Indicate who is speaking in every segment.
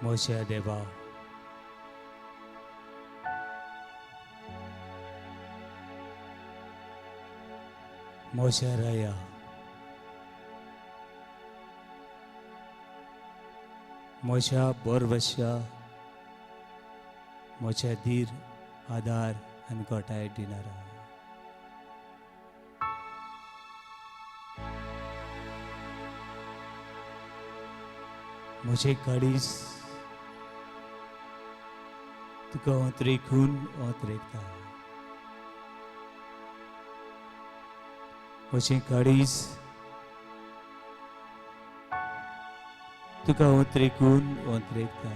Speaker 1: म्हज्या देवा, म्हज्या राया, म्हज्या बोरवश्या, म्हज्या धीर आदार आनी घटाय दिणारा, म्हजें काळीज तुका ओतरेखून ओतरेकता, म्हजें काळीज तुका ओतरेखून ओतरेकता.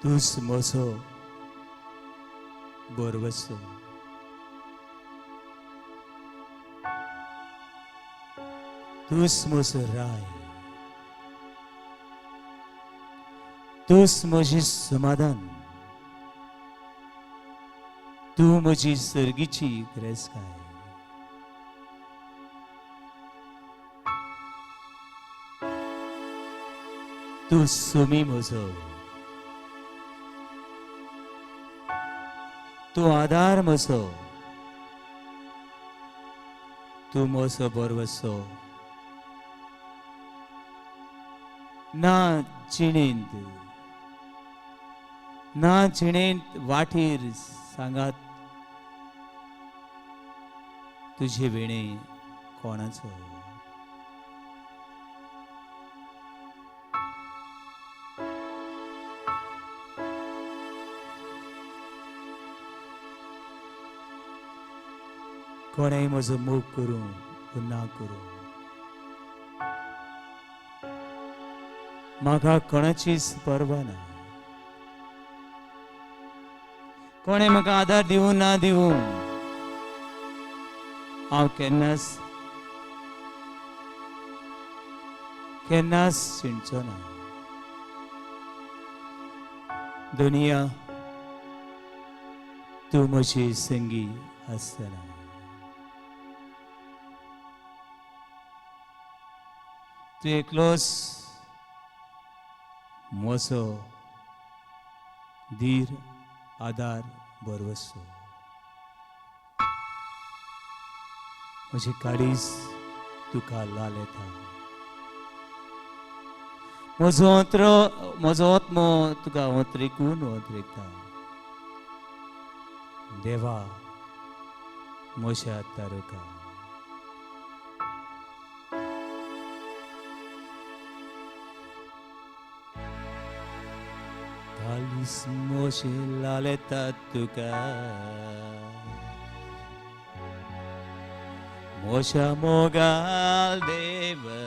Speaker 1: तूंच म्हजो बरवसो, तूंच म्हजो राय, तूंच म्हजें समाधान, तूं म्हजी सर्गीची ग्रेसकाय. तूं सुमी म्हजो, तूं आदार म्हजो, तूं म्हजो बरवसो. ना जिणेंत, ना जिणेंत वाटेर सांगात तुजे विणे कोणाचो. कोणेय म्हजो मोग करूं वो ना करूं, म्हाका कोणाचीच पर्वा ना. कोणें म्हाका आदार दिवं ना दिवं, हांव केन्नाच केन्नाच चिंतचो ना. दुनिया तूं म्हजी संगी आसतना, तूं एकलोच म्हजो धीर आदार भरवसो. म्हजें काळीज तुका लाल येता, म्हजो अंतरो म्हजो आत्मो तुका ओतरेकून ओतरेकता. देवा म्हज्या तारुका. काळीज म्हजें लाल येता तुका, म्हज्या मोगाल देवा,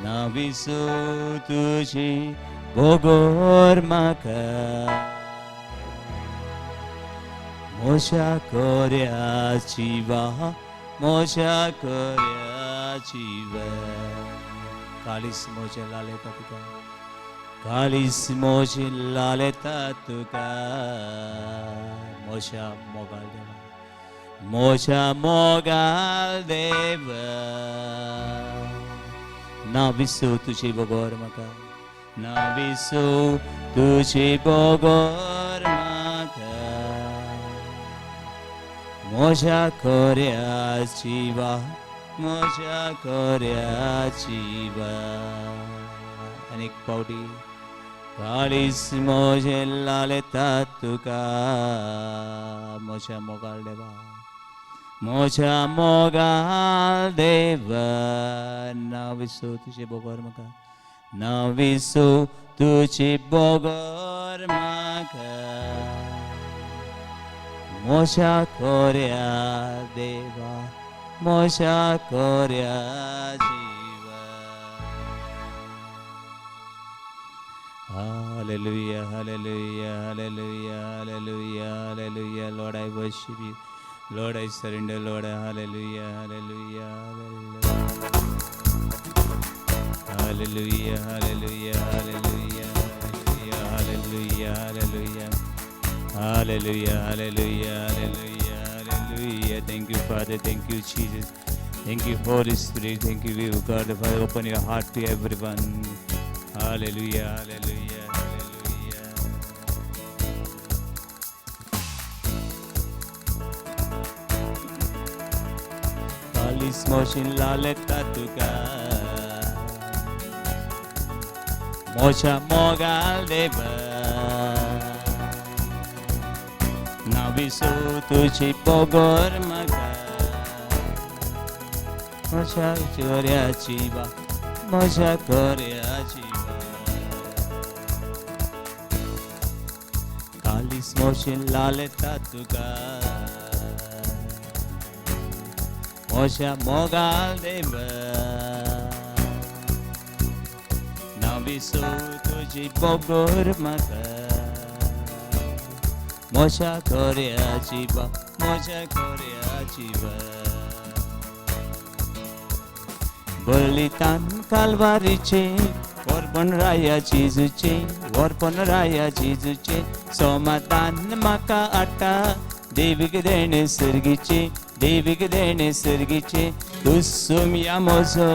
Speaker 1: ना विसू तुजी बोगोर म्हाका, म्हज्या कोऱ्या जिवा, म्हज्या कोऱ्या जिवा. काळीज म्हजें लाल येता तुका, काळीज म्हजें लाल येता तुका, म्हज्या मोगाल देवा, म्हज्या मोगाल देवा. ना विसू तुजी बोगोर म्हाका, ना विसू तुजी बोगोर म्हाका, म्हज्या कोऱ्या जिवा, म्हज्या कोऱ्या जिवा. आनी एक पावटी काळीज म्हजें लाल येता तुका, म्हज्या मोगाल देवा, म्हज्या मोगाल देवा. ना विसू तुजी बोगोर म्हाका, ना विसू तुजी बोगोर म्हाका, म्हज्या कोऱ्या देवा, म्हज्या कोऱ्या जिवा. Hallelujah, hallelujah, hallelujah, hallelujah, hallelujah. Lord, I worship you. Lord, I surrender. Lord, hallelujah, hallelujah, hallelujah, hallelujah, hallelujah, hallelujah, hallelujah, hallelujah, hallelujah, hallelujah, hallelujah. Thank you, Father. Thank you, Jesus. Thank you, Holy Spirit. Thank you, God. Father, open your heart to everyone. Hallelujah, hallelujah, hallelujah. कालीस मोशीन लालेता तुका मोशा मोगाल देवा ना विसू तुझी पोगोर म्हाका म्हज्या चोऱ्याची बा म्हज्या खोऱ्याची बा कालीस मोशीन लालेता तुका म्हज्या मोगाल देवा ना विसू तुजी पोगोर म्हाका म्हज्या खोऱ्याची बा म्हज्या खोऱ्याची बा बलितान कालवारीचे अर्पण राया जेजूचे अर्पण राया जेजूचे समाधान म्हाका आटा देवीक देणे सर्गीचे देवीक देणे सर्गीचे दुसुमया म्हजो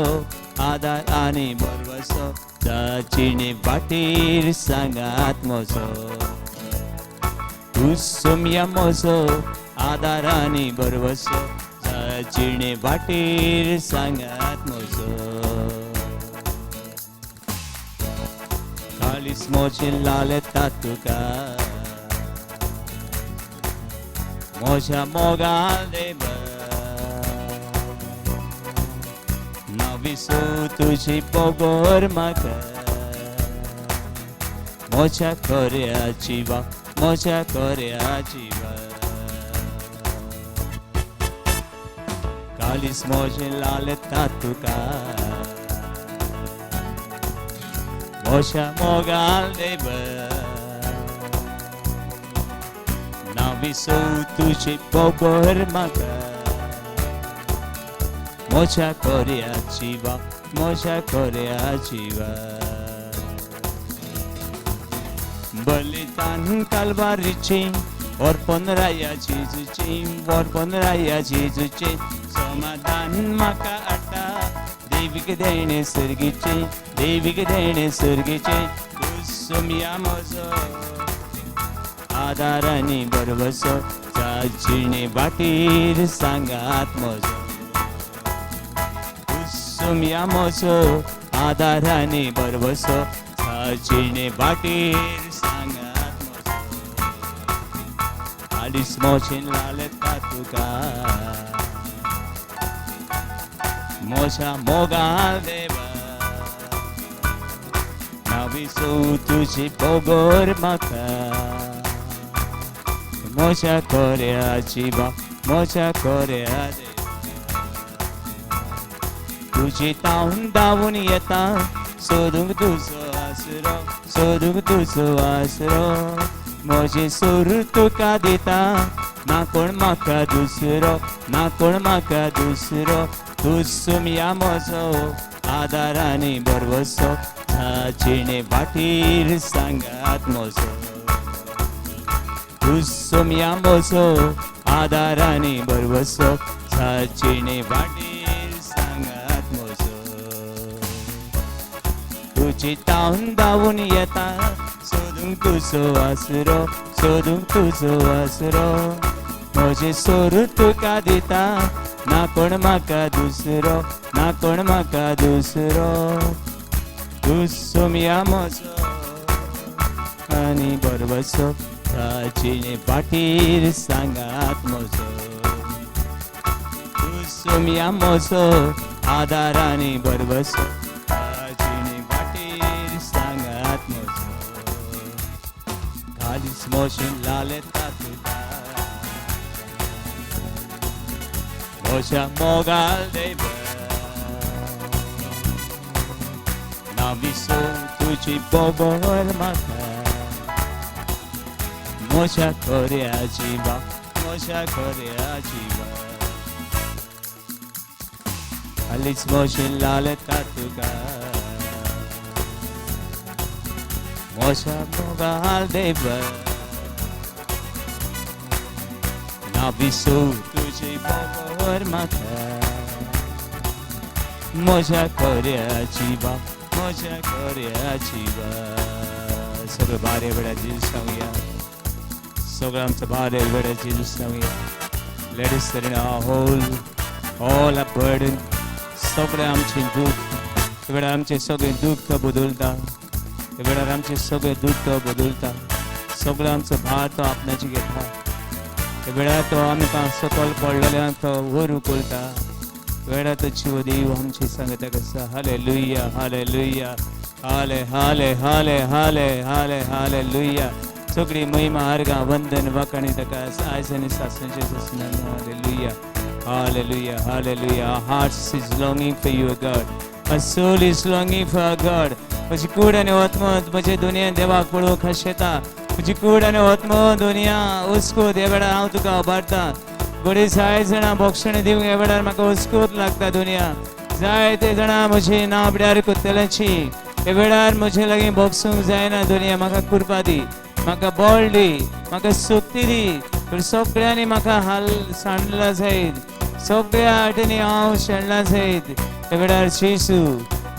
Speaker 1: आदार आनी भरवसो ताचिणे वाटेर सांगात म्हजो दुसुमया म्हजो आदार आनी भरवसो जिणे वाटेर सांगात म्हजो कालीस म्हजें लालेता तुका म्हज्या मोगाल देवा ना विसू तुजी पोगोर म्हाका म्हज्या खोऱ्याची वा म्हज्या खोऱ्याची वा कालीस म्हजें लालेता तुका म्हज्या मोगाल देवा ना विसू तुजी पोगोर म्हाका म्हज्या खोऱ्याची वा म्हज्या खोऱ्याची वा बलिदान कालवारीचे अर्पण राया जेजूचे अर्पण राया जेजूचे समाधान म्हाका आटा देवीक देणे सर्गीचे देवीक देणे सर्गीचे दुसुमया म्हजो आदार आनी भरवसो जिणे वाटेर सांगात म्हजो दुसुमया म्हजो आदार आनी भरवसो जिणे वाटेर सांगात म्हजो कालीस म्हजें लालेता तुका म्हज्या मोगाल देवा ना विसू तुजी पोगोर म्हाका म्हज्या खोऱ्याची बा म्हज्या खोऱ्या देवा तुजी तावन धांवून येता सोदूंक तुजो आसरो सोदूंक तुजो आसरो म्हजें सूर तुका दिता ना कोण म्हाका दुसरो ना कोण म्हाका दुसरो दुसुमया म्हजो आदार आनी भरवसो जिणे वाटेर सांगात म्हजो दुसुमया म्हजो आदार आनी भरवसो जिणे वाटेर सांगात म्हजो तुजी तावन धांवून येता सोदूंक तुजो आसरो सोदूंक तुजो आसरो म्हजें सोर तुका दिता ना कोण म्हाका दुसरो ना कोण म्हाका दुसरो दुसुमया म्हजो आनी भरवसो जिणे वाटेर सांगात म्हजो दुसुमया म्हजो आदार आनी भरवसो जिणे वाटेर सांगात म्हजो कालीस म्हजें लालेता तुका म्हज्या मोगाल देवा ना विसू तुजी बोबर म्हाका मोशा खोऱ्या जिवा मोशा खोऱ्या जिवा हालींच मोशीन लालता तुका मोशा मोगाल देव ना विसू तुजी बोबर म्हाका मोशा खोऱ्या जिवा मोशा खोऱ्या जिवा. सगळं बारे वेळा जेजू सांगूया, सगळं आमचं बारे वेळा जेजू सांगूया. Let us surrender our whole, all our burden. सगळें आमचें दुःख वेळार आमचें सगळें दुःख बदलता, वेळार आमचें सगळें दुःख बदलता. सगळो आमचो भार तो आपणाचे घेता. वेळार तो आमकां सकयल पडलेल्यान तो वर उखलता. वेळार तो जीव देव आमची सांगता कसा. हालेलुया हालेलुया हाले हाले हाले हाले हाले हालेलुया. सगळी महिमा आर्गां वंदन वाखाणी ताका आयज आनी सासणाचें सासणान. Hallelujah hallelujah hallelujah. Our hearts is longing for you, God. Our soul is longing for our God. म्हजी कूड आनी आत्मो म्हजे दुनिया देवाक पळोवंक खाशेता. म्हजी कूड आनी आत्मो दुनिया उस्कूत ह्या वेळार हांव तुका उबारता. घडये जाय जाणां बोक्षण दिवंक ह्या वेळार म्हाका उस्कूत लागता दुनिया. जायते जाणां म्हजें नांव बिड्यार कोत्तल्याची ह्या वेळार म्हजे लागीं बोगसूंक जायना दुनिया. म्हाका कृपा दी, म्हाका बळ दी, म्हाका शक्ती दी. पूण सगळ्यांनी म्हाका हाल सांडला जायत, सगळ्या आटेनी हांव शेणला जायत. ह्या वेळार जेजू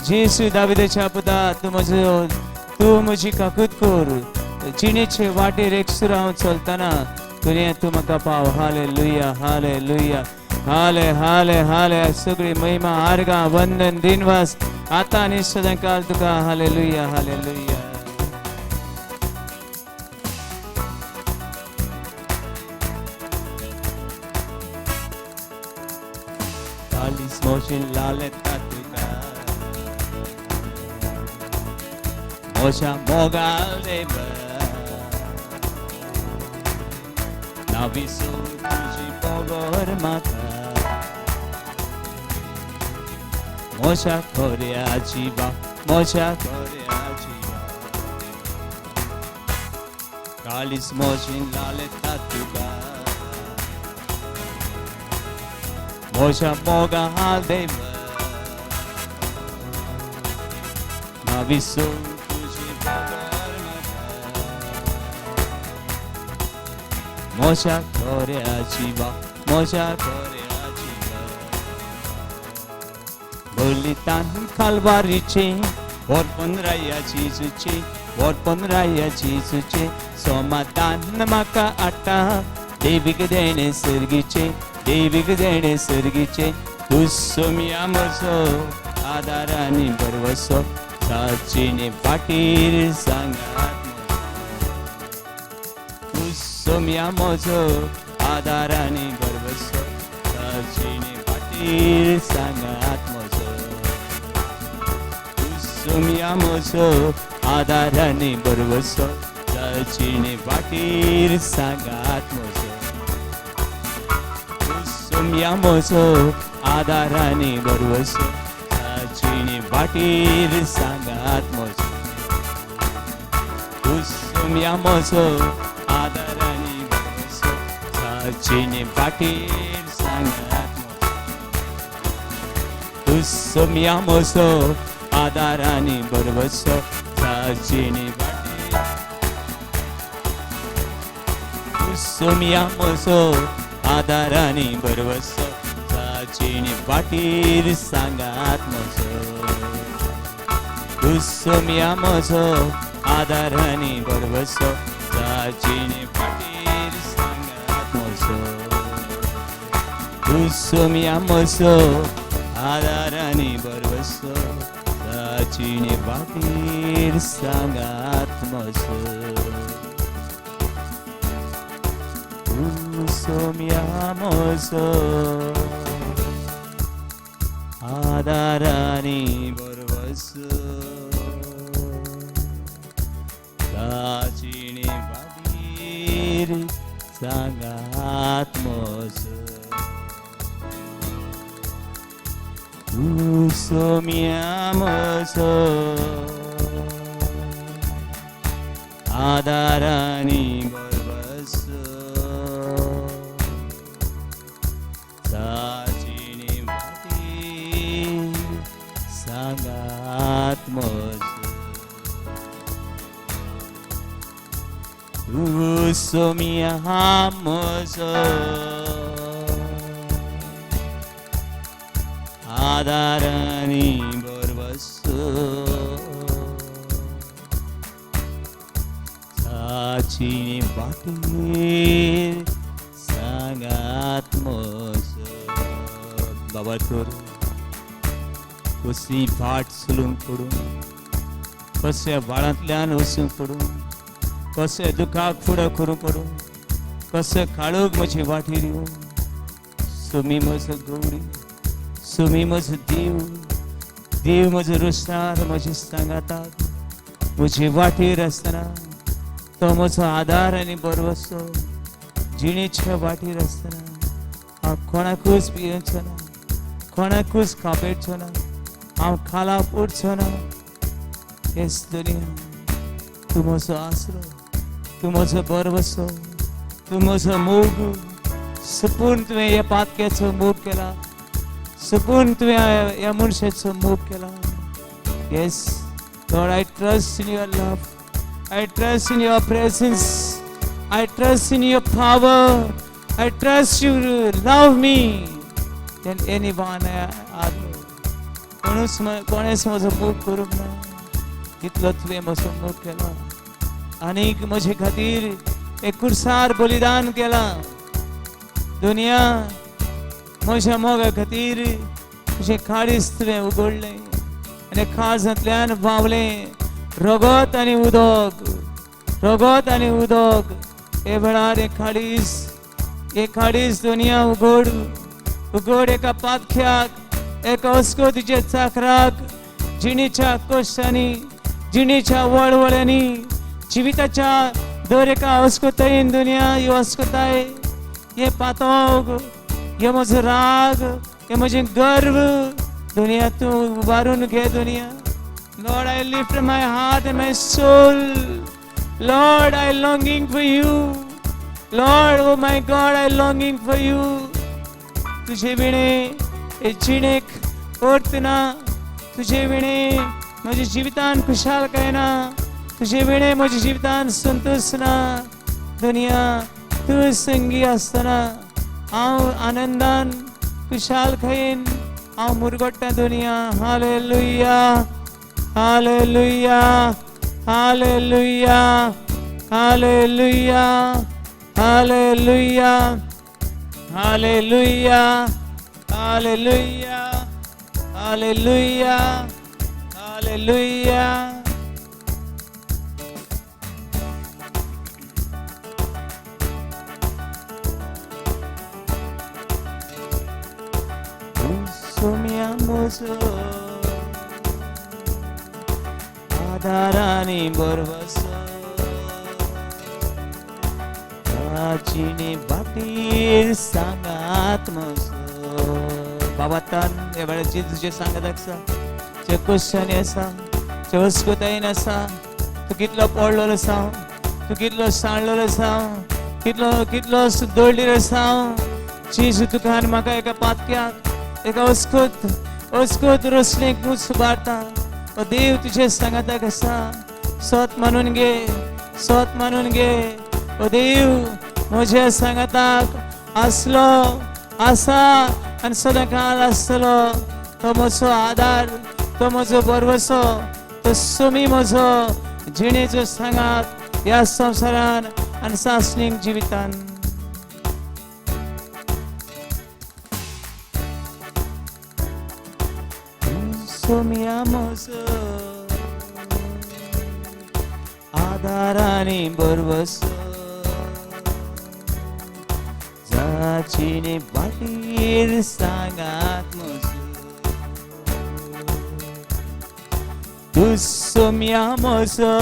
Speaker 1: जेजू दाविदाच्या पुता तूं म्हजो, तूं म्हजी काकूत कर. जिणेचे वाटेर एकसूर हांव चलतना दुनिया तूं म्हाका पाव. हालेलुया हालेलुया हाले हाले हाले. सगळी महिमा आर्गां वंदन दिनवास आतां आनी सदांकाल तुका. Hallelujah hallelujah. कालीस मोशीन लालता तुका मोशा मोगाल देव ना विसू तुजी बोबर म्हाका मोशा खोऱ्या जिवा मोशा खोऱ्या जिवा. कालीस मोशीन लालता तुका मोशा मोगाल देव ना विसू तुजी बोबर म्हाका मोशा खोऱ्या जिवा मोशा खोऱ्या जिवा. बलिदान खालवारीचे अर्पण राया जेजूचे अर्पण राया जेजूचे समाधान म्हाका आटा देवीक देणे सर्गीचे देवीक देणे सर्गीचे. तूं सोम्या म्हजो आदार आनी भरवसो साचिने वाटेर सांगात. तूं सोम्या म्हजो आदार आनी भरवसो साचिने वाटेर सांगात म्हजो. तूं सोम्या म्हजो आदार आनी भरवसो साचिने वाटेर सांगात म्हजो. तूं सोम्या म्हजो आदार आनी भरवसो साचिने वाटेर सांगात म्हजो. तूं सोम्या म्हजो आदार आनी भरवसो साचिने वाटेर सांगात म्हजो. तूं सोम्या म्हजो आदार आनी भरवसो साचिने वाटेर. तूं सोम्या म्हजो आदार आनी भरवसो साचिने वाटेर सांगात म्हजो. तूं सोम्या म्हजो आदार आनी भरवसो साचिने वाटेर सांगात म्हजो. तूं सोम्या म्हजो आदार आनी भरवसो साचिने वाटेर सांगात म्हजो. तूं सोम्या म्हजो आदार आनी भरवसो साचिने वाटेर सांगात म्हजो. तूं सोम्या म्हजो आदारानी भरवसो साचिणी वाटी सांगात म्हजो तूं सोम्या म्हजो आदारानी भरवसो साचिणी वाटेर सांगात म्हजो. बाबा तर कसली वाट चलूंक पडूं, कसल्या वाळांतल्यान वचूंक पडूं, कशें दुखाक फुडो करूंक पडूं, कशें काळोख म्हजे वाटेर येवं, सुमी म्हजो गौरी, सुमी म्हजो देव, देव म्हजो रोसणार म्हजे सांगाताक म्हजे वाटेर आसतना तो म्हजो आदार आनी भरवसो. जिणेच्या वाटेर आसतना हांव कोणाकूच भियेवचो ना, कोणाकूच कापेटचो ना, हांव खाला उरचो ना. हेच दुनिया तूं म्हजो आसरो, तूं म्हजो भरवसो, तूं म्हजो मोग. सुपून तुवें ह्या पातक्याचो मोग केला, सुपून तुवें ह्या मनशाचो मोग केला. Yes Lord, I trust in your love, I trust in your presence, I trust in your power, I trust you love me than anyone other. कोणूच कोणेच म्हजो मोग करूंक ना तितलो तुवें म्हजो मोग केला आनीक म्हजे खातीर एक कुर्सार बलिदान केलां. दुनिया म्हज्या मोगा खातीर तुजें काळीज तुवें उगडलें आनी काळजांतल्यान व्हांवलें रगत आनी उदक, रगत आनी उदक. हे वेळार एक काळीज, एक काळीज दुनिया उगड, उगड एका पातख्याक, एका अस्कोतीच्या चाकराक, जिणेच्या कश्टांनी, जिणेच्या वळवळ्यांनी, जिविताच्या दर एका अस्कोतायेन दुनिया ही अस्कोताय, हे पातोग, हे म्हजो राग, हे म्हजें गर्व दुनिया तूं उबारून घे दुनिया. Lord, I lift my heart and my soul. Lord, I longing for you. Lord, oh my God, I longing for you. तुझे विणे हे जिणेक अर्थ ना, तुझे विणे म्हज्या जिवितान खुशालकाय ना, तुझे विणे म्हज्या जिवितान संतोश ना. दुनिया तूं संगी आसतना हांव आनंदान खुशालकायेन हांव मुरगोट्टा दुनिया. Hallelujah, hallelujah, hallelujah, hallelujah, hallelujah, hallelujah, hallelujah, hallelujah, hallelujah. Saumya म्हजो आदारानी भरवसो जिणे वाटेर सांगात म्हजो. बाबा तान ह्या वेळार तुजें सांगात आसा, जे क्वेश्चन आसा, जे अस्कोतायेन आसा, तूं कितलो पडलेलो आसा, तूं कितलो सांडलेलो आसा, कितलो कितलो दळडीर आसा. जेजू तुका आनी म्हाका एका पातक्याक, एका अस्कोत अस्कोत रोसणेक मूस उबारता. ओ देव तुजे सांगाताक आसा, सोत मानून घे, सोत मानून घे. ओ देव म्हज्या सांगाताक आसलो, आसा आनी सदां काळ आसतलो. तो म्हजो आदार, तो म्हजो भरवसो, तो सोमी म्हजो जिणेचो सांगात ह्या संवसारान आनी सासणीक जिवितान. सोम्या म्हजो आदारानी भरवसो जाचिणे वाटेर सांगात म्हजो. तूं सोम्या म्हजो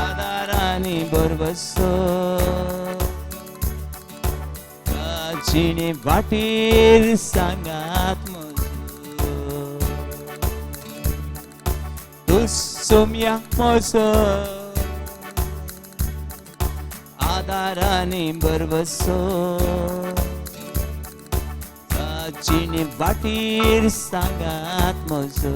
Speaker 1: आदारानी भरवसो जिणे वाटेर सांगात म्हजो. दुसुम्या म्हजो आदाराने भरवसो जिणे वाटीर सांगात म्हजो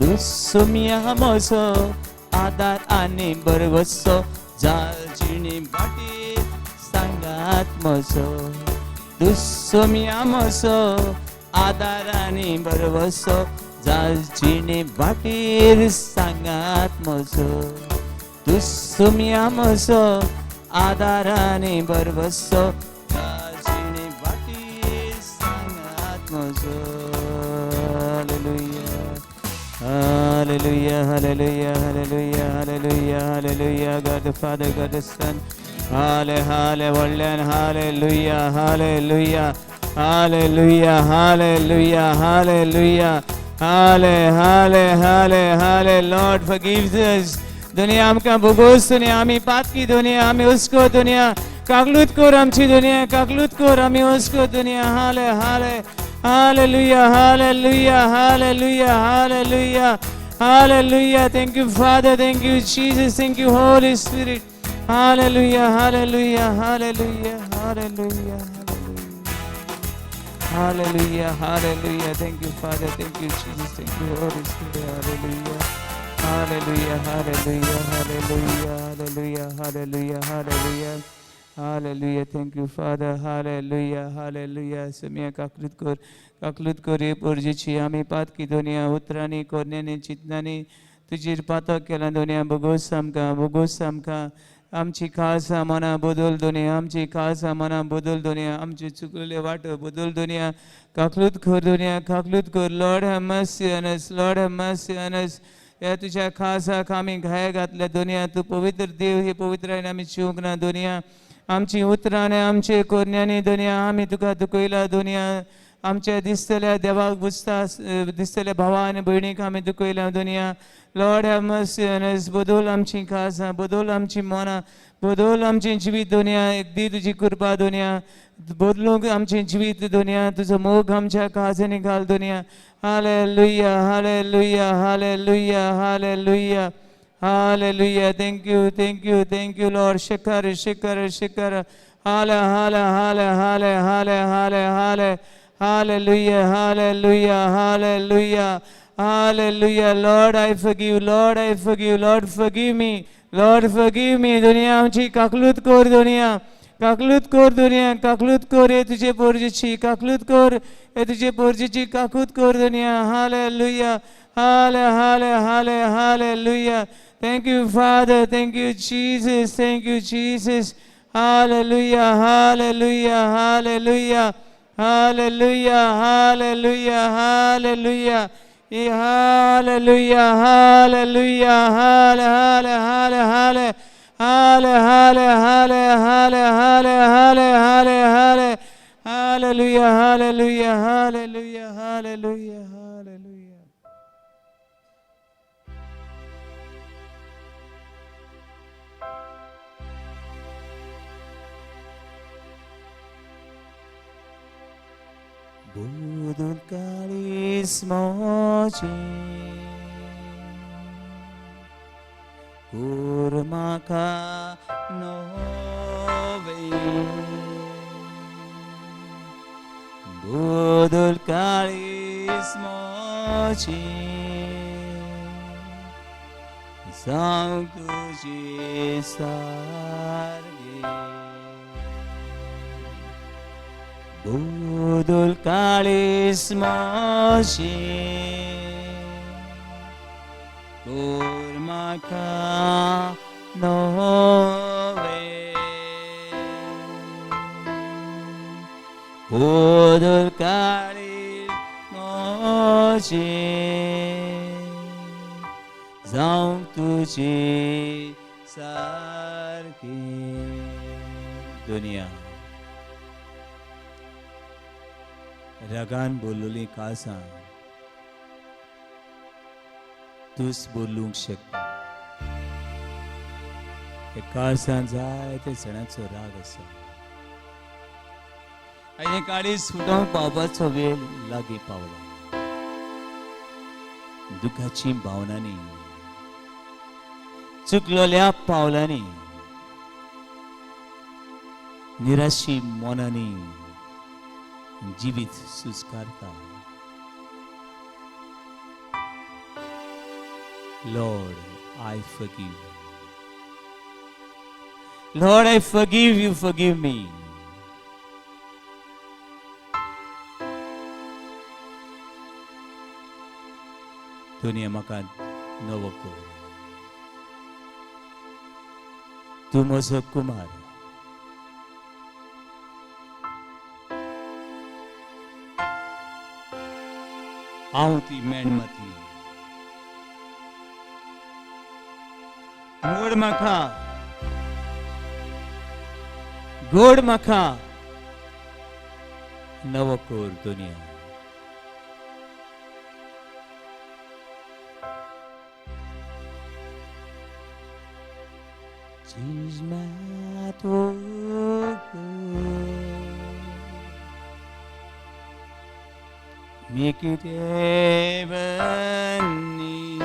Speaker 1: दुसुम्या म्हजो आदार आनी भरवसो जिणे वाटीर सांगात म्हजो दुसुम्या म्हजो आदार आनी भरवसो जिणे वाटीर सांगात म्हजो दुसुम्या म्हजो आदार आनी भरवसो जिणे वाटीर सांगात म्हजो. Hallelujah hallelujah hallelujah hallelujah hallelujah hallelujah. God the Father, God the Son. हाले हाले व्हडल्यान hallelujah hallelujah hallelujah hallelujah hallelujah हाले हाले हाले हाले. Lord forgives us. दुनिया आमकां भोगोस दुनिया आमी पातकी दुनिया आमी हुस्को दुनिया काकलूत कर आमची दुनिया काकलूत कर आमी हुस्को दुनिया. हाले हाले hallelujah hallelujah hallelujah hallelujah hallelujah. Thank you Father, thank you Jesus, thank you Holy Spirit. Hallelujah hallelujah hallelujah hallelujah hallelujah hallelujah. Thank you Father, thank you Jesus, thank you Holy Spirit. Hallelujah hallelujah hallelujah hallelujah hallelujah hallelujah hallelujah hallelujah. Thank you Father. Hallelujah hallelujah. समिया काकलूत कर काकलूत कर हे पोरजेची आमी पातकी दुनिया उतरांनी कोरण्यांनी चिंतनांनी तुजेर पातक केला दुनिया भोगोस आमकां भोगोस आमकां. आमची खासा मनां बदल दुनिया आमची खासा मनां बदल दुनिया आमची चुकलेले वाटो बदल दुनिया काकलूत कर दुनिया काकलूत कर. Lord have mercy on us, Lord have mercy on us. ह्या तुज्या खासाक आमी घाये घातल्या दुनिया तूं पवित्र देव हे पवित्रायन आमी चिवंक ना दुनिया. आमची उतरांनी आमचे कोरण्यांनी दुनिया आमी तुका दुखयला दुनिया. आमच्या दिसतल्या देवाक बुजता दिसतल्या भावा आनी भयणीक आमी दुखयला दुनिया. Lord have mercy on us. बदल आमची खासां बदल आमची मनां बदल आमचें जिवीत दुनिया. एक दी तुजी कृपा दुनिया बदलूंक आमचें जिवीत दुनिया. तुजो मोग आमच्या काळजांनी घाल दुनिया. Hallelujah hallelujah hallelujah hallelujah hallelujah. Thank you thank you thank you Lord. शिखर शिखर शिखर हाले हाले हाले हाले हाले हाले हाले hallelujah hallelujah hallelujah hallelujah. Lord I forgive, Lord I forgive, Lord forgive me, Lord forgive me. दुनिया आमची काकलूत कर दुनिया काकलूत कर दुनिया काकलूत कर हे तुझे पोरजेची काकलूत कर हे तुझे पोरजेची काकूत कर दुनिया. हालेलुया हाले हाले हाले hallelujah. Thank you Father, thank you Jesus, thank you Jesus. Hallelujah hallelujah hallelujah hallelujah hallelujah hallelujah hallelujah hallelujah हाले हाले हाले हाले हाले हाले हाले हाले हाले हाले हाले हाले hallelujah hallelujah hallelujah hallelujah hallelujah. बदल काळीज म्हजें कर म्हाका नवें बदल काळीज म्हजें जावंक तुजे सारकें बदल काळीज म्हजें कर म्हाका नवें बदल काळीज म्हजें जावंक तुजे सारकें. दुनिया रागान बोललेली काळजां तूच बोलूंक शकता. हे काळजान जायते जाणांचो राग आसा आनी काळीज फुटोवंक पावपाचो वेळ लागीं पावला. दुखाची भावनांनी, चुकलोल्या पावलांनी, निराशी मनांनी जिवीत सुस्कारता. Lord, I forgive. Lord, I forgive you, forgive me. दुनिया म्हाका नवो कर. तूं म्हजो कुमार. हांव ती मेणमती. मोड म्हाका, गोड म्हाका, नवो कर दुनिया. Change my heart, oh God. Make it heavenly.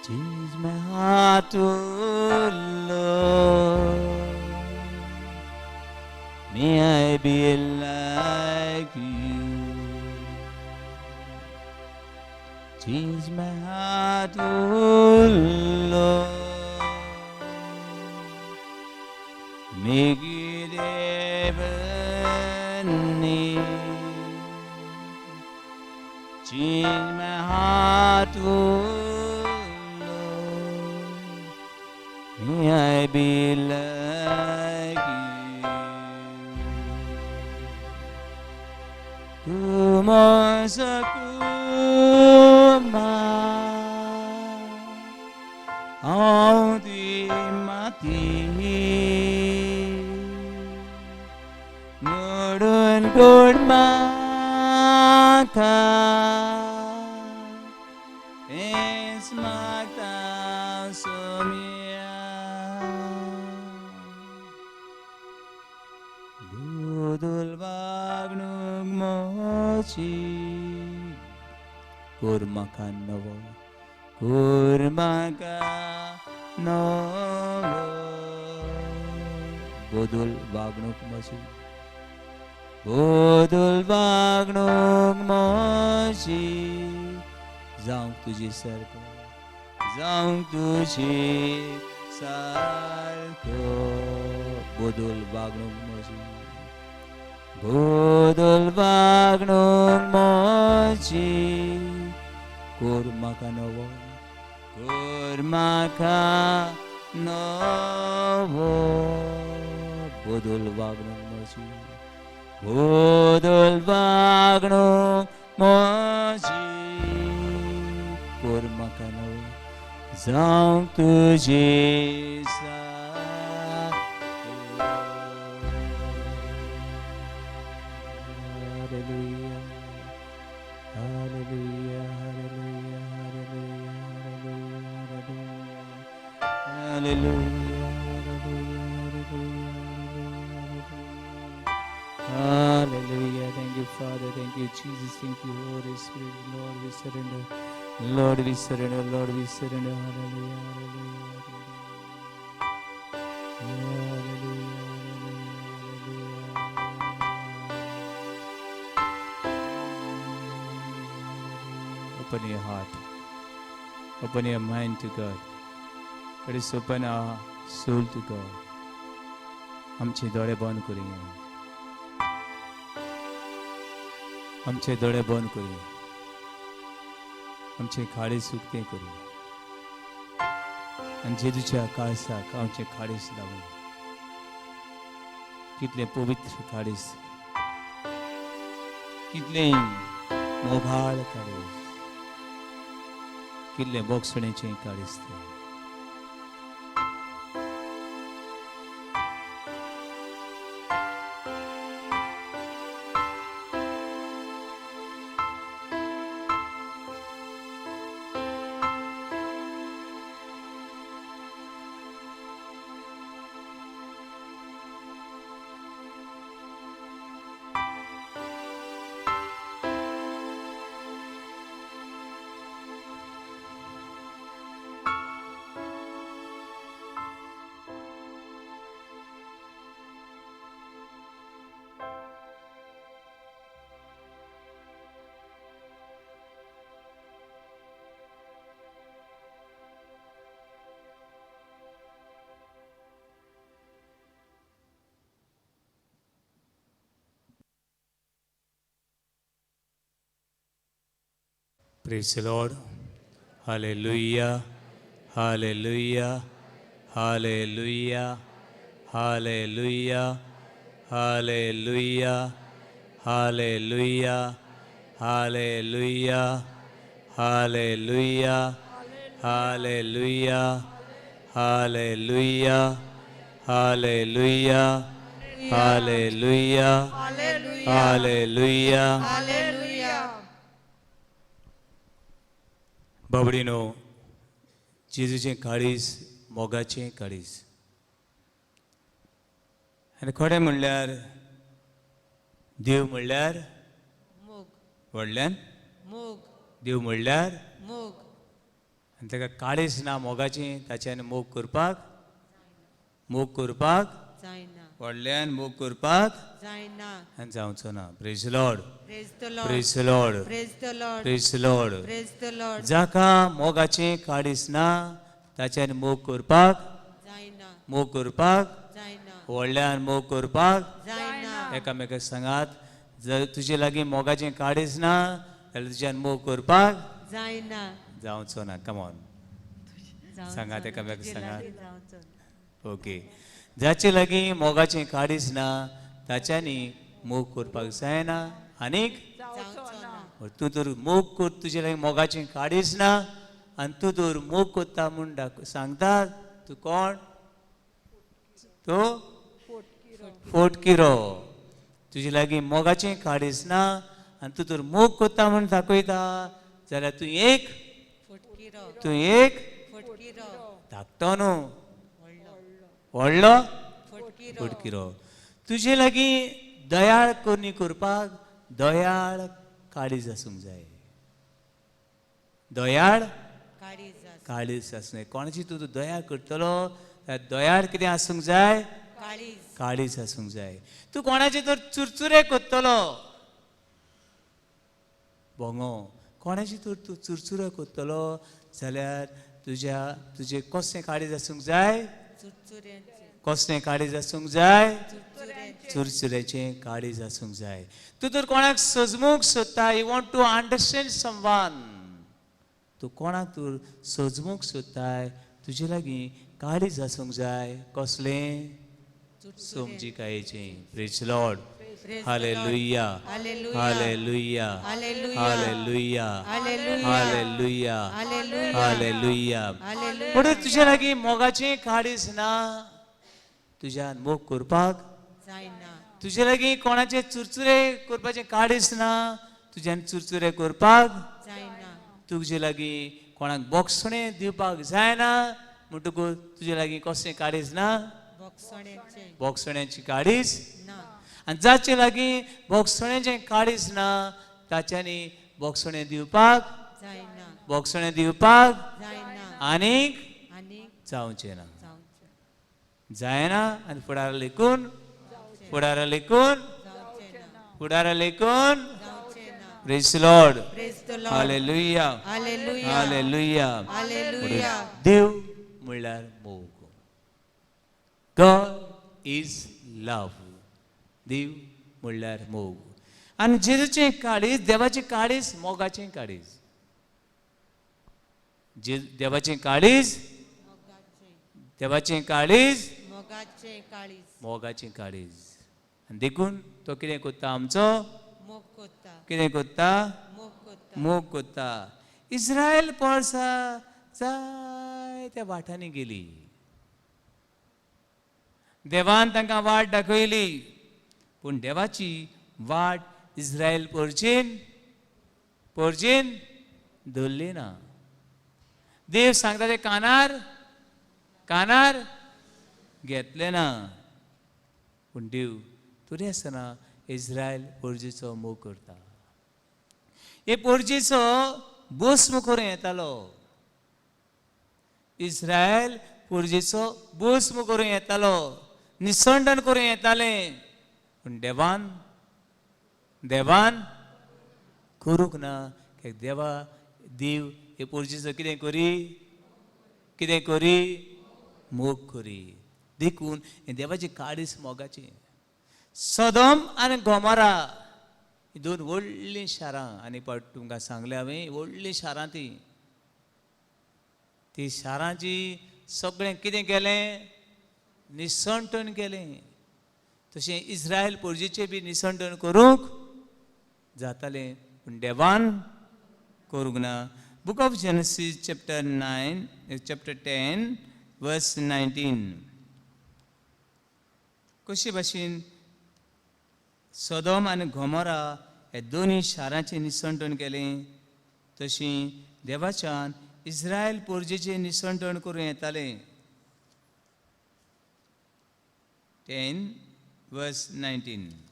Speaker 1: Change my heart, oh Lord. May I be like you. Change my heart, oh Lord. Make it heavenly. Change my heart, oh Lord. May I be like you. तूं म्हजो कुमार, हांव ती माती, मोडून गोड म्हाका, हेंच मागता सोम्या. बदल वागणूक म्हजी, कर म्हाका नवो, कर म्हाका नवो. बदल वागणूक म्हजी, बदल वागणूक म्हजी, जावंक तुजे सारको, जावंक तुजे सारको. बदल वागणूक म्हजी, बदल वागणूक म्हजी, कर म्हाका नवो, कर म्हाका नवो. बदल वागणूक म्हजी, बदल वागणूक म्हजी, कर म्हाका नवो, जावंक तुजे सारको. Hallelujah, hallelujah, hallelujah, hallelujah, hallelujah, hallelujah, hallelujah, hallelujah. Thank you, Father. Thank you, Jesus. Thank you, Holy Spirit. Lord, we surrender. Lord, we surrender. Lord, we surrender. Hallelujah, hallelujah, hallelujah, hallelujah, hallelujah. Open your heart. Open your mind to God. Let us open our soul to God. आमचे दोळे बंद करुया. आमचे दोळे बंद करुया. आमचे काळीज उक्तें करुया आनी जेजूच्या काळसाक आमचें काळीज लावया. कितलें पवित्र काळीज, कितलें मोगाळ काळीज, कितलें बोगसणेचें काळीज तें. Praise the Lord. Hallelujah. Hallelujah. Hallelujah. Hallelujah. Hallelujah. Hallelujah. Hallelujah. Hallelujah. Hallelujah. Hallelujah. Hallelujah. Hallelujah. Hallelujah.
Speaker 2: Hallelujah.
Speaker 1: बाबडीनो, जेजूचें काळीज मोगाचें काळीज. आनी खरें म्हणल्यार देव म्हणल्यार
Speaker 2: मोग.
Speaker 1: व्हडल्यान
Speaker 2: मोग.
Speaker 1: देव म्हणल्यार
Speaker 2: मोग.
Speaker 1: आनी ताका काळीज ना मोगाचें, ताच्यान मोग करपाक, मोग करपाक
Speaker 2: जायना.
Speaker 1: व्हडल्यान मोग करपाक
Speaker 2: जायना.
Speaker 1: आनी जावचो ना. Praise Lord.
Speaker 2: Praise the Lord.
Speaker 1: Praise Lord.
Speaker 2: Praise the Lord.
Speaker 1: Praise Lord.
Speaker 2: Praise the Lord.
Speaker 1: जाका मोगाचें काळीज ना ताच्यान मोग करपाक
Speaker 2: जायना.
Speaker 1: मोग करपाक
Speaker 2: जायना.
Speaker 1: व्हडल्यान मोग करपाक
Speaker 2: जायना.
Speaker 1: एकामेका सांगात, जर तुजे लागीं मोगाचें काळीज ना जाल्यार तुज्यान मोग करपाक
Speaker 2: जायना.
Speaker 1: जावचो ना. कमॉन, सांगात एकामेका, सांगात.
Speaker 2: जावचो ना.
Speaker 1: ओके, जाचे लागीं मोगाचें काळीज ना ताच्यांनी मोग करपाक जायना आनीक
Speaker 2: जावचो ना.
Speaker 1: तूं तर मोग कर, तुजे लागीं मोगाचें काळीज ना आनी तूं तर मोग करता म्हूण सांगता, तूं कोण? तूं फोटकिरो. तुजे लागीं मोगाचें काळीज ना आनी तूं तर मोग करता म्हूण दाखयता जाल्यार तूं एक
Speaker 2: फटकिरो.
Speaker 1: तूं एक
Speaker 2: फटकिरो.
Speaker 1: धाकटो न्हू,
Speaker 2: व्हडलो.
Speaker 1: व्हडलो
Speaker 2: फटकिरो.
Speaker 1: फटकिरो. तुजे लागीं दयाळ करणी करपाक दयाळ काळीज आसूंक जाय. दयाळ
Speaker 2: काळीज आस.
Speaker 1: काळीज आसूंक जाय. कोणाची तूं दया करतलो जाल्यार दयाळ कितें आसूंक जाय?
Speaker 2: काळीज.
Speaker 1: काळीज आसूंक जाय. तूं कोणाचे तर चुरचुरे करतलो भोंगो, कोणाची तर तूं चुरचुरे करतलो जाल्यार तुज्या तुजें कसलें काळीज आसूंक जाय?
Speaker 2: चुरचुऱ्यांचे.
Speaker 1: कसलें काळीज आसूंक जाय?
Speaker 2: चुरचुऱ्यांचे.
Speaker 1: चुरचुऱ्याचें काळीज आसूंक जाय. तूं तर कोणाक सजमूंक सोदता, you want to understand someone, तूं कोणाक तूं सजमूंक सोदताय, तुजे लागीं काळीज आसूंक जाय. कसलें? समजिकायेचें. Praise Lord. Hallelujah. Hallelujah. Hallelujah. Hallelujah. Hallelujah. म्हणून तुजे लागीं मोगाचें काळीज ना, तुज्यान मोग करपाक
Speaker 2: जायना.
Speaker 1: तुजे लागीं कोणाचे चुरचुरे करपाचें काळीज ना, तुज्यान चुरचुरे करपाक
Speaker 2: जायना.
Speaker 1: तुजे लागीं कोणाक बोगसणें दिवपाक जायना, म्हणटकूच तुजे लागीं कसलें काळीज ना?
Speaker 2: बोगसण्याचें.
Speaker 1: बोगसण्याची काळीज
Speaker 2: ना.
Speaker 1: आनी जाचे लागीं बोगसण्याचें काळीज ना ताच्यांनी बोगसणें दिवपाक
Speaker 2: जायना.
Speaker 1: बोगसणें दिवपाक
Speaker 2: जायना.
Speaker 1: आनीक
Speaker 2: आनीक
Speaker 1: जावचें ना.
Speaker 2: जावचें
Speaker 1: जायना. आनी फुडारा लेखून, फुडारा लेखून,
Speaker 2: जावचें ना.
Speaker 1: फुडारा लेखून.
Speaker 2: जावचें ना.
Speaker 1: Praise Lord.
Speaker 2: Praise the Lord.
Speaker 1: Hallelujah.
Speaker 2: Hallelujah.
Speaker 1: Hallelujah.
Speaker 2: Hallelujah.
Speaker 1: देव म्हणल्यार मोग. गॉड is love. देव म्हणल्यार मोग. आनी जेजूचें काळीज, देवाचें काळीज मोगाचें काळीज. देवाचें काळीज, देवाचें काळीज
Speaker 2: मोगाचें काळीज.
Speaker 1: मोगाचें काळीज. आनी देखून तो कितें करता आमचो?
Speaker 2: मोग करता.
Speaker 1: कितें करता?
Speaker 2: मोग करता.
Speaker 1: मोग करता. इस्रायल पोरसा जायत्या वाटांनी गेली. देवान तांकां वाट दाखयली, पूण देवाची वाट इस्रायल पोरचेन पोरचेन धरली ना. देव सांगता ते कानार कानार घेतले ना. पूण देव तरी आसतना इस्रायल पोरजेचो मोग करता. हे पोरजेचो भस्म करूं येतालो. इस्रायल पोरजेचो भस्म करूं येतालो, निसंडन करूं येतालें, पूण देवान देवान करूंक ना. कित्याक देवा देव हे पोरजेचो कितें करी? कितें करी? मोग करी. देखून हें देवाचें काळीज मोगाचें. सदम आनी गोमोरा ही दोन व्हडलीं शारां आनी फावट तुमकां सांगलें हांवें, व्हडलीं शारां तीं. ती शारांची सगळें कितें केलें? निसंटण केलें. तशें इस्रायल पोरजेचें बी निसंटण करूंक जातालें, पूण देवान करूंक ना. Book of Genesis chapter 9, chapter 10 verse 19. कशे भाशेन सदोम आनी गोमोरा हे दोनूय शारांचें निसंटण केलें, तशी देवाच्यान इस्रायल पोरजेचें निसंटण करूं येतालें. 10 वर्स 19.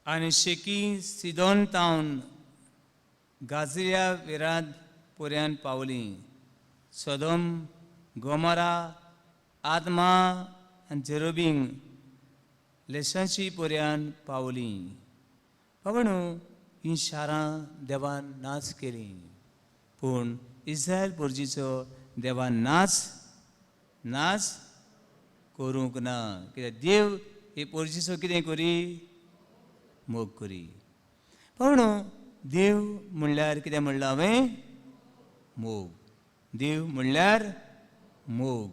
Speaker 1: आनी शेकी सिदोन तावन गाजरिया विराद पुऱ्यान पावली. सदोम, गोमोरा, आदमा आनी जेरोबींग लेशांची पुऱ्यान पावली. बाबा, ही शारां देवान नाच केली, पूण इस्रायल पोरजीचो देवान नाच नाच करूंक ना. कित्याक देव ही पोरजीचो कितें करी? मोग करी. पूण देव म्हणल्यार कितें म्हणलां हांवें? मोग. देव म्हणल्यार मोग.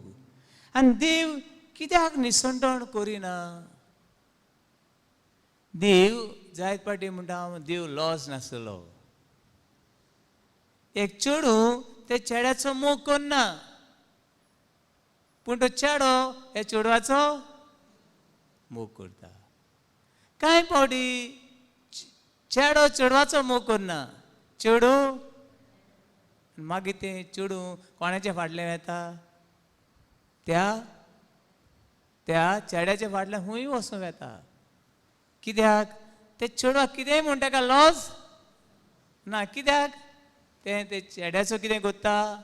Speaker 1: आनी देव कित्याक निसंटण करिना? देव जायत पाटी म्हणटा हांव देव लॉस नासलो. एक चेडूं ते चेड्याचो मोग करना, पूण तो चेडो ह्या चेडवाचो मोग करता. कांय फावटी चेडो चेडवाचो मोग करना, चेडूं मागीर तें चेडूं कोणाच्या फाटल्यान येता? त्या त्या चेड्याच्या फाटल्यान खूंय वचूंक येता. कित्याक? ते चेडवाक कितेंय म्हूण ताका लॉस ना. कित्याक? तें ते चेड्याचो कितें करता?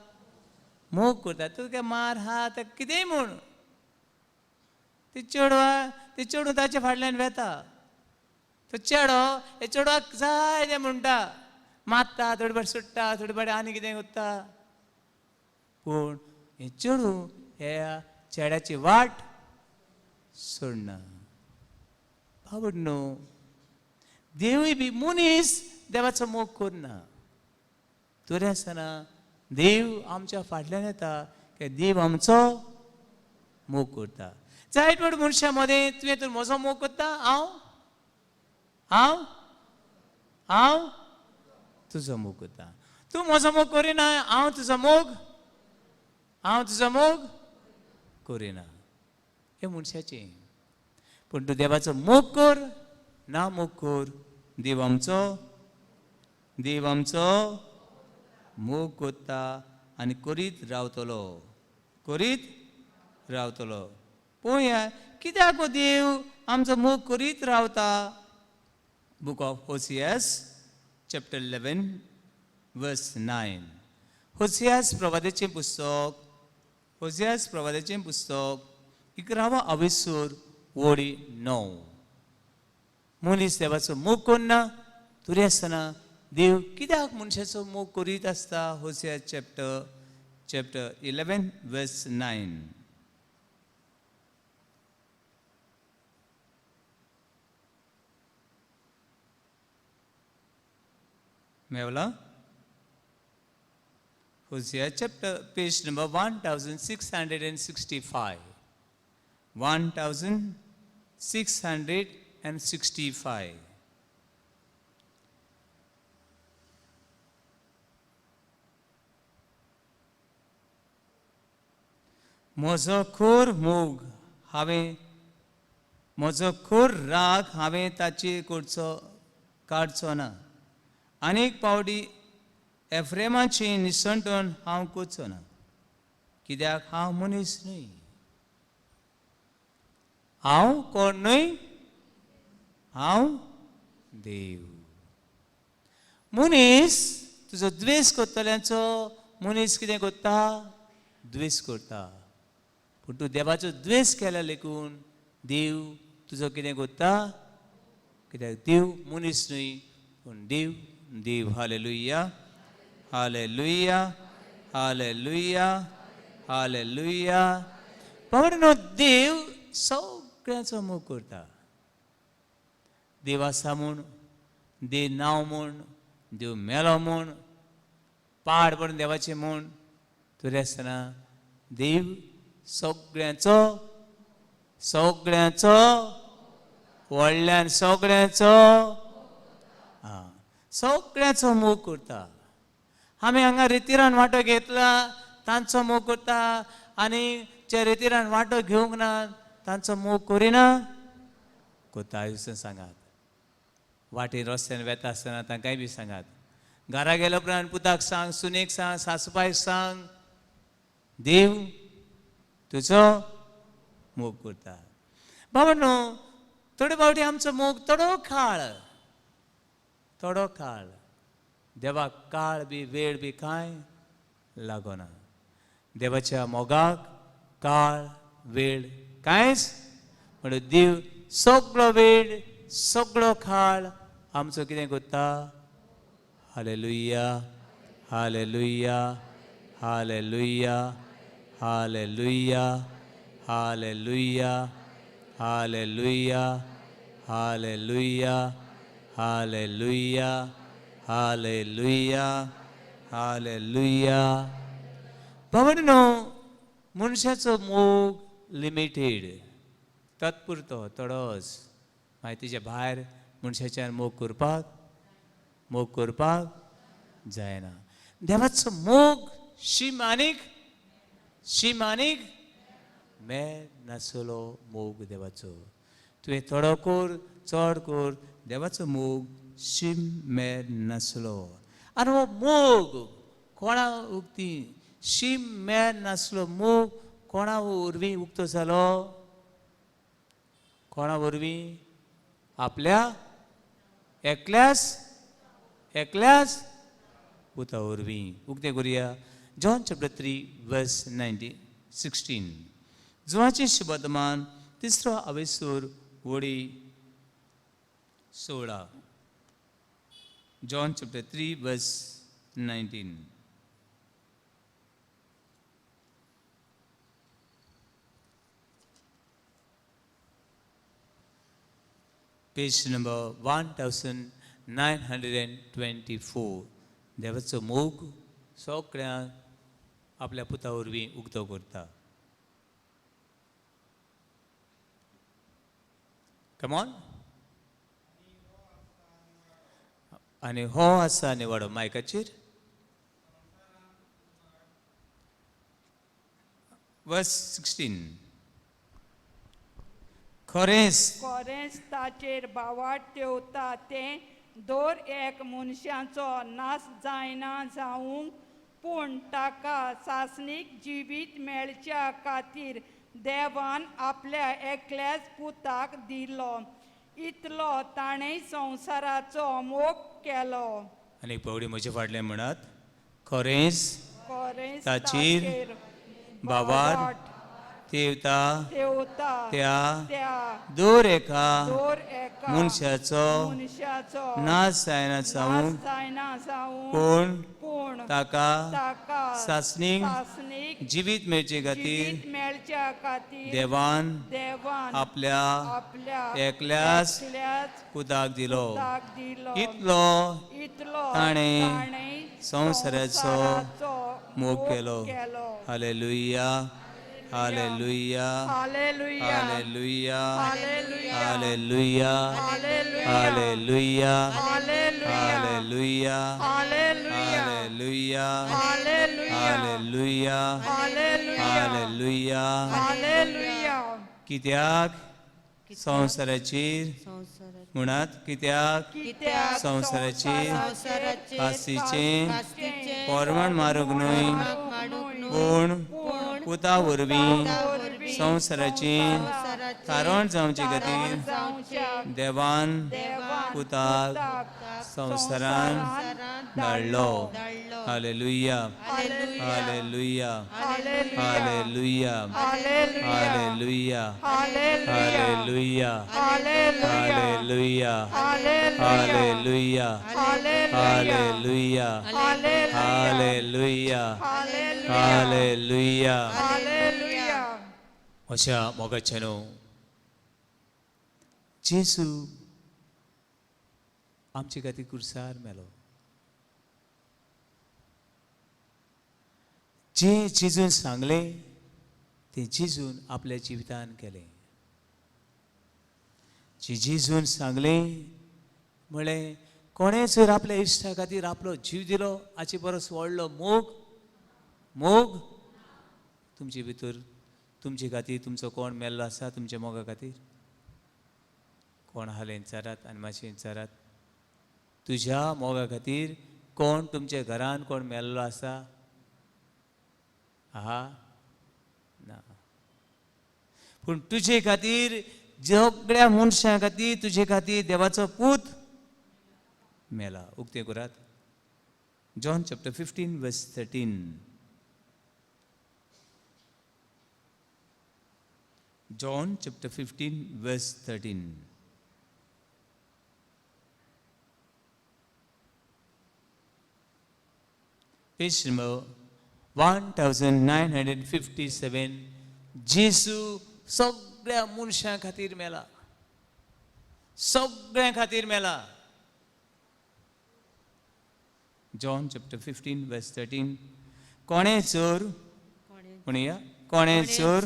Speaker 1: मोग करता. तुका मार हात कितेंय म्हूण ती चेडवा ती चेडूं ताच्या फाटल्यान वेता. तो चेडो हे चेडवाक जाय तें म्हणटा, मारता, थोडे फावट सुट्टा, थोडे फावट आनी कितें करता. पूण हें चेडूं ह्या चेड्याची वाट सोडना. बाबड न्हू, देवूय बी मनीस देवाचो मोग करना. तरी आसतना देव आमच्या फाटल्यान येता की देव आमचो मोग करता. जायत फावट मनशां मदें तुवें तर म्हजो मोग करता, हांव हांव हांव तुजो मोग करता. तूं म्हजो मोग करिना, हांव तुजो मोग, हांव तुजो मोग करिना. हें मनशाचें. पूण तूं देवाचो मोग कर ना मोग कर, देव आमचो, देव आमचो मोग करता आनी करीत रावतलो, करीत रावतलो. पळोवया कित्याक हो देव आमचो मोग करीत रावता. Book of Hoseas chapter 11 verse 9. होसियास प्रवादाचें पुस्तक, होसियास प्रवादाचें पुस्तक 11वो आवेसूर वळी 9. मनीस देवाचो मोग करना, तरी आसतना देव कित्याक मनशाचो मोग करीत आसता? होसिया चॅप्टर 11 वर्स 9. Mewla? Hosea chapter page number 1665. 1665. म्हजो खोर मोग हांवें, म्हजो खोर राग हांवें ताचेर करचो काडचो ना, आनीक पावटी एफ्रेमाची निसंटण हांव करचो ना. कित्याक हांव मनीस न्हय. हांव कोण न्हय? हांव देव. मनीस तुजो द्वेश करतल्यांचो मनीस कितें करता? द्वेश करता. पूण तूं देवाचो द्वेश केल्या लेगून देव तुजो कितें करता? कित्याक देव मनीस न्हय, पूण देव देव. हालेलुया. Hallelujah, hallelujah, hallelujah. भावंडांनो, देव सगळ्यांचो मोग करता. देव आसा म्हूण, देव नांव म्हूण, देव मेलो म्हूण, पाड पडून देवाचें म्हूण, तरी आसतना देव सगळ्यांचो, सगळ्यांचो, व्हडल्यान सगळ्यांचो, आं, सगळ्यांचो मोग करता. आमी हांगा रितीरान वांटो घेतला तांचो मोग करता, आनी जे रितीरान वांटो घेवंक ना तांचो मोग करिना करता. आयुश्य सांगात, वाटेर रस्त्यान वेता आसतना तांकांय बी सांगात, घरा गेल्या उपरांत पुताक सांग, सुनेक सांग, सासूबायक सांग, देव तुजो मोग करता. बाबा थोडे फावटी आमचो मोग थोडो काळ, थोडो काळ, देवाक काळ बी वेळ बी कांय लागना. देवाच्या मोगाक काळ वेळ कांयच, म्हणून देव सगळो वेळ सगळो काळ आमचो कितें करता. Hallelujah, hallelujah, hallelujah, hallelujah, hallelujah, hallelujah, hallelujah, hallelujah, hallelujah, hallelujah. भावंडांनो, मनशाचो मोग लिमिटेड, तत्पुरतो, थोडोच. मागीर तेच्या भायर मनशाच्यान मोग करपाक, मोग करपाक जायना. देवाचो मोग शीम आनीक, शीम आनीक मेर नासलो मोग देवाचो. तुवें थोडो कर, चड कर, देवाचो मोग शीम मेर नासलो. आनी हो मोग कोणा उक्ती शीम मेर नासलो मोग कोणा वरवीं उक्तो जालो? कोणा वरवीं? आपल्या एकल्याच, एकल्याच पुता वरवीं. उक्तें करुया. John chapter 3 verse 19-16. जुवाचें शुभवर्तमान तिसरो अवेसूर वडी 16. John chapter 3 verse 19. Page number 1924. देवाचो मोग सगळ्यांक आपल्या पुता वरवीं उक्तो करता. कमॉन. आनी हो आसा निवाडो मायकाचेर. वर्स 16. खरेंच
Speaker 3: खरेंच ताचेर भावार्थ तेवता तें दर एक मनशाचो नाश जायना जावंक, पूण ताका सासणीक जिवीत मेळच्या खातीर देवान आपल्या एकल्याच पुताक दिलो. इतलो ताणें संवसाराचो मोग केलो.
Speaker 1: आनी पवडी म्हजे फाटल्यान म्हणात, खरेंच
Speaker 3: खरेंच
Speaker 1: ताचेर भावार्थ तेवता
Speaker 3: तेवता
Speaker 1: त्या
Speaker 3: त्या
Speaker 1: दर एका
Speaker 3: दर एका
Speaker 1: मनशाचो
Speaker 3: मनशाचो
Speaker 1: नाश जायना जावंक,
Speaker 3: नाश जायना जावंक,
Speaker 1: पूण
Speaker 3: पूण
Speaker 1: ताका
Speaker 3: ताका
Speaker 1: सासणीक
Speaker 3: सासणीक
Speaker 1: जिवीत मेळचे खातीर
Speaker 3: जिवीत मेळच्या खातीर
Speaker 1: देवान
Speaker 3: देवान
Speaker 1: आपल्या
Speaker 3: आपल्या
Speaker 1: एकल्याच
Speaker 3: एकल्याच
Speaker 1: पुताक दिलो.
Speaker 3: पुताक दिलो.
Speaker 1: इतलो
Speaker 3: इतलो
Speaker 1: ताणें
Speaker 3: ताणें
Speaker 1: संवसाराचो
Speaker 3: संवसाराचो
Speaker 1: मोग केलो.
Speaker 3: केलो.
Speaker 1: Hallelujah, hallelujah,
Speaker 3: hallelujah,
Speaker 1: hallelujah,
Speaker 3: hallelujah,
Speaker 1: hallelujah,
Speaker 3: hallelujah,
Speaker 1: hallelujah,
Speaker 3: hallelujah,
Speaker 1: hallelujah,
Speaker 3: hallelujah,
Speaker 1: hallelujah,
Speaker 3: hallelujah,
Speaker 1: hallelujah,
Speaker 3: hallelujah,
Speaker 1: hallelujah.
Speaker 3: Hallelujah.
Speaker 1: कित्याक संवसाराचेर
Speaker 2: संवसाराचेर
Speaker 1: म्हणात, कित्याक
Speaker 3: कित्याक
Speaker 1: संवसाराचेर
Speaker 2: संवसाराचेर
Speaker 1: कास्तीचें
Speaker 2: कास्तीचें
Speaker 1: पोरवण मारूंक न्हय,
Speaker 2: मारूंक न्हय,
Speaker 1: पूण
Speaker 2: पूण
Speaker 1: पुता वरवीं
Speaker 2: वरवीं
Speaker 1: संवसाराचें
Speaker 2: संवसाराचें
Speaker 1: तारण जावचे खातीर
Speaker 3: जावच्या
Speaker 1: देवान
Speaker 3: देवान
Speaker 1: पुताक
Speaker 3: पुताक
Speaker 1: संवसारान
Speaker 2: संवसारान
Speaker 1: धाडलो.
Speaker 2: धाडलो.
Speaker 1: Hallelujah,
Speaker 2: hallelujah,
Speaker 1: Hallelujah. Hallelujah. Hallelujah. Hallelujah. Hallelujah. Hallelujah. Hallelujah. Hallelujah. Hallelujah. अशा मोगाच्यानो, जेजू आमचे खातीर कुर्सार मेलो. जे जेजून सांगलें तें जेजून आपल्या जिवितान केलें. जे जेजून सांगलें म्हळें, कोणें जर आपल्या इश्टा खातीर आपलो जीव दिलो हाचे परस व्हडलो मोग मोग तुमचे भितर, तुमचे खातीर तुमचो कोण मेल्लो आसा तुमच्या मोगा खातीर? कोण हालें विचारात आनी मातशें विचारात, तुज्या मोगा खातीर कोण तुमच्या घरान कोण मेल्लो आसा? आहा ना. पूण तुजे खातीर, सगळ्या मनशां खातीर, तुजे खातीर देवाचो पूत मेला. उक्तें करात John chapter 15 verse 13. John chapter 15 verse 13. Page number 1957. जेजू सगळ्या मनशां खातीर मेला, सगळ्यां खातीर मेला. John chapter 15 verse 13. कोणें जर, म्हणया, कोणें जर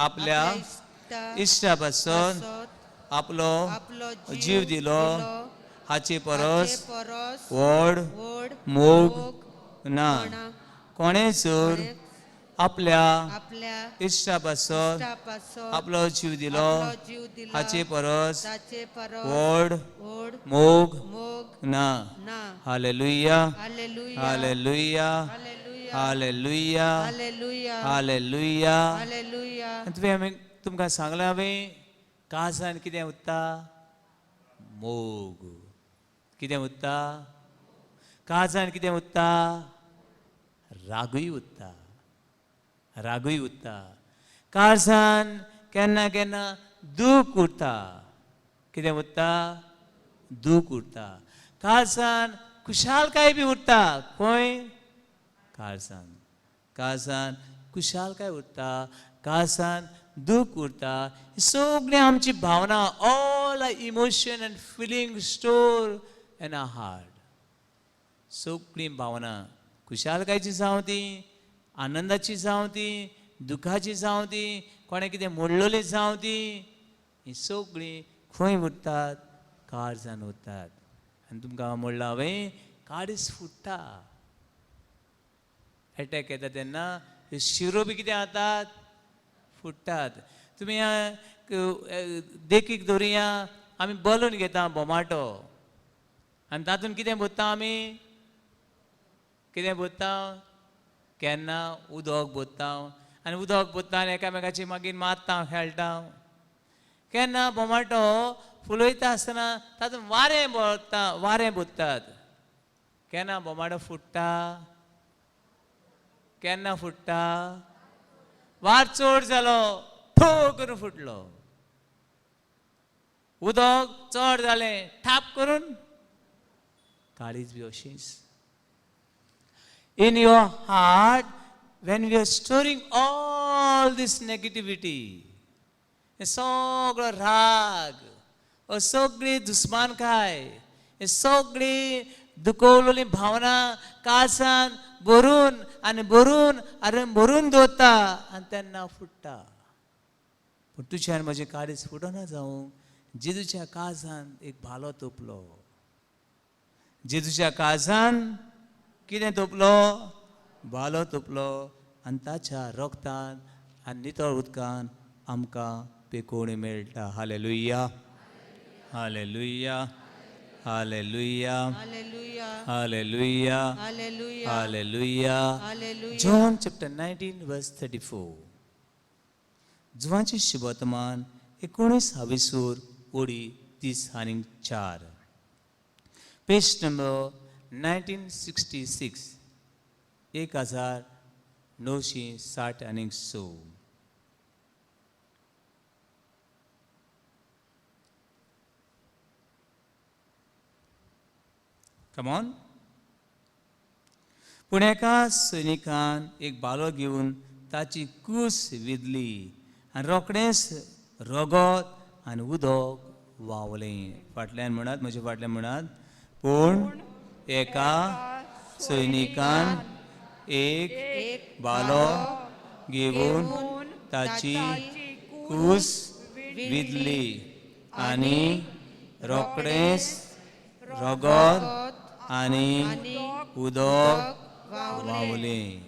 Speaker 1: आपल्या इश्टा पासून आपलो जीव दिलो हाचे परस व्हड मोग ना. कोणें जर आपल्या इश्टा पासून आपलो जीव दिलो हाचे परस व्हड मोग ना. Hallelujah. Hallelujah. Hallelujah. Hallelujah. आनी तुवें हांवें तुमकां सांगलां, हांवें काळजान कितें उत्ता? मोग. कितें उत्ता काळजान? कितें उत्ता? रागूय उत्ता, रागूय उत्ता काळजान. केन्ना केन्ना दूख उरता. कितें उरता? दूख उरता काळजान. खुशालकाय बी उरता. खंय? काळजान. काळजान खुशालकाय उरता, काळजान दूख उरता. सगळीं आमची भावना, all emotion and feeling store in our heart. सगळीं भावना, खुशालकायची जावं ती, आनंदाची जावं ती, दुखाची जावं ती, कोणें कितें मोडलेली जावं ती, ही सगळीं खंय उरतात? काळजान उरतात. आनी तुमकां म्हणलां हांवें, काळीज फुट्टा. एटॅक येता तेन्ना ह्यो शिरो बी कितें जातात? फुट्टात. तुमी देखीक दवरुया, आमी बलून घेता बोमाटो आनी तातूंत कितें भरता आमी? कितें भरता? केन्ना उदक भरता आनी उदक भरता आनी एकामेकाची मागीर मारता, खेळटा. केन्ना बोमाटो फुलयता आसतना तातूंत वारें भरता, वारें भरतात. केन्ना बोमाटो फुट्टा? केन्ना फुट्टा? वार चड जालो, ठो करून फुटलो. उदक चड जालें, ठाप करून. काळीज बी अशीच. In your heart, when we are storing all this negativity, हे सगळो राग, हो सगळी दुस्मानकाय, हे सगळी दुखवलेली भावना काळजान भरून आनी भरून आनी भरून दवरता आनी तेन्ना फुट्टा. पूण तुजें आनी म्हजें काळीज फुटना जावंक जेजूच्या काळजान एक भालो तोपलो. जेजूच्या काळजान कितें तोपलो? भालो तोपलो. आनी ताच्या रक्तान आनी नितळ उदकान आमकां पेकोवणी मेळटा. Hallelujah. Hallelujah. Hallelujah.
Speaker 2: Hallelujah.
Speaker 1: Hallelujah.
Speaker 2: Hallelujah.
Speaker 1: Hallelujah.
Speaker 2: Hallelujah.
Speaker 1: John chapter 19 verse 34. जुवांचे शुभवर्तमान 19 हावेसूर ओडी 34, page number 1966, 1966. 960 आनीक 6. कमॉन. पूण एका सैनिकान एक भालो घेवन ताची कूस विदली आनी रोखडेंच रगत आनी उदक व्हांवलें. फाटल्यान म्हणात, म्हज्या फाटल्यान म्हणात, पूण एका सैनिकान एक भालो घेवन ताची कूस विदली आनी रोखडेंच रगत आनी उदक व्हांवलें.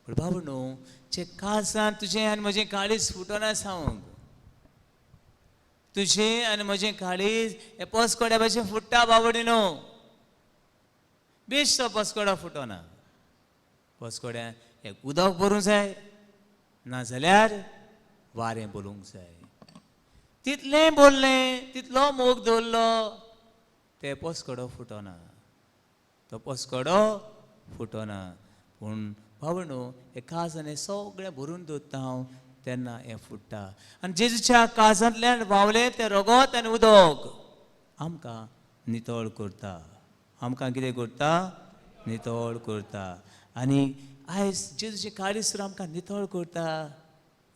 Speaker 1: पूण बाबू न्हू, जे काळजान तुजें आनी म्हजें काळीज फुटना सांगूंक, तुजें आनी म्हजें काळीज हे पसकोड्या भशेन फुट्टा बाबडी न्हू, बेश्टो पसकोडो फुटना. पसकोड्या एक उदक भरूंक जाय, नाजाल्यार वारें बोलूंक जाय. तितलें बोललें, तितलो मोग दवरलो, ते पसकडो फुटना, तो पसकडो फुटना. पूण बाबा न्हू, हे काळजान हें सगळें भरून दवरता हांव तेन्ना हें फुट्टा. आनी जेजूच्या काळजांतल्यान व्हांवलें तें रगत आनी उदक आमकां नितळ करता. आमकां कितें करता? नितळ करता. आनी आयज जेजूचें काळीज सुद्दां आमकां नितळ करता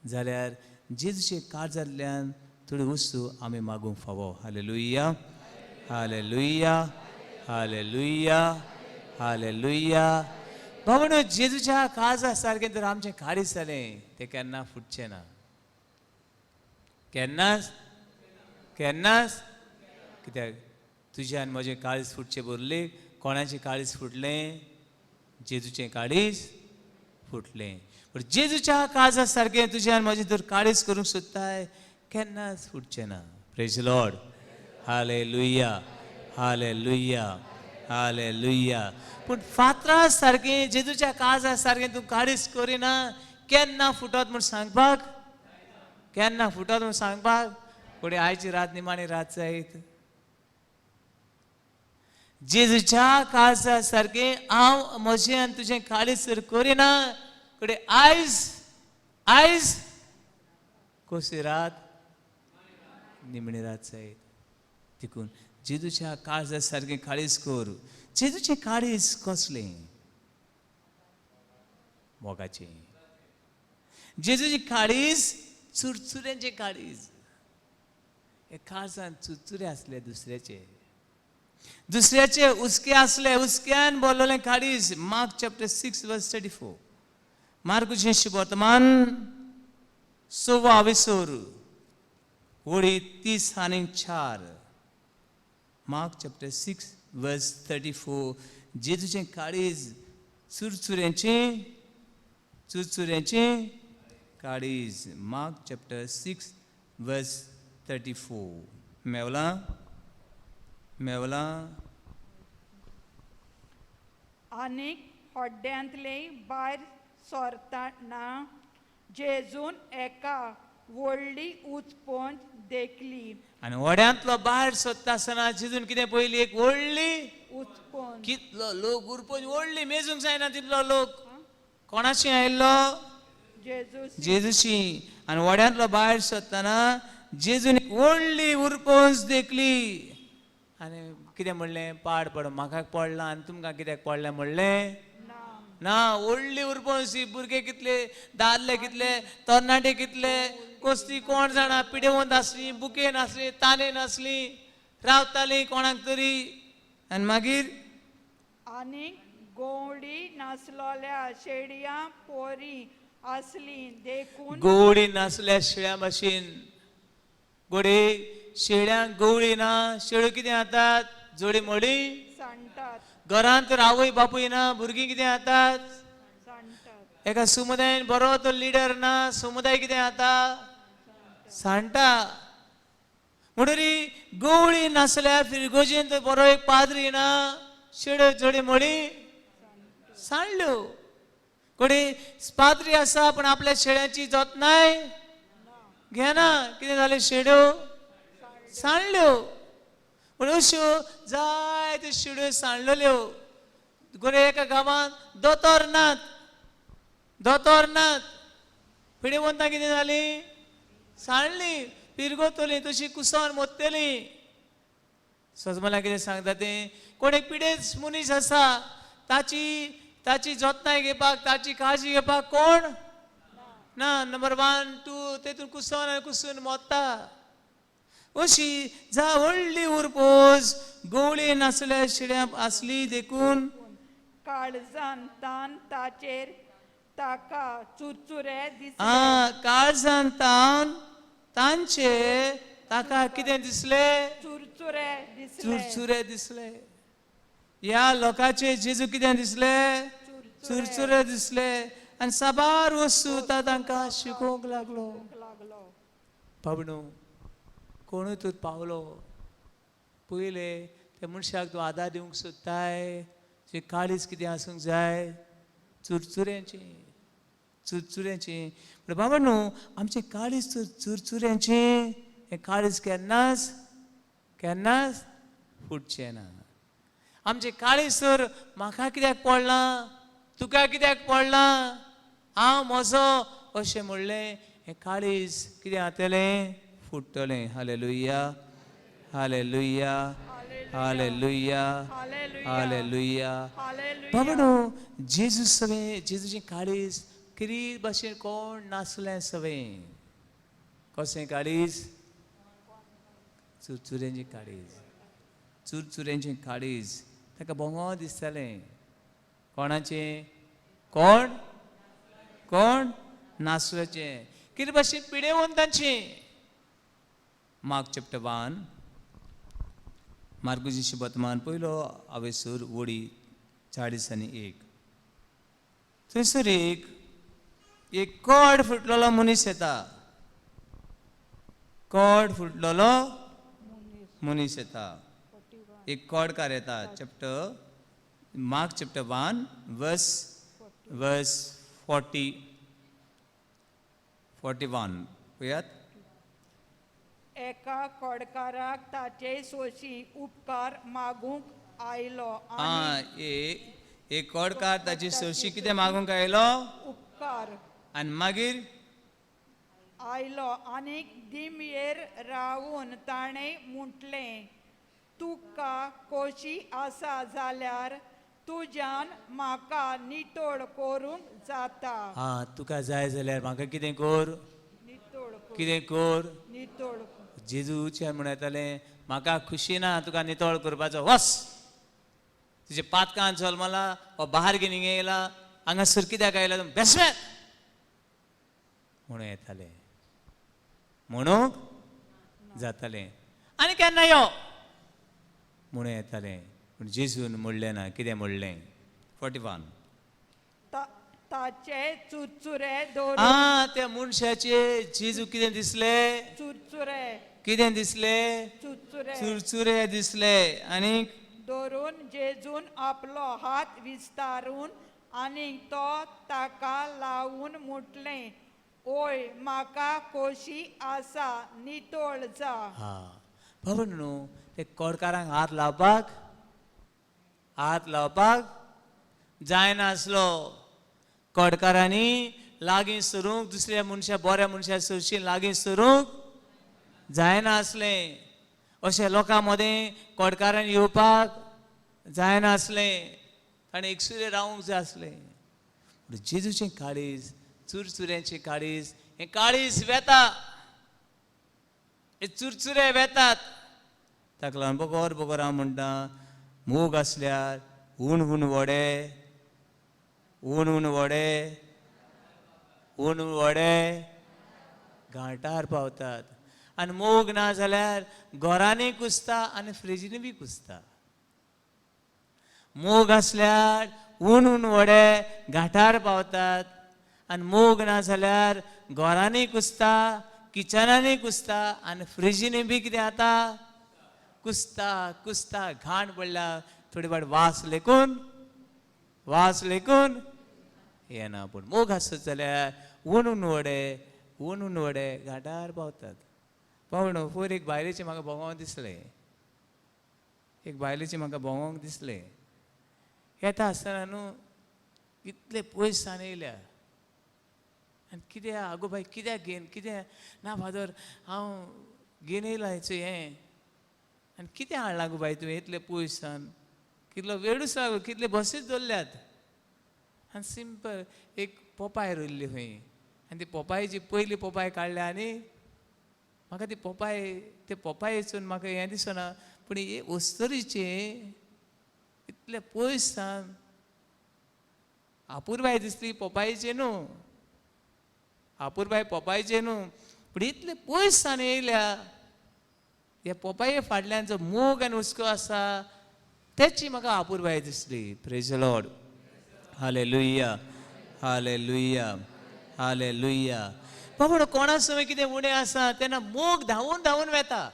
Speaker 1: जाल्यार जेजूचे काळजांतल्यान थोड्यो वस्तू आमी मागूंक फावो. Hallelujah, hallelujah, hallelujah, hallelujah. बाबा, जेजूच्या काळजा सारकें जर आमचें काळीज जालें तें केन्ना फुटचें ना, केन्नाच, केन्नाच. कित्याक तुजें आनी म्हजें काळीज फुटचें बरलें, कोणाचें काळीज फुटलें? जेजूचें काळीज फुटलें. पूण जेजूच्या काळजा सारकें तुजें आनी म्हजें जर काळीज करूंक सोदताय केन्नाच फुटचें ना. Praise Lord, hallelujah, hallelujah, hallelujah. पूण फातरा सारकें जेजूच्या काळजा सारकें तूं काळीज करिना, केन्ना फुटत म्हूण सांगपाक, केन्ना फुटत म्हूण सांगपाक. फुडें आयची रात निमाणी रात जायत. जेजूच्या काळजा सारकें हांव म्हजें आनी तुजें काळीज जर करिना, फुडें आयज, आयज कसली रात? निमणी रात जायत. देखून जेजूच्या काळजा सारकें काळीज कर. जेजूचें काळीज कसलें? मोगाचें. जेजूचें काळीज चुरचुऱ्यांचें काळीज. हे काळजान चुरचुरे आसले दुसऱ्याचे, दुसऱ्याचे हुस्के आसले, हुस्क्यान बोल्लोलें काळीज. मार्क चॅप्टर 6 वर्स 34, मार्कुचें वर्तमान 26 वळी 30 आनी 4. मार्क चॅप्टर 6 वर्स 34. जेजूचें काळीज चुरचुऱ्यांचें, चुरचुऱ्यांचें काळीज. मार्क चॅप्टर 6 वर्स 34. मेवलां? मेवलां?
Speaker 3: आनीक होड्ड्यांतले भायर सरतना जेजून एका व्हडली उचपोंज देखली.
Speaker 1: आनी व्हड्यांतलो भायर सोदता आसतना जेजून कितें पळयली? एक व्हडली
Speaker 3: उचपोंज.
Speaker 1: कितलो लोक, उरपोंज व्हडली, मेजूंक जायना तितलो लोक. कोणाशी आयिल्लो?
Speaker 3: जेजूशी.
Speaker 1: जेजूशी. आनी व्हड्यांतलो भायर सोदतना जेजून एक व्हडली उरपोंज देखली आनी कितें म्हणलें? पाड पड, म्हाका पडलां आनी तुमकां कित्याक पडलें म्हणलें ना. व्हडली उरपोंज, भुरगे कितले, दादले कितले, तरणाटे कितले, कसली कोण जाणा, पिडेवंत आसली, बुकेन आसली, तानेन आसली, रावताली कोणाक तरी. आनी मागीर
Speaker 3: आनी गोवडी नासलोल्या शेडयां पोरी आसली देखून.
Speaker 1: गोवडी नासल्या शेळ्या भाशेन. गोडे शेळ्यांक गवळी ना, शेळ्यो कितें जातात? जोडी मोडी
Speaker 3: सांडटात.
Speaker 1: घरांत तर आवय बापूय ना, भुरगीं कितें जातात?
Speaker 3: सांडटात.
Speaker 1: एका समुदायान बरो तो लिडर ना, समुदाय कितें जाता? सांडटा. म्हणटरी गवळी नासल्या फिरगोजेन तर बरो एक पाद्री ना, शेळ्यो जोडी मोडी सांडल्यो. कोणी पाद्री आसा पण आपल्या शेळ्यांची जतनाय घेना, कितें जालें? शेड्यो सांडल्यो. पूण अश्यो जायत्यो शेड्यो सांडलेल्यो. गोरे एका गांवांत दोतोर नात, दोतोर नात. पिडेवंतां कितें जालीं? सांडलीं, पिरगोतलीं, तशी कुसोन मोत्तलीं. सजमला कितें सांगता तें, कोण एक पिडेच मनीस आसा, ताची ताची जतनाय घेवपाक, ताची काळजी घेवपाक कोण ना. नंबर 1 2 तेतून कुसोन आनी कुसून मोत्ता. अशी जा व्हडली उरपोज गवळी नासल्या शिड्या आसली देखून
Speaker 3: काळजान तान ताचेर ताका चुरचुरे दिसले.
Speaker 1: आ काळजान तान तांचे ताका कितें दिसले?
Speaker 3: चुरचुरे दिसले.
Speaker 1: चुरचुरे दिसले. ह्या लोकांचे जेजू कितें दिसले? चुरचुरे दिसले. आनी साबार वस्तू तांकां शिकोवंक लागलो.
Speaker 3: लागलो.
Speaker 1: बाबणू कोणूय तूं पावलो पयले त्या मनशाक तूं आदार दिवंक सोदताय, तुजें काळीज कितें आसूंक जाय? चुरचुऱ्यांचें, चुरचुऱ्यांचें. पूण बाबा न्हू आमचें काळीज चुरचुऱ्यांचें, हें काळीज केन्नाच केन्नाच फुटचें ना. आमचें काळीज तर म्हाका कित्याक पडलां, तुका कित्याक पडलां, हांव म्हजो अशें म्हणलें, हें काळीज कितें जातलें? फुट्टलें. Hallelujah, hallelujah, hallelujah, hallelujah. बाबा न्हू जेजू सगळें, जेजूचें काळीज किरी भाशेन कोण नासलें सगळें. कशें काळीज? चुरचुऱ्यांचें काळीज, चुरचुऱ्यांचें काळीज. ताका भोंगो दिसतालें. कोणाचें? कोण कोण नासल्याचें, कितें भाशेन पिडेवंतांचें. मार्क चॅप्टर 1, मार्कुजी वर्तमान पयलो आवेसूर वडी 41. थंयसर एक एक कड फुटलेलो मनीस येता. कड फुटलेलो मनीस येता. एक कोडकार येता. चॅप्टर मार्क चॅप्टर 1 वर्स वर्स 40 41 पळयात.
Speaker 3: एका कोडकाराक ताचे सोशी उपकार मागूंक आयलो.
Speaker 1: आं, एक कोडकार ताची सोशी कितें मागूंक आयलो?
Speaker 3: उपकार.
Speaker 1: आनी मागीर
Speaker 3: आयलो आनी दिमयेर रावून ताणें म्हटलें, तुका कोशी आसा जाल्यार तुज्यान म्हाका नितळ करूंक जाता.
Speaker 1: आं, तुका जाय जाल्यार म्हाका कितें कर?
Speaker 3: नितळ.
Speaker 1: कितें कर?
Speaker 3: नितळ.
Speaker 1: जेजूचें म्हण येतालें, म्हाका खुशी ना तुका नितळ करपाचो, वस तुजे पातकान जल्मला हो बाहर घेवन हिंगा येयला, हांगासर कित्याक आयला तूं, बेसमेत म्हणून येतालें, म्हणूंक जातालें. आनी केन्ना यो म्हणून येतालें. पूण जेजून म्हणलें ना. कितें म्हणलें? 41.
Speaker 3: ताचे चुरचुरे दवरून.
Speaker 1: आं, त्या मनशाचे जेजू कितें दिसले?
Speaker 3: चुरचुरे.
Speaker 1: कितें दिसले?
Speaker 3: चुरचुरे.
Speaker 1: चुरचुरे दिसले. आनी
Speaker 3: दवरून जेजून आपलो हात विस्तारून आनी तो ताका लावून म्हटलें, ओय म्हाका खोशी आसा, नितळ जा.
Speaker 1: हा बाबा न्हू ते कोडकारांक हात लावपाक, हात लावपाक जायनासलो. कोडकारांनी लागीं सरूंक, दुसऱ्या मनशा बऱ्या मनशा सरशी लागीं सरूंक जायनासलें. अशें लोकां मदें कोडकारांनी येवपाक जायनासलें. ताणें एकसुरें रावूंक जाय आसलें. पूण जेजूचें काळीज, चुरचुऱ्यांचें काळीज, हें काळीज वेता, हे चुरचुरे वेतात. ताका लागून बगर बगर हांव म्हणटा, मोग आसल्यार हून हून वडे, हून हून वडे, हून वडे घांटार पावतात. आनी मोग ना जाल्यार घरांनी कुसता आनी फ्रिजीनी बी कुसता. मोग आसल्यार हून हून वडे घांटार पावतात आनी मोग ना जाल्यार घरांनी कुसता, किचनांनी कुसता आनी फ्रिजीनी बी कितें जाता? कुसता कुसता. घाण पडल्या थोडी फावट वास लेखून, वास लेखून येना. पूण मोग आसत जाल्यार हून हून वडे, हून हून वडे घांटार पावतात. पावणो फयर एक बायलेचें म्हाका भोंगोंक दिसलें, एक बायलेचें म्हाका भोंगोंक दिसलें. येता आसतना न्हू इतले पयस सान येयल्या, कित्याक आगो बाय कित्याक घेन कितें ना फादर हांव घेन येयला हेचो हें आनी कितें हाडलां गो बाय तुवें इतलें पयसान कितलो वेळूच लागलो कितले बसीच दवरल्यात आनी सिंपल एक पोपाय रोयल्ली खंय आनी ती पोपायेची पयली पोपाय काडल्या आनी म्हाका ती पोपाय ते पोपायेसून म्हाका हें दिसना पूण हे अस्तरीचें इतले पयस सान आपुरबाय दिसली पोपायेचें न्हू आपुरबाय पोपायचें न्हू पूण इतले पयस सान येयल्या ह्या पोपाये फाटल्यान जो मोग आनी हुस्को आसा तेची म्हाका आपुरबाय दिसली. Praise Lord. Hallelujah hallelujah hallelujah. बाबा कोणा समय कितें उणें आसा तेन्ना मोग धांवून धांवून वेता.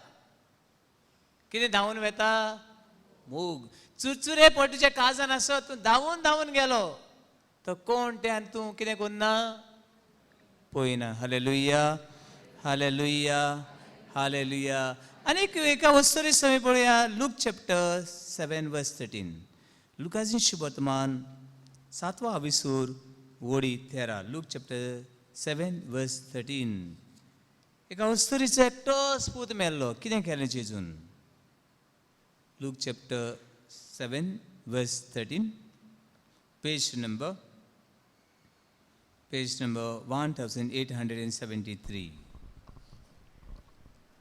Speaker 1: कितें धांवून वेता? मोग. चुरचुरे पड तुज्या काळजान आसत तूं धांवून धांवून गेलो तो कोण ते आनी तूं कितें करना पळयना. Hallelujah hallelujah hallelujah. आनी एका वस्तुरी समय पळोवया. लूक चॅप्टर 7 वर्स 13. लुकाजी शुभवर्तमान 7वो आविसूर वोडी 13. लूक चॅप्टर 7 वर्स 13. एका वस्तुरीचो एकटोच पूत मेल्लो. कितें केलें जेजून? लूक चॅप्टर 7 वर्स 13 पेज नंबर 1873.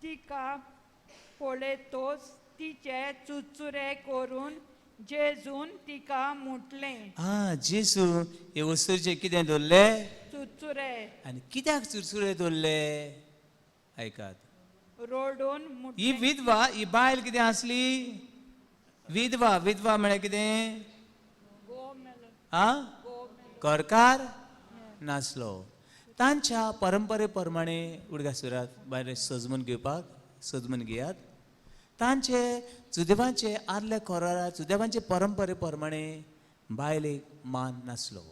Speaker 3: तिका पळयतोच तिचे चुरचुरे करून जेजून तिका म्हटलें.
Speaker 1: आं जेजू हे वस्तूचे कितें दवरले?
Speaker 3: चुरचुरे.
Speaker 1: आनी कित्याक चुरचुरे दवरले? आयकात.
Speaker 3: रोडून
Speaker 1: ही
Speaker 3: म्हटलें.
Speaker 1: विधवा ही बायल कितें आसली? विधवा. विधवा म्हळ्यार कितें?
Speaker 3: गो मेलो.
Speaker 1: आ
Speaker 3: गो मेलो.
Speaker 1: घरकार नासलो. तांच्या परंपरे प्रमाणे उडगास सुरात बायले सजमून घेवपाक सजमून घेयात. तांचे जुदेवांचे आदल्या कोरारा जुदेवांचे परंपरे प्रमाणे बायलेक मान नासलो.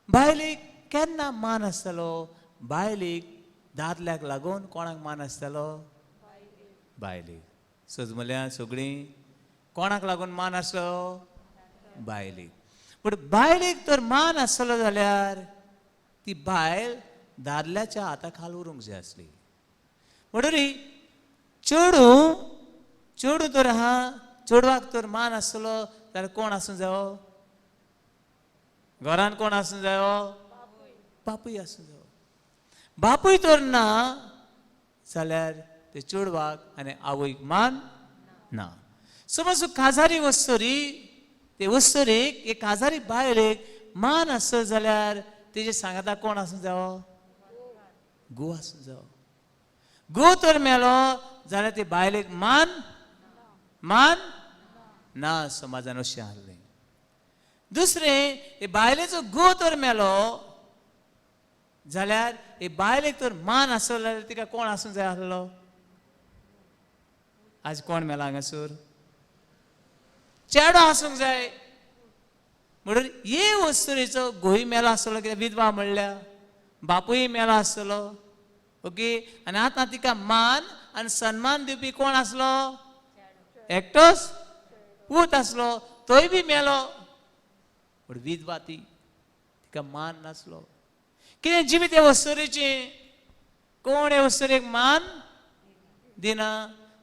Speaker 1: बायलेक केन्ना मान आसतालो? बायलेक दादल्याक लागून कोणाक मान आसतालो? बायलेक. सजमल्या सगळीं कोणाक लागून मान आसलो? बायलेक. पूण बायलेक तर मान आसलो जाल्यार ती बायल दादल्याच्या हाता खाल उरूंक जाय आसली. म्हणून चेडूं चेडूं तर आहा चेडवाक तर मान आसलो जाल्यार कोण आसूं जावो? घरान कोण आसूं जायो? बापूय आसूं जावो. बापूय तर ना जाल्यार ते चेडवाक आनी आवयक मान ना. समज काजारी वस्तुरी ते वस्तुरेक एक काजारी बायलेक मान आसत जाल्यार तेजे सांगाता कोण आसूं जावो? घोव आसूं जावो. घोव तर मेलो जाल्यार ते बायलेक मान मान ना समाजान अशें आहलें. दुसरें हे बायलेचो घोव तर मेलो जाल्यार हे बायलेक तर मान आसलो जाल्यार तिका कोण आसूं जाय आसलो? आज कोण मेला हांगासर? चेडो आसूंक जाय. म्हणून हे वस्तुरेचो घोय मेलो आसतलो कित्याक विधवा म्हणल्या बापूय मेलो आसतलो. ओके. आनी आतां तिका मान आनी सन्मान दिवपी कोण आसलो? एकटोच पूत आसलो तोय बी मेलो. पूण विधवा ती तिका मान नासलो. कितें जिवीत हे वस्तुरेचें? कोण हे वस्तुरेक मान दिना.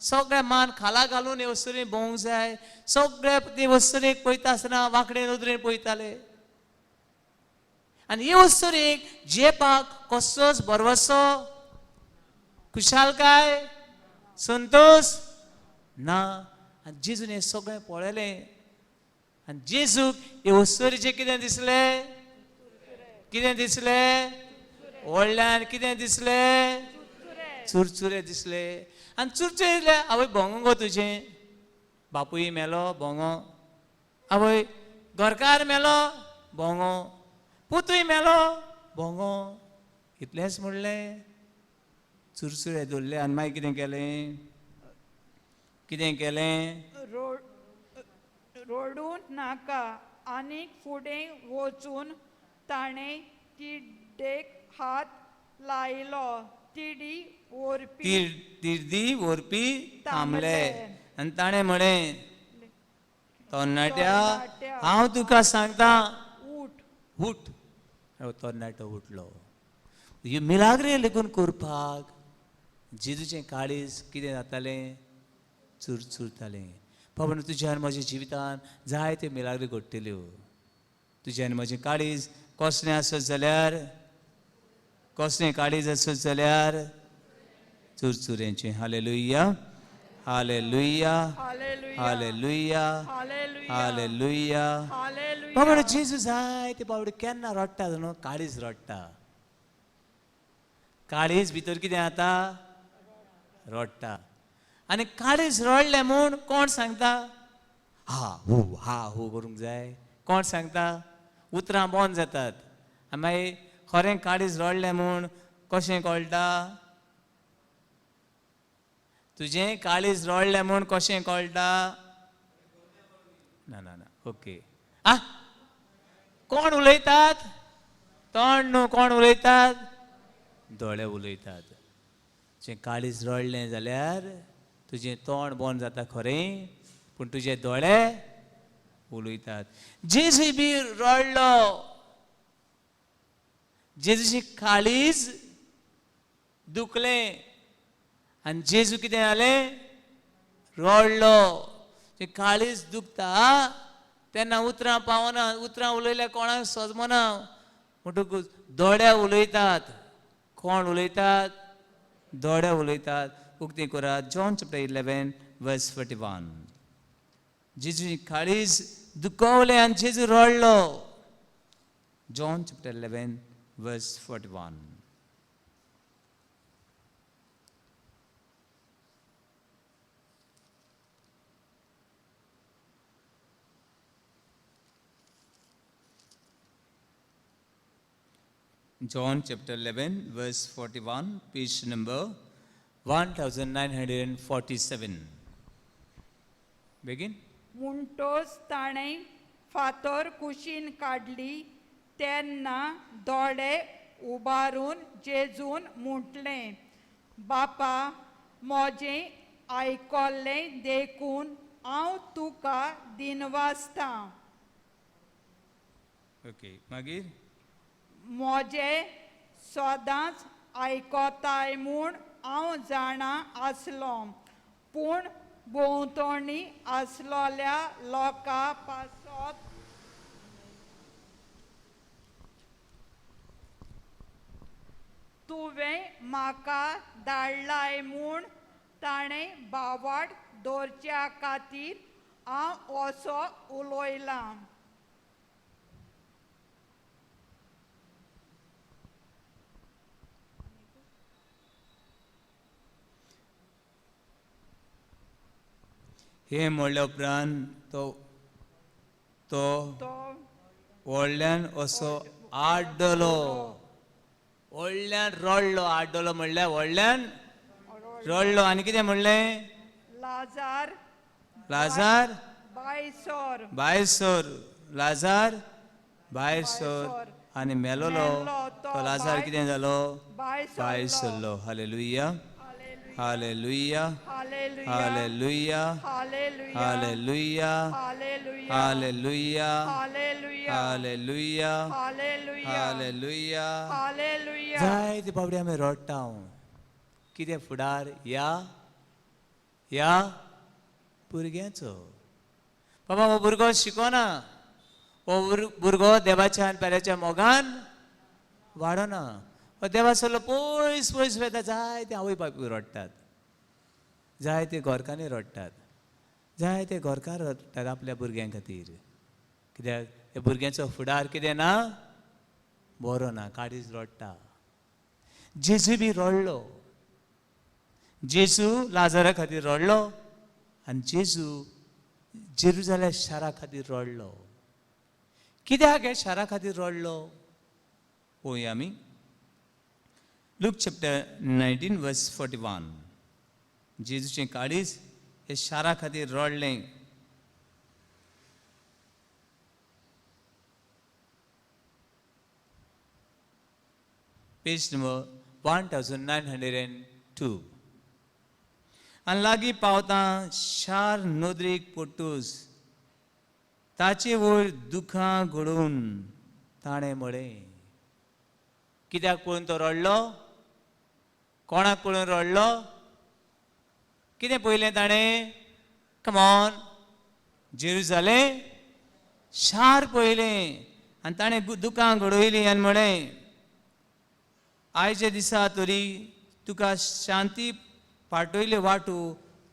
Speaker 1: सगळे मान खाला घालून हे वस्तुरेन भोंवूंक जाय. सगळे ते वस्तुरेक पळयता आसतना वांकडे नदरेन पळयताले. आनी हे वस्तुरेक जियेवपाक कसलोच भरवसो खुशालकाय संतोश ना. आनी जेजून हें सगळें पळयलें आनी जेजूक हे वस्तुरेचें कितें दिसलें? कितें दिसलें? व्हडल्यान कितें दिसलें? चुरचुरे दिसले. आनी चुरचुरे दिसले. आवय भोंगो गो तुजें बापूय मेलो भोंगो, आवय घरकार मेलो भोंगो, पुतूय मेलो भोंगो. इतलेंच म्हणलें. चुरचुरे दवरले आनी मागीर कितें केलें? कितें केलें?
Speaker 3: रोडूं नाका. आनीक फुडें वचून ताणें तिडेक हात लायलो. तिडी व्हरपी
Speaker 1: तिर्दी व्हरपी थांबले. आनी ताणें म्हळें तरणाट्या हांव तुका सांगता
Speaker 3: उठ.
Speaker 1: उठ. हो तरणाटो उठलो. ह्यो मिलाग्री लेगून करपाक जेजूचें काळीज कितें जातालें? चुरचुरतालें. बाबा तुज्या आनी म्हज्या जिवितान जायत्यो मिलाग्री घडटल्यो. तुजें आनी म्हजें काळीज कसलें आसत जाल्यार, कसलें काळीज आसत जाल्यार चुरचुरेंचें. Hallelujah, hallelujah, hallelujah, hallelujah. बाबा जेजू जायते बावडे केन्ना रडटा न्हू? काळीज रडटा. काळीज भितर कितें जाता? रडटा. आनी काळीज रडलें म्हूण कोण सांगता? हा हू हा हू करूंक जाय? कोण सांगता? उतरां बंद जातात. आनी मागीर खरें काळीज रडलें म्हूण कशें कळटा? तुजें काळीज रडलें म्हूण कशें कळटा? ना ना ना, ओके. आ कोण उलयतात? तोंड न्हू, कोण उलयतात? दोळे उलयतात. तुजें काळीज रडलें जाल्यार तुजें तोंड बंद जाता खरें, पूण तुजे दोळे उलयतात. जेजू बी रडलो. जेजूचें काळीज दुखलें आनी जेजू कितें जालें? रडलो. तें काळीज दुखता तेन्ना उतरां पावना, उतरां उलयल्यार कोणाक सजमना, म्हणटकूच दोळे उलयतात. कोण उलयतात? दोळे उलयतात. उक्ती करात जॉन चॅप्टर 11 वर्स 41. जेजूचें काळीज दुखवलें आनी जेजू रडलो. John chapter 11 verse 41. John chapter 11 verse 41, page number 1947. Begin.
Speaker 3: म्हणटोच ताणें फातर कुशीन काडली तेन्ना दोळे उबारून जेजून म्हटलें, बापा म्हजें आयकल्लें देखून हांव तुका दिनवासतां.
Speaker 1: ओके, मागीर
Speaker 3: म्हजें सदांच आयकताय म्हूण हांव जाणा आसलो, पूण भोंवतणी आसलोल्या लोकां पासत तुवें म्हाका धाडलाय म्हूण ताणें भावार्थ दवरच्या खातीर हांव असो उलयलां.
Speaker 1: हे म्हणल्या उपरांत तो तो व्हडल्यान असो आड्डलो, व्हडल्यान रडलो. आड्डलो म्हणल्यार व्हडल्यान रडलो. आनी कितें म्हणलें?
Speaker 3: लाजार,
Speaker 1: लाजार
Speaker 3: भायर सर,
Speaker 1: भायर सर, लाजार भायर सर. आनी मेलोलो तो लाजार कितें जालो? भायर सरलो. Hallelujah, hallelujah, hallelujah, hallelujah, hallelujah, hallelujah, hallelujah. जायते बाबडे आमी रडटा. कितें फुडार ह्या ह्या भुरग्यांचो? बाबा हो भुरगो शिकोना, हो भुरगो देवाच्या आनी पेल्याच्या मोगान वाडना, हो देवा सरलो पयस पयस वयता. जायते आवय बापूय रडटात, जायते घरकान्नी रडटात, जायते घरकार रडटात आपल्या भुरग्यां खातीर. कित्याक ह्या भुरग्यांचो फुडार कितें ना, बरो ना. काळीज रडटा. जेजू बी रडलो. जेजू लाजरा खातीर रडलो आनी जेजू जेरुजाल्या शारा खातीर रडलो. कित्याक ह्या शारा खातीर रडलो? पळोवया आमी लूक चॅप्टर 19 वर्स 41. जेजूचें काळीज हे शारा खातीर रडलें. पेज नंबर 1902. आनी लागीं पावतां शार नदरेक पडटूच ताचे वयर दुखां घडोवन ताणें म्हळें. कित्याक पळोवन तो रडलो? कोणाक पळोवन रडलो? कितें पळयलें ताणें? कमॉन, जेरुजालेम शार पळयलें आनी ताणें दुकां घडयलीं आनी म्हळें, आयच्या दिसा तरी तुका शांती पाटयल्यो वाटो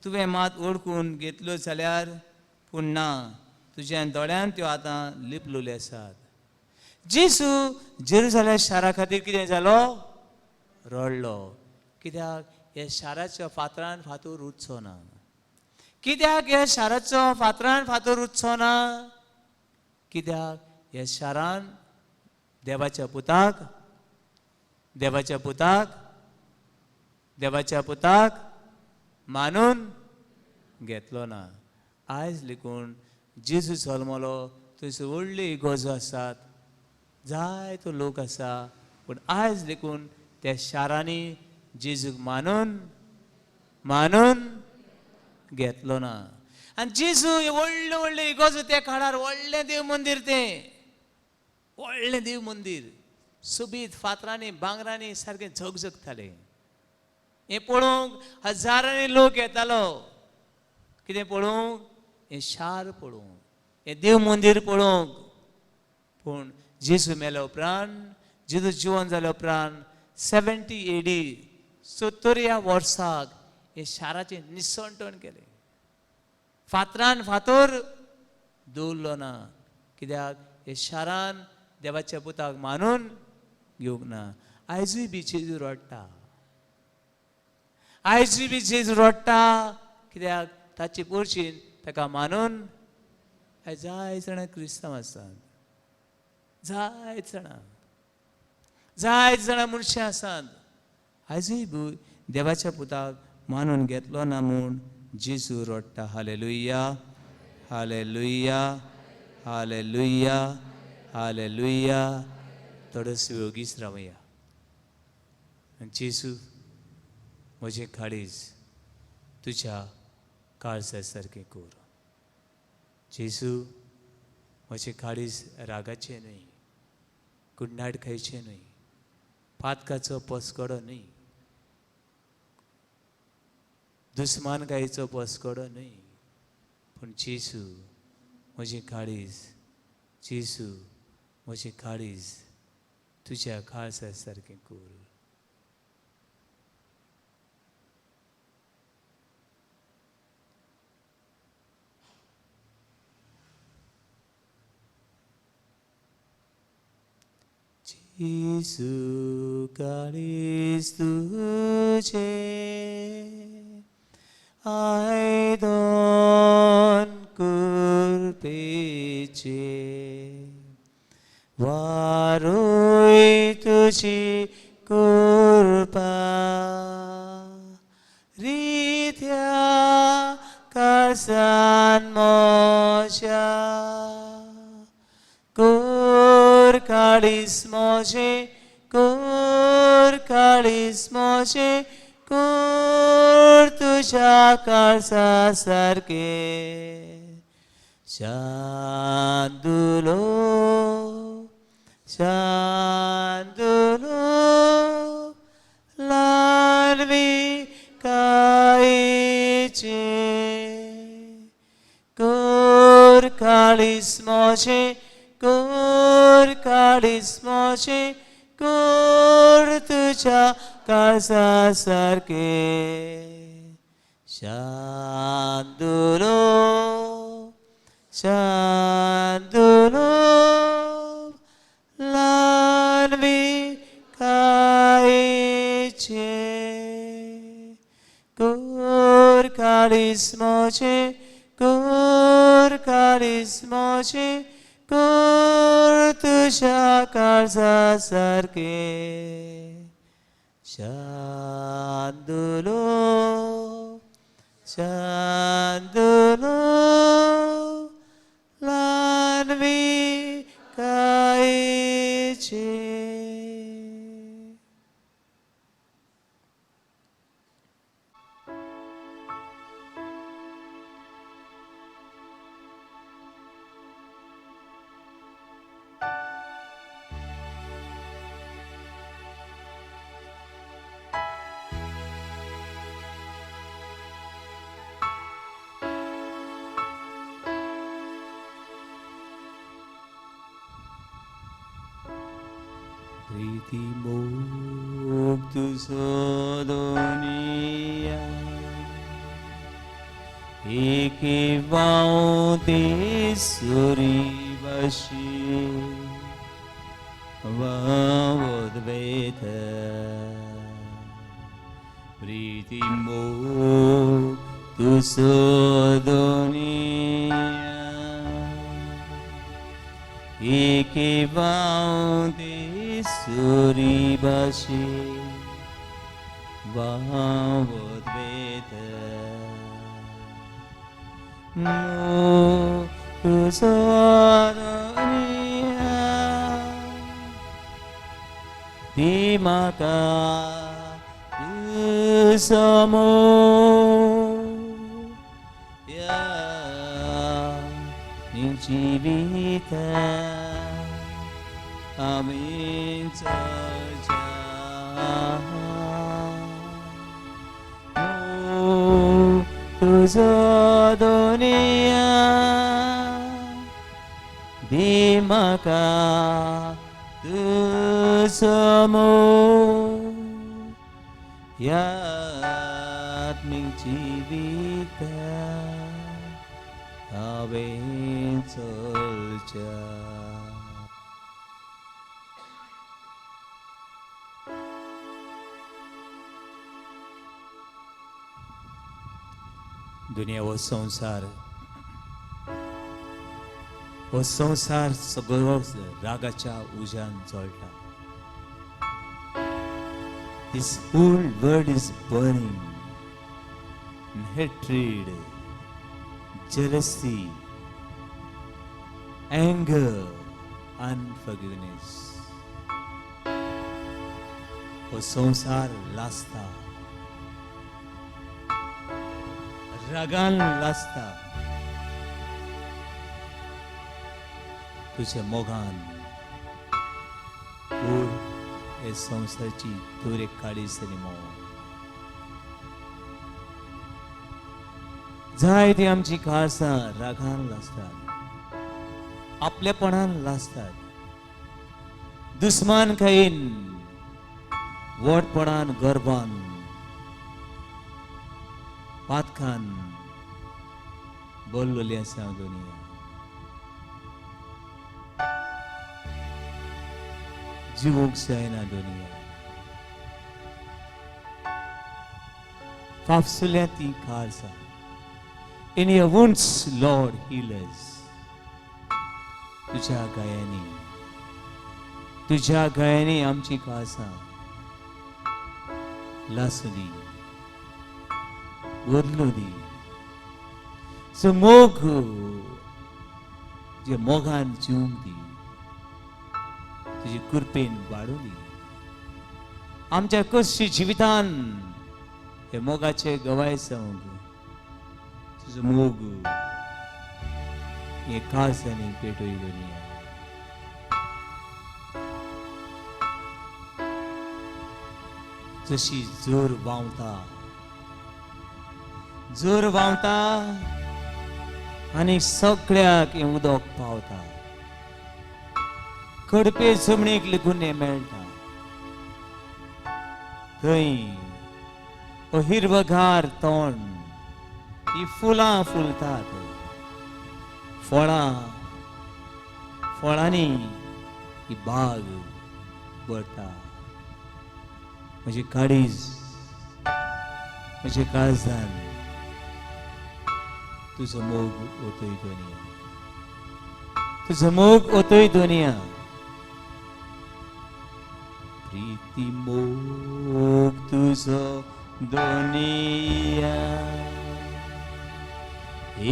Speaker 1: तुवें मात ओळखून घेतल्यो जाल्यार, पूण ना, तुज्या दोळ्यान त्यो आतां लिपलेल्यो आसात. जेजू जेरुजालेम शारा खातीर कितें जालो? रडलो. कित्याक? ह्या शाराच्या फातरान फातर उरचो ना. कित्याक ह्या शाराचो फातरान फातर उरचो ना? कित्याक ह्या शारान देवाच्या पुताक, देवाच्या पुताक, देवाच्या पुताक मानून घेतलो ना. आयज लेगून जेजू जल्मलो थंयसर व्हडली इगर्जो आसात, जायतो लोक आसा, पूण आयज लेगून त्या शारांनी जेजूक मानून मानून घेतलो ना. आनी जेजू व्हडले व्हडले इगर्जो त्या काळार व्हडलें देव मंदीर, तें व्हडलें देव मंदीर सोबीत फातरांनी भांगरांनी सारकें झगझगतालें. हें पळोवंक हजारांनी लोक येतालो. कितें पळोवंक? हें शार पळोवंक, हें देव मंदीर पळोवंक. पूण जेजू मेल्या उपरांत, जेजू जिवन जाल्या उपरांत 70 AD 70 वर्साक हे शाराचें निसणटण केलें. फातरान फातर दवरलो ना. कित्याक? हे शारान देवाच्या पुताक मानून घेवंक ना. आयजूय बी जेजू रडटा, आयजूय बी जेजू रडटा. कित्याक? ताचे पोरशीन ताका मानून आयज जाय जाणां क्रिस्तांव आसात, जायत जाणां, जायत जाणां मनशां आसात. आयजूय बी देवाच्या पुताक मानून घेतलो ना म्हूण जेजू रडटा. Hallelujah, hallelujah, hallelujah, hallelujah. थोडोसो ओगीच रावया. जेजू म्हजें काळीज तुज्या काळजा सारकें कर. जेजू म्हजें काळीज रागाचें न्हय, गुन्नाट खायचें न्हय, पातकाचो पसकडो न्हय, दुस्मानकायेचो पसकडो न्हय, पूण जेजू म्हजें काळीज, जेजू म्हजें काळीज तुज्या काळजा सारकें कर. जेजू काळीज तुजें आयदन करपेचें, वारोय तुजी कृपा रित्या काळजान म्हज्या, कर काळीज म्हजें, कर काळीज म्हजें, कर तुज्या काळजा सारकें. शांतुलो, शांतुलो, लालवी कायचे, कर काळीज म्हजें, कर काळीज म्हजें, कर तुज्या काळजा सारकें. शांतुलो, शांतुलो, लालवी कायचे, कर काळीज म्हजें, कर काळीज म्हजें, कर तुज्या काळजा सारकें. शांतुलो, शांतुलो, लालवी कायचे. प्रीती मोग तुजो दोनिया एके वावते सुरी बशी वावत वेत प्रीती मोग तुजो दोनिया एके वावते सुरी बशी वावत वेत मोग तुजो दोनिया ती म्हाका तुजो मोग या जिवीत आमी चलच्या मोग तुजो दोनिया दी म्हाका तुजो मोग ह्या आत्मीक जिवीत हांवें चलच्या. दुनिया हो संवसार, हो संवसार सगळो रागाच्या उज्यान जळटा. This whole world is burning in hatred, jealousy, anger, unforgiveness. हो संवसार लासता, रागान लासता. तुझ्या मोगान ओढ हे संवसाराची दर एक काळीज आनी मोग. जायती आमची काळसां रागान लासतात, आपलेपणान लासतात, दुस्मान खाईन वटपणान, गर्वान, पातकान बोल्लोली आसा दुनिया. जिवूंक जायना दुनिया. फाफसुल्या ती काळसां. In your wounds, Lord, heal us. तुझ्या गायांनी, तुझ्या गायांनी आमची काळसां लासूं दी, बदलूं दी. सो मोग जे मोगान जिवंक दी, तुजी कृपेन वाडूं दी. आमच्या कशी जिवितान हे मोगाचे गवाय जावंक तुजो मोग हे काळसांनी पेटोय दुनिया. जशी जोर व्हांवता, जोर व्हांवता आनी सगळ्याक हें उदक पावता, कडपे जमनीक लेगून हें मेळटा. थंय हिरवगार तोंड, ही फुलां फुलतात, फळां फळांनी ही बाग भरता. म्हजें काळीज, म्हजें काळजान तुजो मोग ओतय दुनिया, तुजो मोग ओतय दुनिया. प्रीती मोग तुजो दुनिया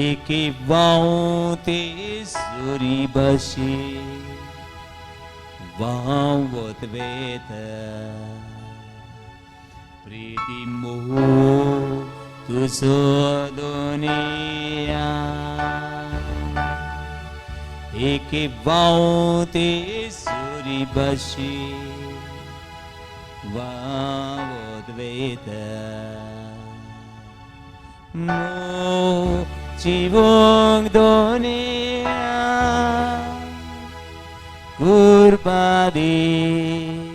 Speaker 1: एके व्हांवते सुरी बशी व्हांवत वेत. प्रीती मोग तुजो दुनिया एके व्हांवते सुरी बशी व्हांवत वेत. मोग जिवंक दुनिया कुर्बा दी.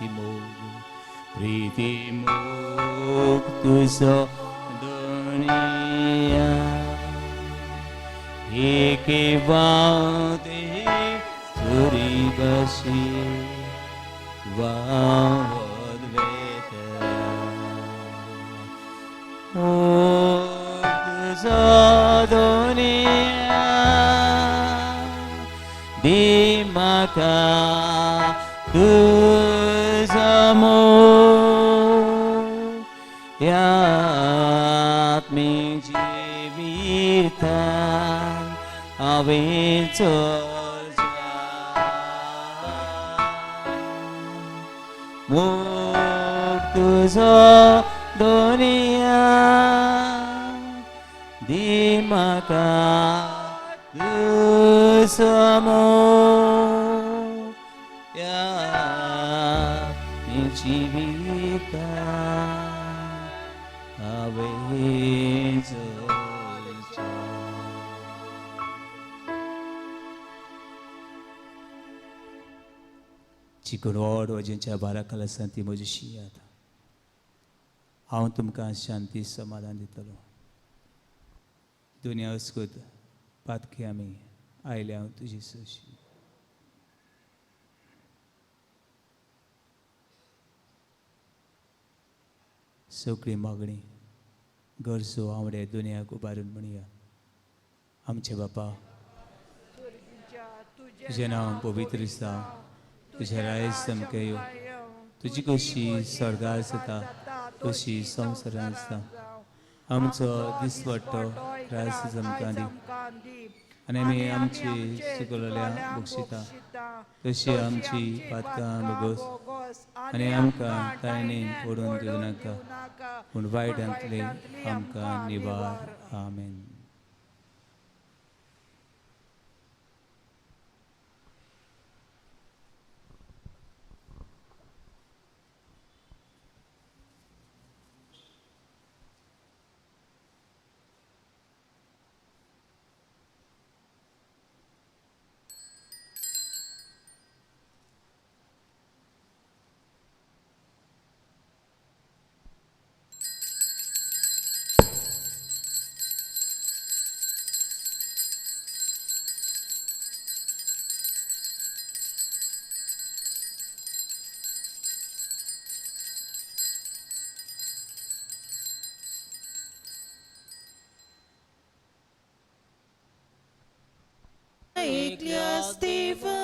Speaker 1: प्रीती मोग, प्रीती मोग तुजो दुनिया एके वादे सुरी बशी वावद वेता मोग तुजो दुनिया दी म्हाका तुजो मोग ह्या आत्मीक जिवितान हांवें चलच्या मोग तुजो दुनिया दी म्हाका तुजो मोग ह्या जिवितान हांवें चलच्या. चिकून व्हड वजेंच्या भारा खाला आसा ती म्हजी शियात, हांव तुमकां शांती समाधान दितलो. दुनिया अस्कूत पातकी आमी आयल्या हांव तुजी सोशी. सगळी मागणी गरजो आवडे दुनियाक उबारून म्हणया. आमचे बापा, तुजें नांव पवित्र जावं, तुजें राज सामकें येवं, तुजी कशी स्वर्गार जाता तशी संवसारांत जावं. आमचो दिसवट्टो रास आमकां दी आनी आमी आमची चुकलेल्या बक्षिता तशी आमची पातकां भोगोस आनी आमकां तायणे ओडून दिवं नाका, पूण वायटांतले आमकां निवार. आमेन.
Speaker 2: Ekliastiva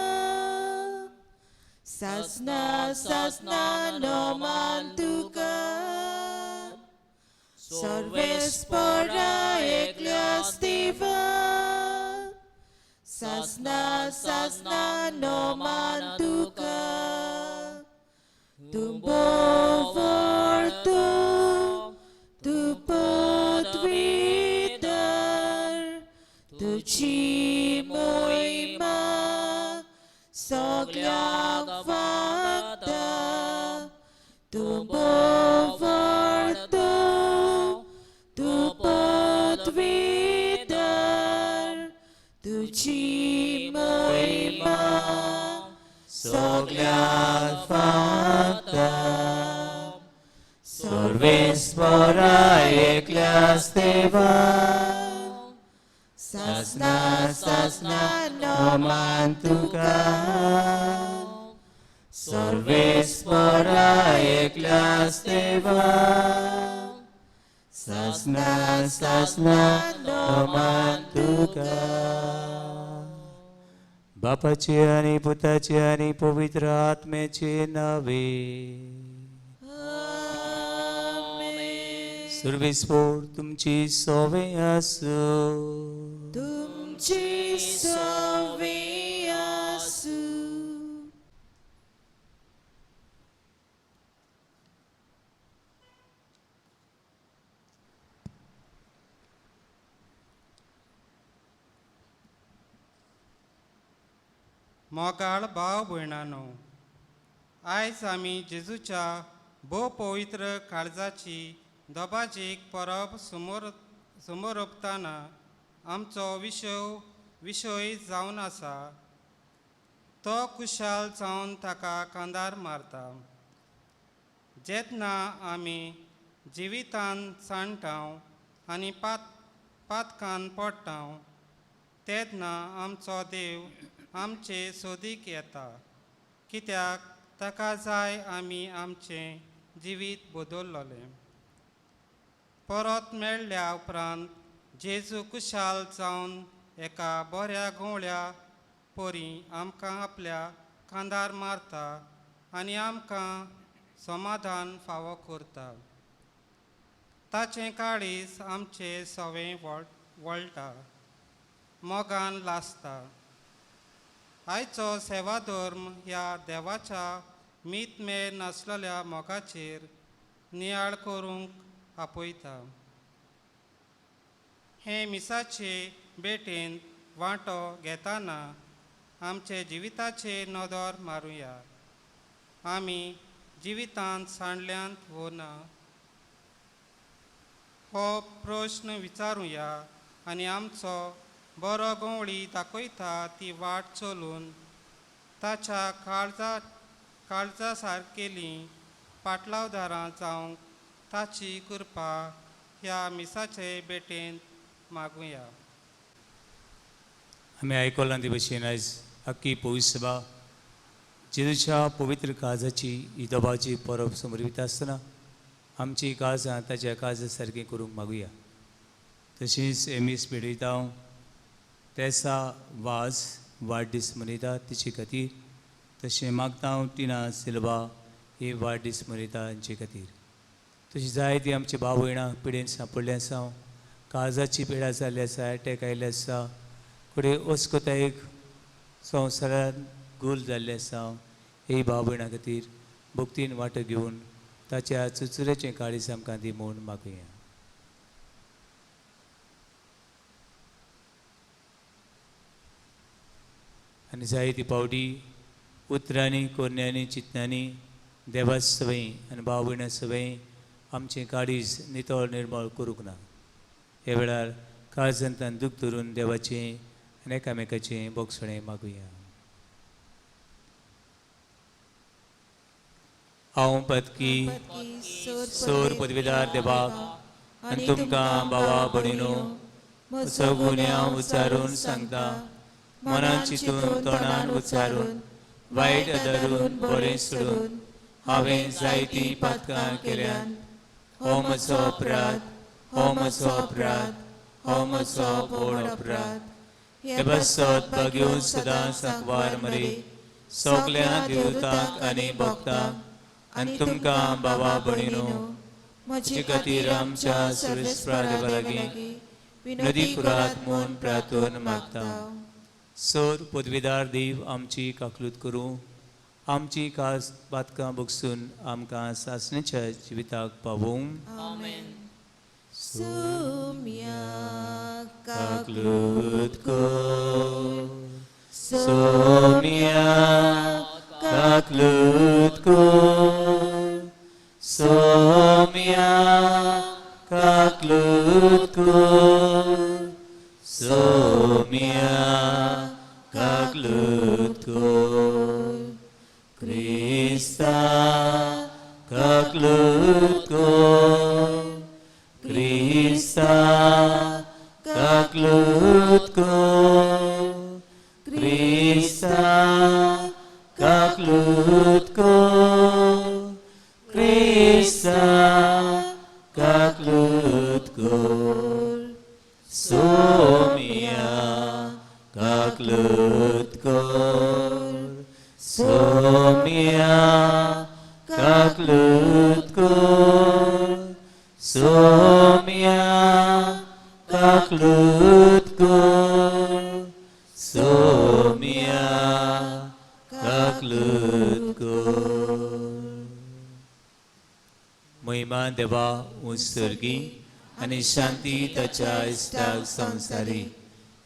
Speaker 2: Sasna sasna no mantuka Sarvespara ekliastiva Sasna sasna no mantuka Tumbo vortu tu potvidar तुजी मोहिमा सगळ्याक फांकता तूं भोंवतो तूं पदवीधर तुजी मोहिमा
Speaker 1: सगळ्याक फांकता. सर्वेस्परा एकल्यास देवा
Speaker 2: सासना सासना
Speaker 1: नमान तुका. सर्वेस्परा एकल्यास देवा सासना सासना नमान तुका. बापाचे आनी पुताचे आनी पवित्र आत्म्याचे नावे.
Speaker 2: आमेन.
Speaker 1: सर्वेस्पोर तुमची सोवे आसूं.
Speaker 2: तुमची सोवे आसूं.
Speaker 4: मोगाळ भाव भयणानो, आयज आमी जेजूच्या भोव पवित्र काळजाची दबाजीक परब समोर समोरपताना आमचो विशय जावन आसा तो खुशाल जावन ताका कांदार मारता. जेन्ना आमी जिवितान सांडटाव आनी पातकान पडटाव तेन्ना आमचो देव आमचे सोदीक येता, कित्याक ताका जाय आमी आमचें जिवीत बदललें। परत मेळ्ळ्या उपरांत जेजू कुशाल जावन एका बऱ्या गवळ्या परी आमकां आपल्या खांदार मारता आनी आमकां समाधान फावो करता। ताचें काळीज आमचें सवें वळटा, मोगान लासता। आयचो सेवाधर्म ह्या देवाच्या मीत मेर नासलेल्या मोगाचेर नियाळ करूंक आपयता। हे मिसाचे भेटेंत वांटो घेतना आमचे जिविताचेर नदर मारुया। आमी जिवितांत सांडल्यांत वो ना हो प्रश्न विचारुया आनी आमचो बरो गवळी दाखयता ती वाट चलून ताच्या काळजा सारकेली पाटलावदारां जावंक ताची कृपा ह्या मिसाचे भेटेंत मागुया।
Speaker 1: आमी आयकलां ते भशेन आयज आख्खी पवित्र सभा जेजूच्या पवित्र काळजाची ही दबाची परब समर्पीत आसतना आमची काळजां ताच्या काळजा सारकीं करूंक मागुया। तशीच एमीस पेडयता हांव तेसा वाज वाडदीस मनयता तिचे खातीर, तशें मागता हांव टिना सिल्वा ही वाडदीस मनयता हांचे खातीर। तशी जायती आमची भाव भयणां पिडेन सांपडली आसा, काळजाची पिडा जाल्ली आसा, एटॅक आयिल्ले आसा, फुडें अस्कतायेक संवसारांत गोल जाल्ले आसा, ही भाव भयणां खातीर भक्तीन वांटो घेवन ताच्या चुचुऱ्याचें काळीज आमकां दी म्हूण मागुया। आनी जायती पावटी उतरांनी कोरण्यांनी चिंतनांनी देवा सवंय आनी भाव भयणां सवंय आमचें काळीज नितळ निर्मळ करूंक ना। ह्या वेळार काळजांतल्यान दूख धरून देवाचें आनी एकामेकाचें बोगसणें मागुया। हांव पदकी सोर पदवीदार देवाक आनी तुमकां बाबा भयणीनो म्हजो गुन्यांव उच्चारून सांगता, मनान चिंतून तोंडान उच्चारून वायट धरून बरें सोडून हांवें जायतीं पातकां केल्यात। हो म्हजो अपराध, हो म्हजो अपराध, हो म्हजो व्हड अपराध। हे पासत भाग्यो सदां सांकवार मरे सगल्या देवतांक आनी भक्तांक आनी तुमकां बाबा भयणीनो म्हजे खातीर आमच्या सर्वेस्परा देवा लागीं विनोदी करात म्हूण प्रार्थना मागता। सर पदवीदार देव आमची काकलूत करूं, आमची खास पातकां बगसून आमकां सासणेच्या जिविताक पावोवं।
Speaker 2: सोम्या
Speaker 1: काकलूत कर, सोम्या काकलूत कर, सोम्या काकलूत कर, सोम्या काकलूत कर, क्रिस्ता काकलूत कर, क्रिस्ता काकलूत कर, क्रिस्ता काकलूत कर, क्रिस्ता काकलूत कर, सोम्या काकलूत कर, सोम्या काकलूत कर, सोम्या काकलूत कर, सोम्या काकलूत कर। महिमा देवा उत्सर्गी आनी शांती ताच्या इश्टाक संवसारी।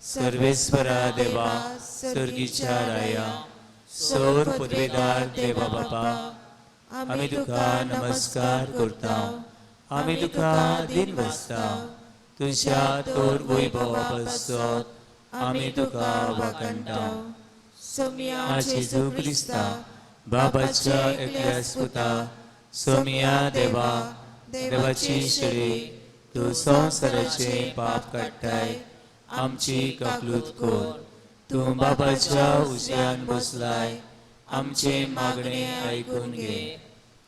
Speaker 1: सर्वेस्वरा देवा सर्गीच्या राया सौर पदवेदार देवा बापा, आमी तुका नमस्कार करता, आमी तुका दिन बसता, तुज्या तोर वैभवा पासत आमी तुका वाखाणटा। जेजू क्रिस्ता बाबाच्या एकल्याच पुता सोमया देवा, देवाची शिरी, तूं संवसाराचें पाप काडटाय, आमची ककलूत कर. तूं बाबाच्या उजव्यान बसलाय, आमचें मागणें आयकून घे.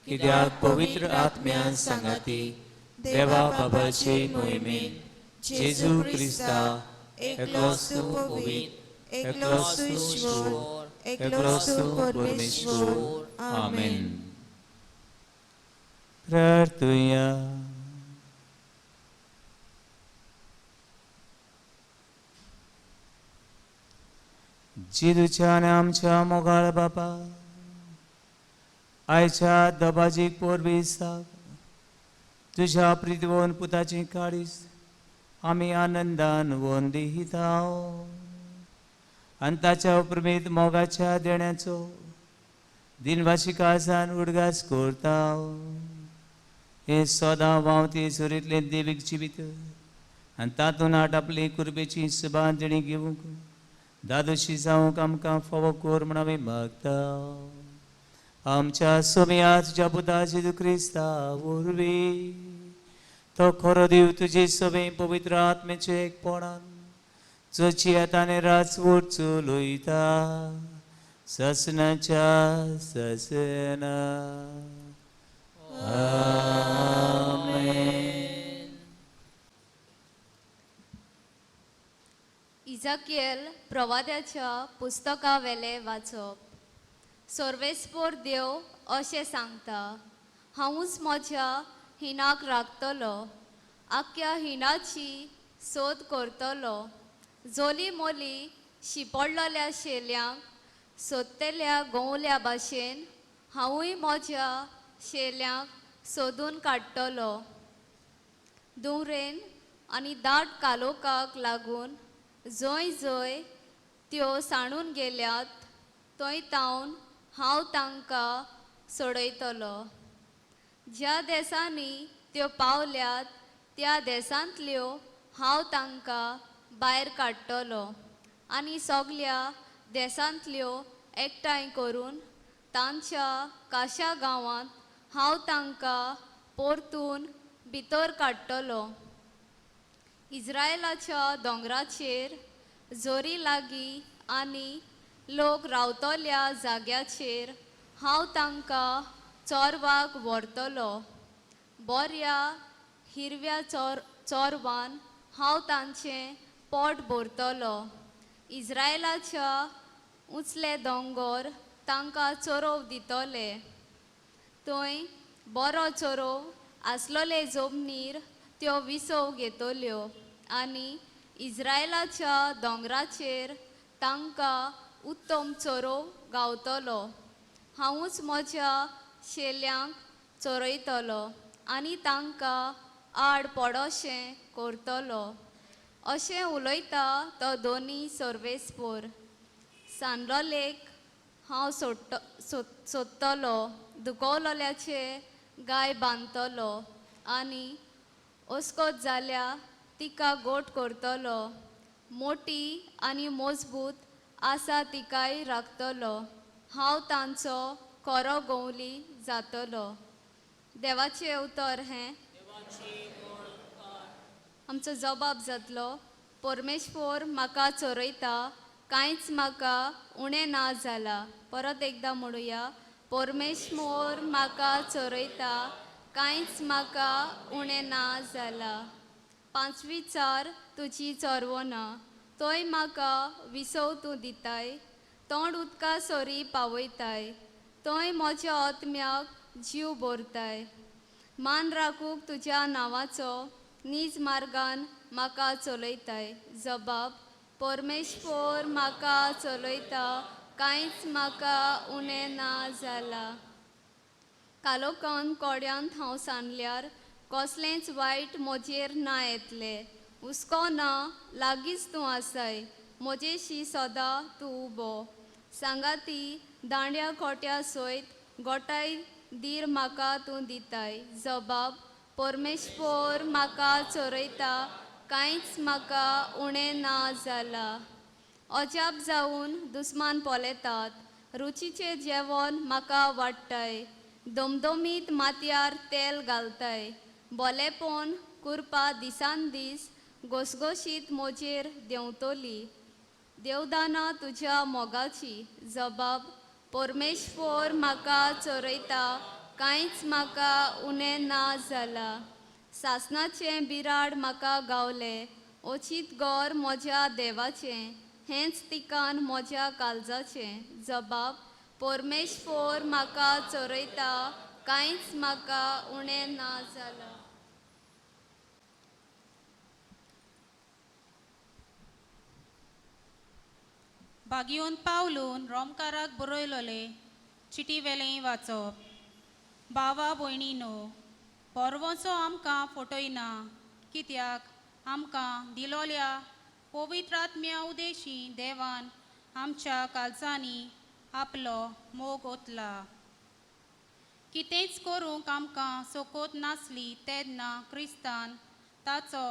Speaker 1: कित्याक पवित्र आत्म्यान सांगाती देवा बाबाचे मोहिमेन जेजू क्रिस्ता एकलोच तूं पवित्र, एकलोच तूं ईश्वर, एकलोच तूं परमेश्वर. आमेन. प्रार्थुया. जेजूच्या आनी आमच्या मोगाळ बापा, आयच्या दबाजीक पोरबी साक तुज्या प्रितवन पुताची काळीज आमी आनंदान वंदिता आनी ताच्या उपरमेत मोगाच्या देण्याचो दिनवाशी काळजान उडगास करता. हे सदां व्हांवती सुरींतलें देवीक जिवीत आनी तातूंत आटापली कुरबेची सुबान देणी घेवंक दादोशी जावंक आमकां फावो कर म्हूण आमी मागता. आमच्या सोम्या तुज्या पुता जेजू क्रिस्ता वरवीं तो खरो देव तुजे सगळे पवित्र आत्म्याचे एकपणान जोची आतां राजवट चलयता ससनाच्या ससना. आमेन.
Speaker 5: इजाकियल प्रवाद्याच्या पुस्तकावेलें वाचप. सर्वेस्पोर देव अशें सांगता, हांवूच म्हज्या हिणाक राखतलो, आख्ख्या हिणाची सोद करतलो. जोली मोली शिपडलेल्या शेल्यांक सोदतल्या गोंवल्या भाशेन हांवूय म्हज्या शेल्यांक सोदून काडटलो. धुंवरेन आनी दाट कालोकाक लागून जंय जंय त्यो सांडून गेल्यात थंय तावन हांव तांकां सोडयतलो. ज्या देसांनी त्यो पावल्यात त्या देसांतल्यो हांव तांकां भायर काडटलो आनी सगल्या देसांतल्यो एकठांय करून तांच्या काशा गांवांत हांव तांकां परतून भितर काडटलो. इज्रायलाच्या दोंगराचेर जोरी लागीं आनी लोक रावतल्या जाग्याचेर हांव तांकां चोरवाक व्हरतलो. बऱ्या हिरव्या चोरवान हांव तांचें पोट भरतलो. इज्रायलाच्या उंचले दोंगर तांकां चरोव दितले. थंय बरो चरोव आसलोले जमनीर त्यो विसव घेतल्यो आनी इज्रायलाच्या दोंगराचेर तांकां उत्तम चरोव गावतलो. हांवूच म्हज्या शेल्यांक चरयतलो आनी तांकां आड पडोशें करतलो. अशें उलयता तो दोनी सर्वेस्पोर. सांडलोलेक हांव सोदतलो, दुखवलोल्याचे गाय बांदतलो आनी अस्कोत जाल्या तिका गोट करतलो. मोटी आनी मजबूत आसा तिकाय राखतलो. हांव तांचो खरो गोवली जातलो. देवाचें उतर हें. आमचो जबाब जातलो, परमेश्वर म्हाका चरयता, कांयच म्हाका उणें ना जाला. परत एकदां म्हणुया, परमेश्वर म्हाका चरयता, कांयच म्हाका उणें ना जाला. पांचवी चार तुजी चरवना, थंय म्हाका विसव तूं दिताय, तोंड उदका सरी पावयताय, थंय म्हज्या आत्म्याक जीव भरताय. मान राखूंक तुज्या नांवाचो नीज मार्गान म्हाका चलयताय. जबाब, परमेश्वर म्हाका चलयता, कांयच म्हाका उणें ना जाला. कालोकान कोड्यांत हांव सांडल्यार कसलेंच वायट म्हजेर ना येतलें. हुस्को ना, लागींच तूं आसाय, म्हजेशी सदां तूं उबो. सांगाती दांड्या खोट्या सयत गोठाय धीर म्हाका तूं दिताय. जबाब, परमेश्वर म्हाका चरयता, कांयच म्हाका उणें ना जाला. अजाप जावन दुस्मान पळयतात, रुचीचें जेवण म्हाका वाडटाय. दमदमीत माथ्यार तेल घालताय. बोलेपण कुरपा दिसान दीस घोसघोशीत म्हजेर देंवतली. देवदाना तुज्या मोगाची. जबाब परमेश्वर म्हाका चरयता, कांयच म्हाका उणें ना जाला. सासणाचें बिराड म्हाका गावलें, अचीत घर म्हज्या देवाचें, हेंच तिकान म्हज्या काळजाचें. जबाब परमेश्वर म्हाका चरयता, कांयच म्हाका उणें ना जाला.
Speaker 6: बागियोन पावलून रोमकाराक बरयलोले चिटी वेलें वाचप. बावा भयणीनो, पोरवोचो आमकां फटयना, कित्याक आमकां दिलोल्या पवित्र आत्म्या उदेशी देवान आमच्या काळजांनी आपलो मोग ओतला. कितेंच करूंक आमकां सोकोत नासली तेन्ना क्रिस्तान ताचो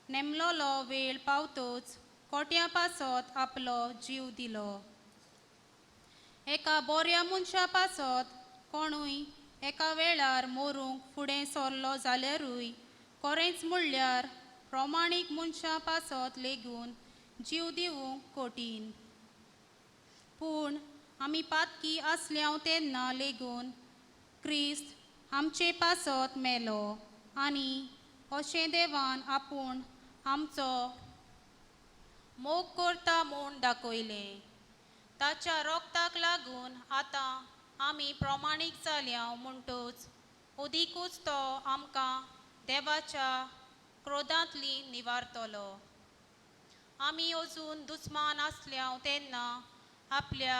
Speaker 6: नेमलोलो वेळ पावतोच कोट्या पासत आपलो जीव दिलो. एका बऱ्या मनशा पासत कोणूय एका वेळार मरूंक फुडें सरलो जाल्यारूय कोरेंच म्हणल्यार प्रमाणीक मनशां पासत लेगून जीव दिवंक कठीण. पूण आमी पातकी आसल्याव तेन्ना लेगून क्रिस्त आमचे पासत मेलो आनी अशें देवान आपूण आमचो मोग करता म्हूण दाखयलें. ताच्या रोगताक लागून आतां आमी प्रमाणीक जाल्या म्हणटूच अदिकूच तो आमकां देवाच्या क्रोधांतली निवारतलो. आमी अजून दुस्मान आसल्या तेन्ना आपल्या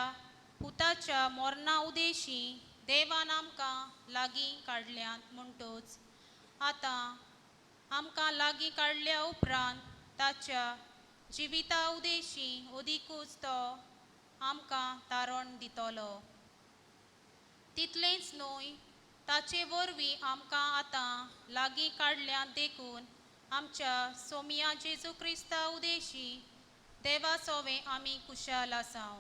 Speaker 6: पुताच्या मरणा उदेशी देवान आमकां लागीं काडल्यात म्हणटूच आतां आमकां लागीं काडल्या उपरांत ताच्या जिविता उदेशी अदिकूच तो आमकां तारण दितलो. तितलेंच न्हय, ताचे वरवीं आमकां आतां लागीं काडल्यात देखून आमच्या सोमिया जेजू क्रिस्ता उदेशी देवा सोवे आमी कुशाल आसाव.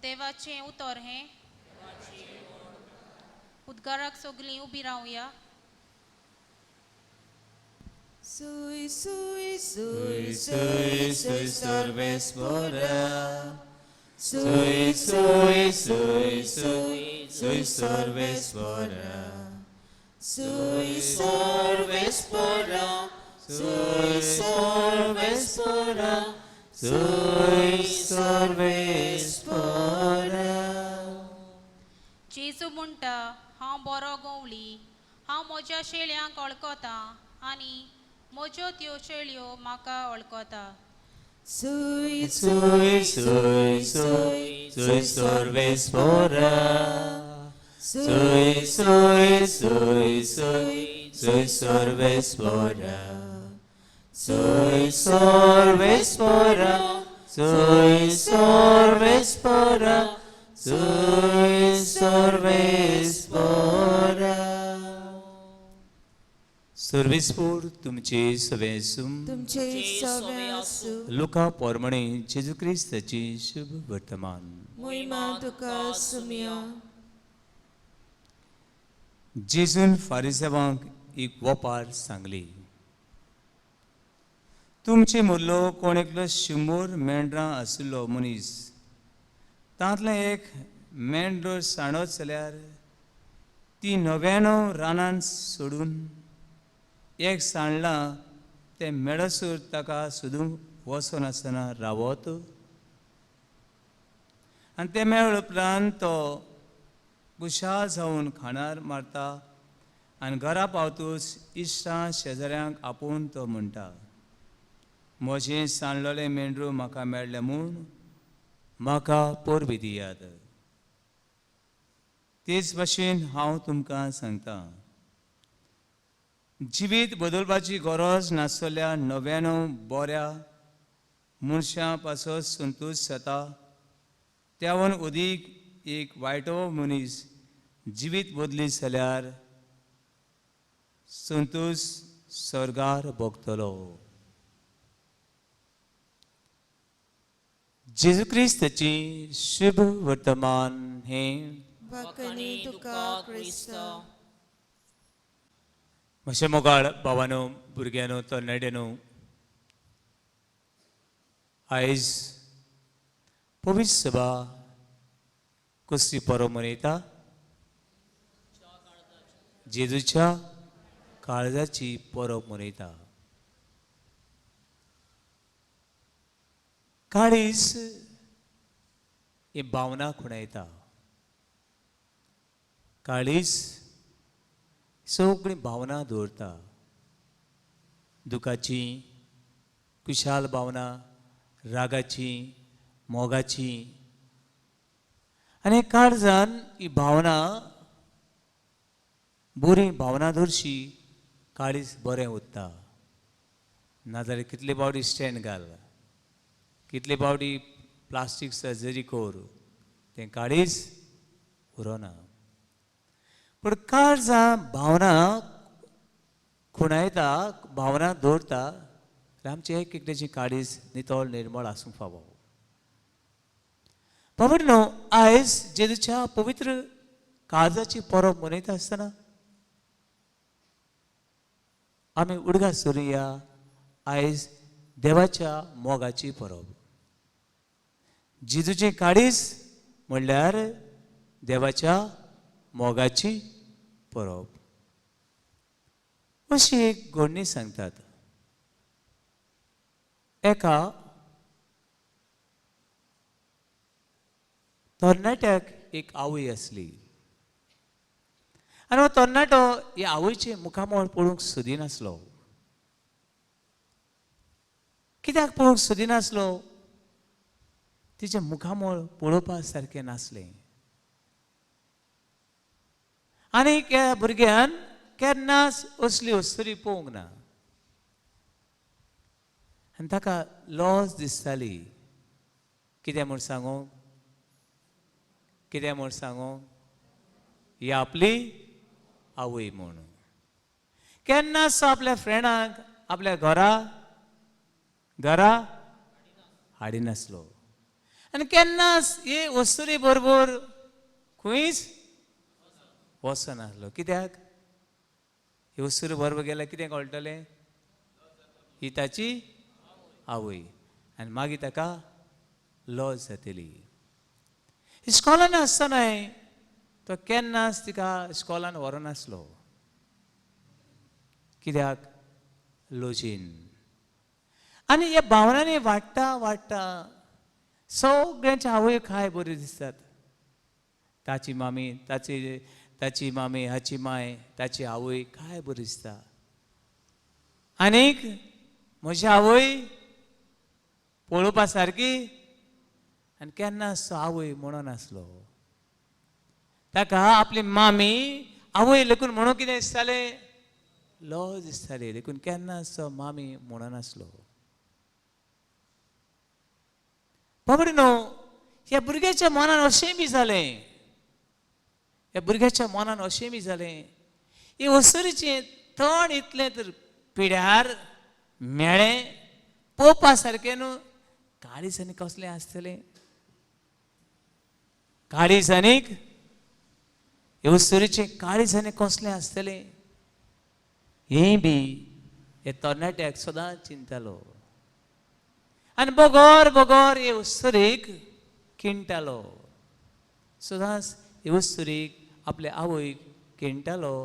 Speaker 6: देवाचें उतर हें. उद्गाराक सगलीं उबी रावया.
Speaker 2: Sui, sui, sui, sui, sui,
Speaker 1: सर्वेस्पोरा. Sui, sui, sui, sui, sui, सर्वेस्पोरा.
Speaker 2: Sui, सर्वेस्पोरा. Sui, सर्वेस्पोरा.
Speaker 1: Sui, सर्वेस्पोरा.
Speaker 6: जेजू म्हणटा, हांव बरो गवळी, हांव म्हज्या शेळयांक वळखता आनी म्हज्यो त्यो शेळयो म्हाका वळखता.
Speaker 2: Sui,
Speaker 1: Sui, sui, sui, sui, सर्वेस्पोरा. Sui, sui, sui, sui, sui, सर्वेस्पोरा. Sui, सर्वेस्पोरा. Sui, सर्वेस्पोरा. Sui, सर्वेस्पोरा. सर्वेस्पोर तुमचे सवेसूम
Speaker 2: तुमचे सवे आसूं.
Speaker 1: लुका पोरमणे जेजू क्रिस्ताची शुभ वर्तमान.
Speaker 2: मोहिमा तुका सुमिया.
Speaker 1: जेजून फारिसेवांक एक वोपार सांगली. तुमचे मुरलो कोण एकलो 100 मेंढरां आशिल्लो मनीस तांतलें एक मेंढर सांडत जाल्यार ती 99 रानान सोडून एक सांडलां तें मेळसर ताका सोदूंक वचनासतना रावत आनी तें मेळ्ळे उपरांत तो खुशाल जावन खाणार मारता आनी घरा पावतूच इश्टां शेजाऱ्यांक आपोवन तो म्हणटा, म्हजें सांडलेलें मेंढरू म्हाका मेळ्ळें म्हूण म्हाका परबी दियात. तेच भाशेन हांव तुमकां सांगता, जिवीत बदलपाची गरज नासलेल्या 99 बऱ्या मनशां पासत संतोश जाता त्यावन अदीक एक वायटो मनीस जिवीत बदली जाल्यार संतोश सर्गार भोगतलो. जेजू क्रिस्ताची शुभ वर्तमान हें.
Speaker 2: वाकणी तुका क्रिस्ता.
Speaker 1: म्हजे मोगाळ भावानो, भुरग्यांनो, तरणाट्यांनो, आयज पवित्र सभा कसली परब मनयता? जेजूच्या काळजाची परब मनयता. काळीज ही भावना खुणायता. काळीज सगळीं भावना दवरता, दुखाची, खुशाल भावना, रागाची, मोगाची. आनी काळजान ही भावना, बरी भावना दवरशी काळीज बरें उरता. नाजाल्यार कितले फावटी स्टँड घाल, कितले फावटी प्लास्टीक सर्जरी कर, तें काळीज उरना. पूण काळजां भावना खुणायता, भावना दवरता. आमचें एक एकट्याची काळीज नितळ निर्मळ आसूंक फावो. बाबा न्हू, आयज जेजूच्या पवित्र काळजाची परब मनयता आसतना आमी उडगास करुया आयज देवाच्या मोगाची परब. जेजूची काळीज म्हणल्यार देवाच्या मोगाची परब. अशी एक घडणी सांगतात. एका तरणाट्याक एक आवय आसली आनी हो तरणाटो हे आवयचें मुखामळ पळोवंक सोदिनासलो. कित्याक पळोवंक सोदिनासलो? तिचें मुखामळ पळोवपा सारकें नासलें. आनी ह्या भुरग्यान केन्नाच असली अस्तुरी पळोवंक ना आनी ताका लॉस दिसताली. कितें म्हूण सांगू? कितें म्हूण सांगू? ही आपली आवय म्हूण. केन्नाच आपल्या फ्रेंडांक आपल्या घरा घरा हाडिनासलो आनी केन्नाच हे वस्तुरी बरोबर खंयच वचनासलो. कित्याक? ही वस्तुरी बरोबर गेल्यार कितें कळटलें? ही ताची आवय आनी मागीर ताका लॉज जातली. इस्कॉलान आसतनाय तो केन्नाच तिका इस्कॉलान व्हरनासलो. कित्याक? लॉजीन. आनी ह्या भावनांनी वाडटा वाडटा सगळ्यांच्या आवय काय बऱ्यो दिसतात. ताची मामी, ताची ताची मामी, हाची माय, ताची आवय काय बरी दिसता. आनीक म्हजी आवय पळोवपा सारकी आनी केन्नाच आवय म्हणून आसलो. ताका आपली मामी आवय लेखून म्हणून कितें दिसतालें? लॉज दिसताली. देखून केन्नाच मामी म्हणून आसलो. बाबडे न्हू, ह्या भुरग्याच्या मनान अशें बी जालें, ह्या भुरग्याच्या मनान अशें बी जालें, हे वस्तुरीचें तण इतलें तर पिड्यार मेळ्ळें पळोवपा सारकें न्हू. काळीज आनी कसलें आसतलें? काळीज आनीक हे वस्तुरीचें काळीज आनी कसलें आसतलें? हें बी हे तरणाट्याक सदांच चिंतालो आनी बगर बगर हे वस्तुरीक किणटालो. सदांच हे वस्तुरीक आपले आवयक किणटालो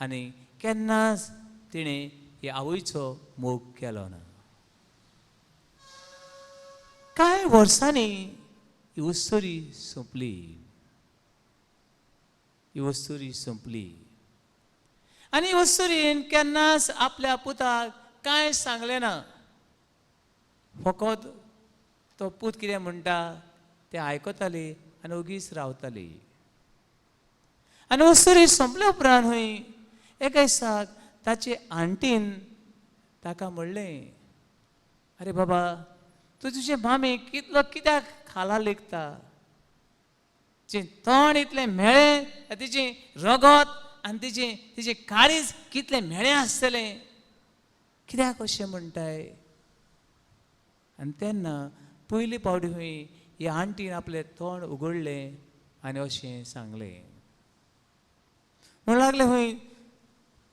Speaker 1: आनी केन्नाच तिणें हे आवयचो मोग केलो ना. कांय वर्सांनी ही वस्तुरी सोंपली. ही वस्तुरी सोंपली आनी वस्तुरीन केन्नाच आपल्या पुताक कांय सांगलें ना. फकत तो पूत कितें म्हणटा तें आयकताली आनी ओगीच रावताली. आनी वस्तुरी सोंपल्या उपरांत हय एका दिसाक ताचे आंटीन ताका म्हणलें, अरे बाबा, तूं तुजे मामी कितलो कित्याक खाला लेखता? तिचें तोंड इतलें म्हेळें, तिचें रगत आनी तिचें तिचें काळीज कितलें म्हेळें आसतलें, कित्याक अशें म्हणटाय? आनी तेन्ना पयली पावटी खंय ही आंटीन आपलें तोंड उगडलें आनी अशें सांगलें. म्हणूं लागलें खंय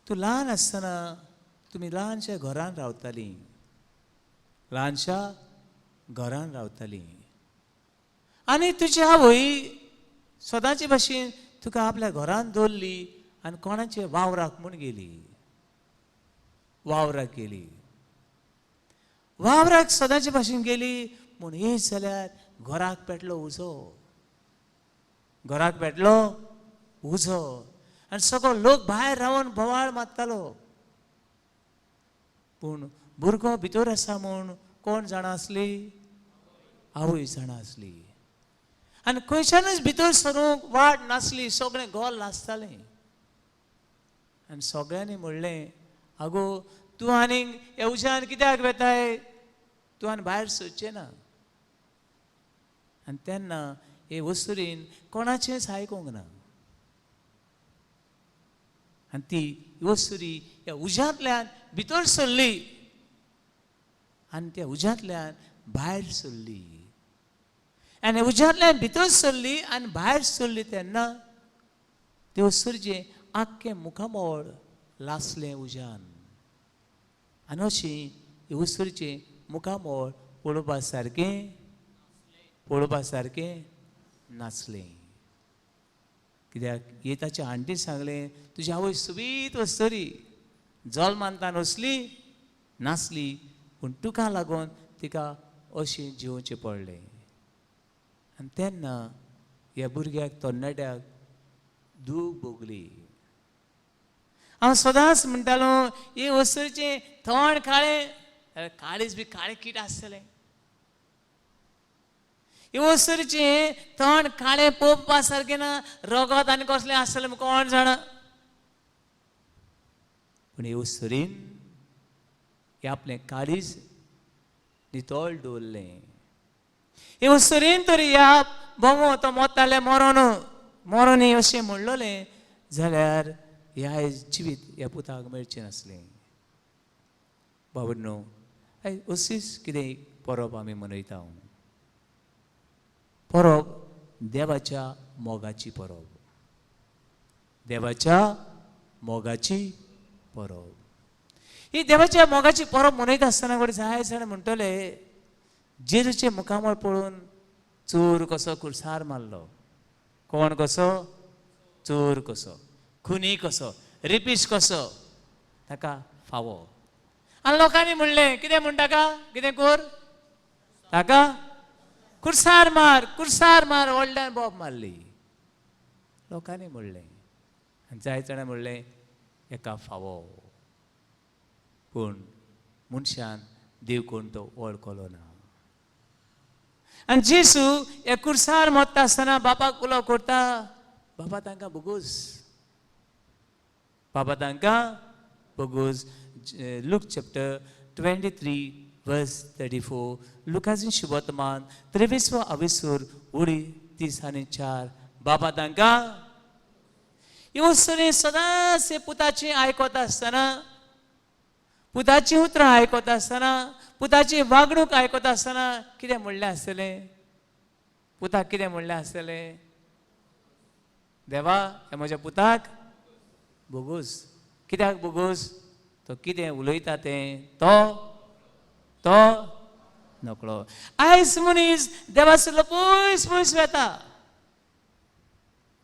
Speaker 1: तूं ल्हान आसतना तुमी ल्हानशा घरान रावतालीं, ल्हानशा घरान रावतालीं आनी तुजी आवय सदांचे भाशेन तुका आपल्या घरान दवरली आनी कोणाचे वावराक म्हूण गेली, वावराक गेली, वावराक सदांचे भाशेन गेली म्हूण येत जाल्यार घराक पेटलो उजो, घराक पेटलो उजो आनी सगळो लोक भायर रावन बोवाळ मारतालो. पूण भुरगो भितर आसा म्हूण कोण जाणा आसली? आवय जाणा आसली. आनी खंयच्यानूच भितर सरूंक वाट नासली, सगळें घर लासतालें. आनी सगळ्यांनी म्हणलें, आगो तूं आनीक ह्या उज्यान कित्याक वेताय, तूं आनी भायर सरचें ना. आनी तेन्ना हे वस्तुरीन कोणाचेंच आयकूंक ना आनी ती वस्तुरी ह्या उज्यांतल्यान भितर सरली आनी त्या उज्यांतल्यान भायर सरली आनी उज्यांतल्यान भितर सरली आनी भायर सरली तेन्ना ते वस्तुरीचें आख्खें मुखामळ लासलें उज्यान आनी अशी वस्तुरीचें मुखामळ पळोवपा सारकें, पळोवपा सारकें नासलें. कित्याक हे ताच्या आण्टीन सांगलें, तुजी आवय सोबीत वस्तुरी, जल्मांतान वसली नासली, पूण तुका लागून तिका अशें जिवचें पडलें. आनी तेन्ना ह्या भुरग्याक तरणाट्याक दूख भोगली. हांव सदांच म्हणटालो, हे वस्तूचें तोंड काळें, काळीज बी काळें कीट आसतलें. हे वस्तूचें तोंड काळें पळोवपा सारकें ना, रगत आनी कसलें आसतलें कोण जाणा. पूण हे वस्तुरीन हे आपलें काळीज नितळ दवरलें. हे वस्तुरीन तर ह्या बोमो तो मोताले मरोन मरोनी अशें म्हणलें जाल्यार ह्या जिवीत ह्या पुताक मेळचें नासलें. बाबा आयज अशीच कितें परब आमी मनयता. परब देवाच्या मोगाची परब, देवाच्या मोगाची परब. ही देवाच्या मोगाची परब मनयता आसतना कडेन जाय जाण म्हणटले, जेजूचें मुखामळ पळोवन चोर कसो कुर्सार मारलो, कोण कसो, चोर कसो, खुनी कसो, रिपीश कसो, ताका फावो. आनी लोकांनी म्हणलें, कितें म्हण ताका, कितें कोर, ताका कुर्सार मार, कुर्सार मार, व्हडल्यान बोब मारली लोकांनी म्हणलें. आनी जाय जाणां म्हणलें एका फावो. पूण मनशान देव कोण तो वळखलो ना. आनी जेजू ह्या कुर्सार मरता आसतना बापाक उलो करता, बाबा तांकां भोगोस, बाबा तांकां भोगोस. लूक चॅप्टर 23 वर्स 34, लुकाचें शुभवर्तमान 23वो अविसूर उडी 34. बाबा तांकां ही सदांच हे पुताची आयकत आसतना, पुताची उतरां आयकत आसतना, पुताची वागणूक आयकत आसतना कितें म्हणलें आसतलें, पुताक कितें म्हणलें आसतलें, देवा हे म्हज्या पुताक भोगोस. कित्याक भोगोस? तो कितें उलयता तें तो तो नकळो. आयज मनीस देवासलो पयस पयस वेता,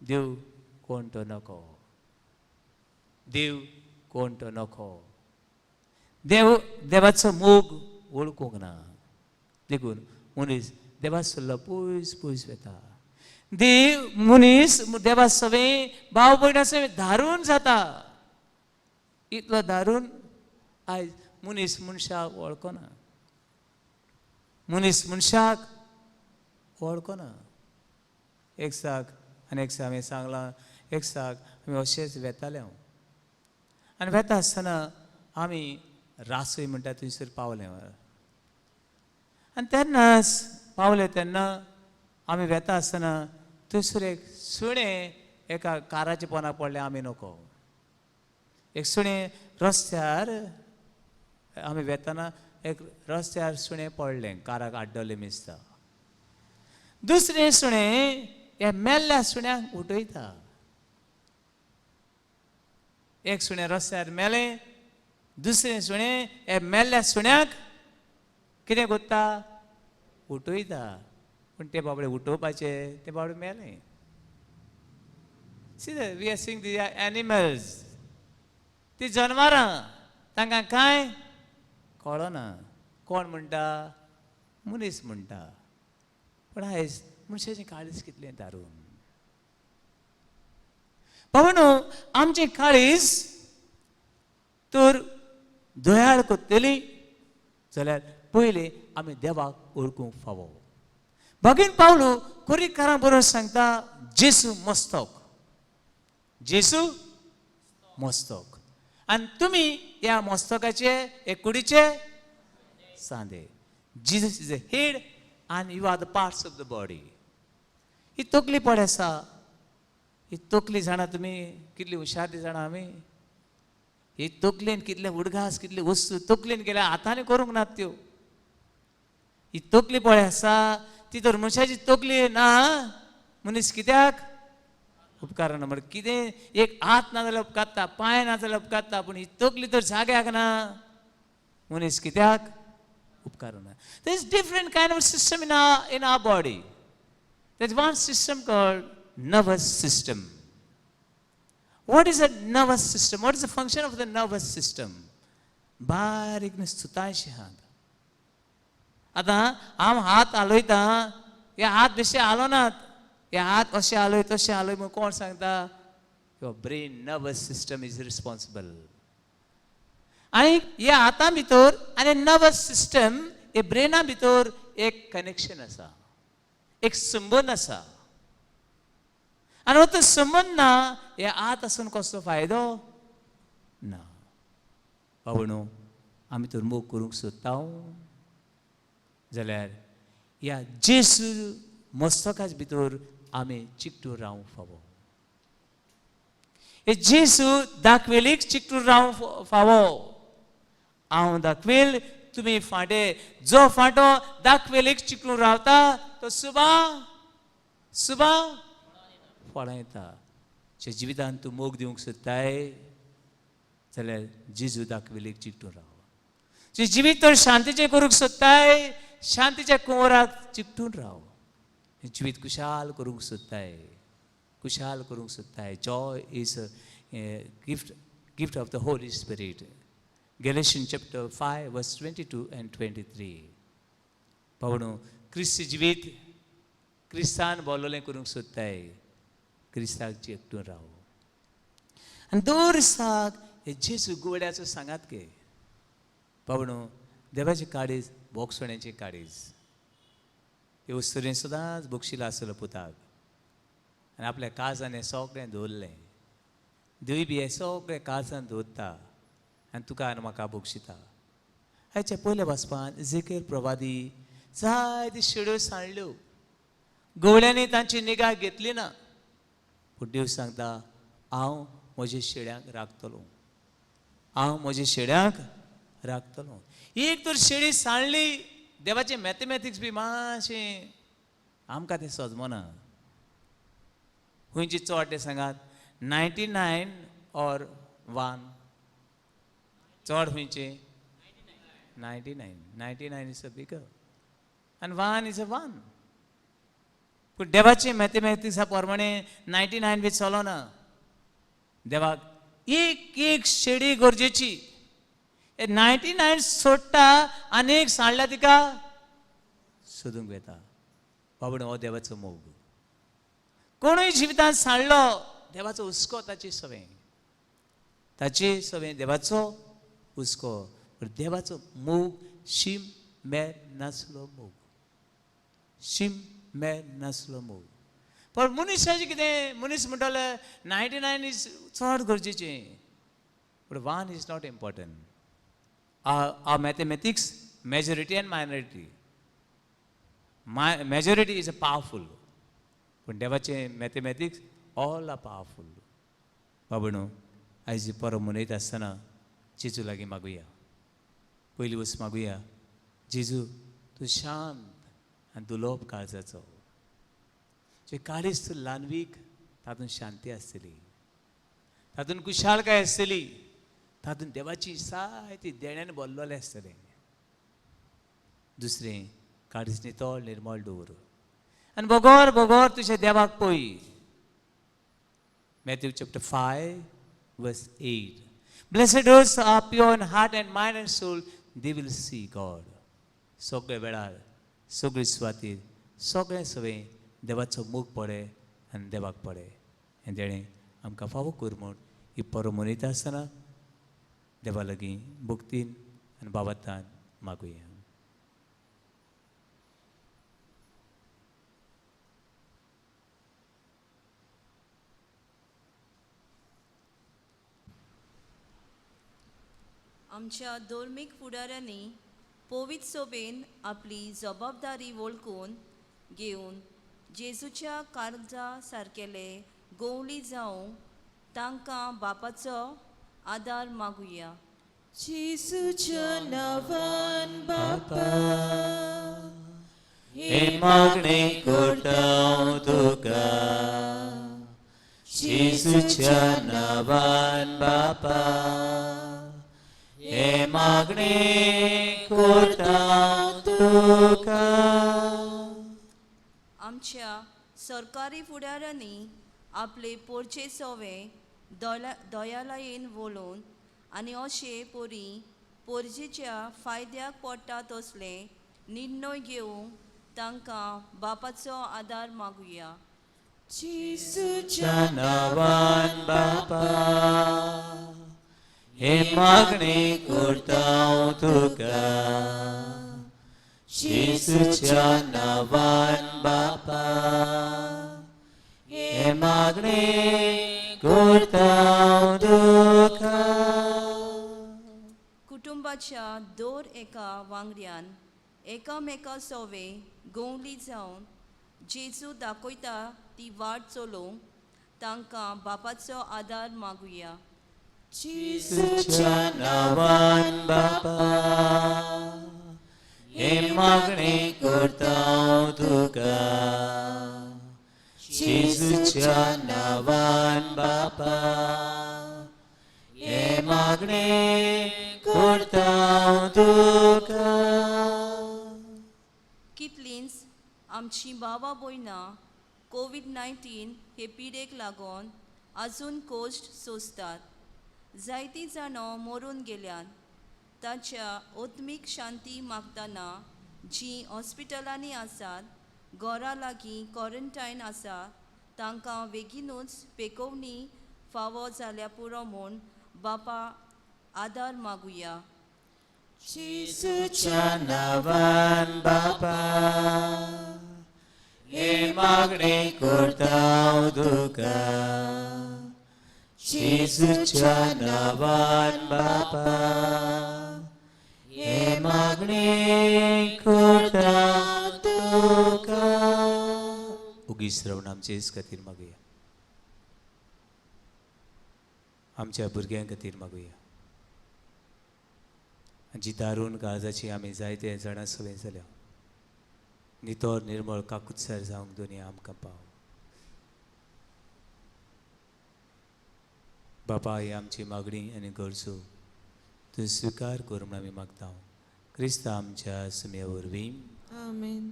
Speaker 1: देव कोण तो नको, देव कोण तो नको, देव देवाचो मोग वळखूंक ना, देखून मनीस देवासलो पयस पयस वेता. देव मनीस देवा सवें भाव भयणा सवें धारून जाता, इतलो धारून आयज मनीस मनशाक वळखना, मनीस मनशाक वळखना. एक साक आनी एक हांवें सांगलां, एक साक आमी अशेंच वेताले हांव आनी वेता आसतना आमी रासय म्हणटा थंयसर पावले. आनी तेन्नाच पावले तेन्ना आमी वेता आसतना थंयसर एक सुणें एका काराच्या पोनाक पडलें, आमी नको. एक सुणें रस्त्यार आमी वेतना एक रस्त्यार सुणें पडलें, काराक आड्डलें मिसता. दुसरें सुणें ह्या मेल्ल्या सुण्यांक उठयता. एक सुणें रस्त्यार मेलें, दुसरें सुणें ह्या मेल्ल्या सुण्याक कितें करता? उठयता. पूण ते बाबडे उठोवपाचे ते बाबडे मेलें. See, we are seeing the animals, ती जनावरां तांकां कांय कळना. कोण म्हणटा? मनीस म्हणटा. पूण आयज मनशाचें काळीज कितलें दारून. बाबा, आमचें काळीज तर दयाळ करतली जाल्यार पयलीं आमी देवाक वळखूंक फावो. भगीन पावलो कोरीकारां बरोवन सांगता, जेसू मस्तक, जेसू मस्तक, आनी तुमी ह्या मस्तकाचे हे कुडीचे सांदे. Jesus is a head and you are the parts of the body. ही तकली पड आसा, ही तकली जाणा तुमी कितली हुशार ती जाणा आमी. ही तकलेन कितले उडगास, कितले वस्तू तकलेन केल्या, हातांनी करूंक नात त्यो. ही तकली पळय आसा ती तर मनशाची तकली ना, मनीस कित्याक उपकारना. म्हण कितें एक हात ना जाल्यार उपकारता, पांय ना जाल्यार उपकारता, पूण ही तकली तर जाग्याक ना, मनीस कित्याक उपकारना. There is different kind of system in our body. There is one system called nervous system. What is a nervous system? What is the function of the nervous system? बारीक न्ही सुतांशी हात. आतां हांव हात हालयता, हे हात बेश्टे हालोनात, हे हात अशे हालय तशे हालय म्हूण कोण सांगता? Your brain nervous system is responsible. आनी ह्या हाता भितर आनी नर्वस सिस्टम हे ब्रेना भितर एक कनेक्शन आसा, एक संबंद आसा. आनी हो तो संबंद ना, हे हात आसून कसलो फायदो ना. बाबा, आमी तर मोग करूंक सोदता जाल्यार ह्या जेसू मस्तकाच भितर आमी चिकटून रावंक फावो. हे जेसू दाखवेलीक चिकटून रावंक फावो. हांव दाखवेल, तुमी फांटे. जो फांटो दाखवेलीक चिकटून रावता तो सुबा सुबा फळां येता. जे जिवितान तूं मोग दिवंक सोदताय जाल्यार जेजू दाखवेलीक चिकटून राव. जे जिवीत तर शांतीचें करूंक सोदताय, शांतीच्या कुंवराक चिकटून राव. जिवीत खुशाल करूंक सोदताय, खुशाल करूंक सोदताय. Joy is a gift of the Holy Spirit. Galatian chapter 5 verse 22 and 23. पावणू क्रिस्ती जिवीत क्रिस्तान बोललें करूंक सोदताय, क्रिस्ताक चिकटून राव. आनी दर दिसाक हे जेजू गोड्याचो सांगात गे. पावणू देवाची काळीज बोगसण्याची काळीज. हे वस्तुरेन सदांच बक्षीला आसलो पुताक आनी आपल्या काळजान हें सगळें दवरलें. देव बी हें सगळें काळजान दवरता आनी तुका आनी म्हाका बक्षिता. हाच्या पयल्या वाचपान जेकेर प्रवादी जायती शेड्यो सांडल्यो, गवळ्यांनी तांची निगा घेतली ना. पूण देव सांगता, हांव म्हज्या शेड्यांक राखतलो, हांव म्हज्या शेड्यांक राखतलो. एक तर शेळी सांडली, देवाचें मॅथमॅटिक्स बी मातशें आमकां तें सजमना. खंयची चड तें सांगात, 99 or 1? चड खंयचे? 99. 99 is a bigger आनी 1 is a 1. पूण देवाचें मॅथमॅटिक्सा प्रमाणे 99 बी चलना. देवाक एक एक शेडी गरजेची. 99 सोडटा आनी एक सांडल्या तिका सोदूंक वेता. बाबड, हो देवाचो मोग. कोणूय जिवितांत सांडलो, देवाचो हुस्को ताची सवंय, ताची सवंय देवाचो हुस्को. पूण देवाचो मोग शीम मेर नासलो मोग, शीम मेर नासलो मोग. पण मनीसाचें कितें, मनीस म्हणटाले 99 is चड गरजेचें, पूण 1 is not important. Our mathematics, majority and minority. Majority is a powerful. पूण देवाचें मॅथमॅटिक्स ऑल are powerful. बाबणो, आयज परब मनयता आसतना जेजू लागीं मागुया. पयली वस्त मागुया, जेजू तूं शांत आनी दुलोब काळजाचो. जे काळीज तूं ल्हानवीक तातूंत शांती आसतली, तातूंत खुशालकाय आसतली, तातूंत देवाची जायती देण्यान भरलेलें आसतलें. दुसरें, काळीज नितळ निर्मळ दवर आनी बगोर बगोर तुज्या देवाक पळय. Matthew chapter 5 verse 8. Blessed those who are pure in heart and mind and soul, they will see God. सगळे वेळार, सगळे सुवातीर, सगळें सगळें देवाचो मोग पडे आनी देवाक पडे. आनी तेणें आमकां फावो कर म्हूण ही परब मनयता आसतना देवा लागीं भक्तीन आनी बाबातान मागुया.
Speaker 2: आमच्या धर्मीक फुडाऱ्यांनी पवित्र सोबेन आपली जबाबदारी वळखून घेवन जेजूच्या काळजा सारकेले गोवली जावंक तांकां बापाचो आदार मागुया.
Speaker 7: जेजूच्या नांवान बापा
Speaker 1: हे मागणें करता तुका, जेजूच्या नांवान बापा, हे मागणें करता तुका.
Speaker 2: आमच्या सरकारी फुडाऱ्यांनी आपले पोरचे सोवे दयालयेन वळोवन आनी अशे परी पोरजेच्या फायद्याक पडटा तसले निर्णय घेवंक तांकां बापाचो आदार मागुया.
Speaker 7: जेजूच्या
Speaker 1: नांवान बापा, हे मागणें करता तुका, जेजूच्या नांवान बापा, हे मागणें करता तुका.
Speaker 2: कुटुंबाच्या दर एका वांगड्यान एकामेका सोवे गोवली जावन जेजू दाखयता ती वाट चलोवंक तांकां बापाचो आदार मागुया.
Speaker 1: जेजूच्या नांवान बापा, हे मागणें करता तुका, जेजूच्या नांवान बापा, हे मागणें करता तुका.
Speaker 2: कितलींच आमची भावा भयणां कोवीड 19 हे पिडेक लागून आजून कोश्ट सोंसतात. जायतीं जाणां मरून गेल्यात. ताच्या आत्मीक शांती मागतना जीं हॉस्पिटलांनी आसात, घरा लागीं क्वॉरंटायन आसा, तांकां बेगीनूच पेकोवणी फावो जाल्या पुरो म्हूण बापा आदार मागुया.
Speaker 1: जेजूच्या नांवान बापा, हे मागणें करता तुका, जेजूच्या नांवान बापा, हे मागणें करता तुका. उगीच रावन आमचेच खातीर मागुया, आमच्या भुरग्यां खातीर मागुया. जी दारून काळजाची आमी जायते जाणां सवय जाल्या, नितळ निर्मळ काकुत्सर जावंक दोनी आमकां पाव. बापा, ही आमची मागणी आनी गरजो तूं स्विकार कर म्हूण आमी मागता, क्रिस्ता आमच्या सुम्या वरवीं.
Speaker 7: आमेन.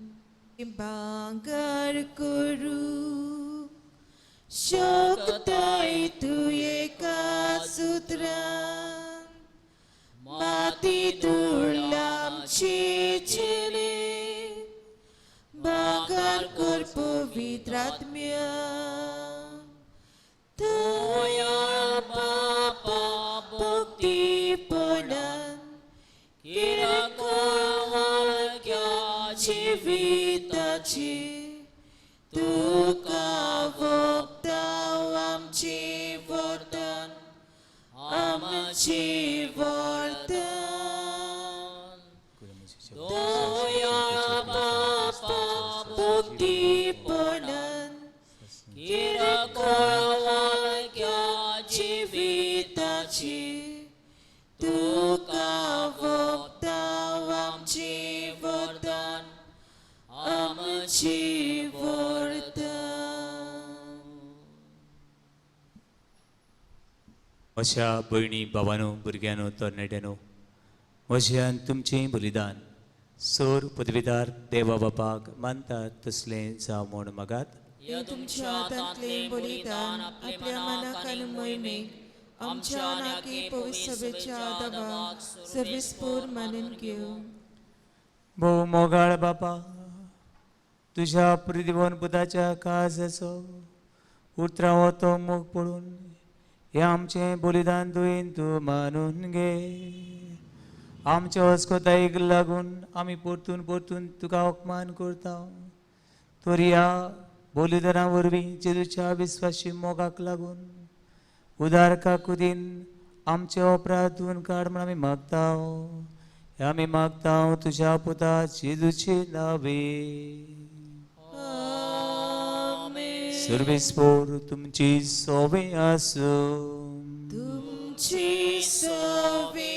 Speaker 7: बांगर करूं शकताय तूं एका सुत्रान, माती धूळ आमची जिणे, बांगर कर पवित्र आत्म्या. दयाळ बापा भक्तीपणान किरकोळ जिविताची तुका वोगता आमची वर्तन, आमची वर्तन. दयाळ बापा भक्तीपणान किरकोळ जिविताची तुका वोगता आमची वर्तन, आमची वर्तन.
Speaker 1: म्हज्या भयणी भावानो भुरग्यांनो तरणाट्यांनो म्हज्यान तुमचें बलिदान सोर पदवीदार देवा बापाक मानतात तसलें जावं म्हूण मागात.
Speaker 7: हे
Speaker 8: तुमच्या हातांतलें बलिदान आपल्या मनाक आनी मोहिमेक आमच्या नाकी पवित्र सभेच्या दबाक सर्विसपूर मानून घेवं.
Speaker 1: भोव मोगाळ बापा, तुज्या प्रिदिवन पुताच्या काळजाचो उतरावो तो मोग पळोवन हें आमचें बलिदान तुवें तूं मानून घे. आमच्या अस्कोतायेक लागून आमी परतून परतून तुका अपमान करता, तर ह्या बलिदाना वरवीं जेजूच्या विस्वाशी मोगाक लागून उदारका कुदीन आमचे अपराध धुवन काड म्हूण आमी मागता. हे आमी मागता तुज्या पुता जेजूचे नावे. सर्वेस्पोर तुमची सोवे आसूं.
Speaker 8: तुमची सोवे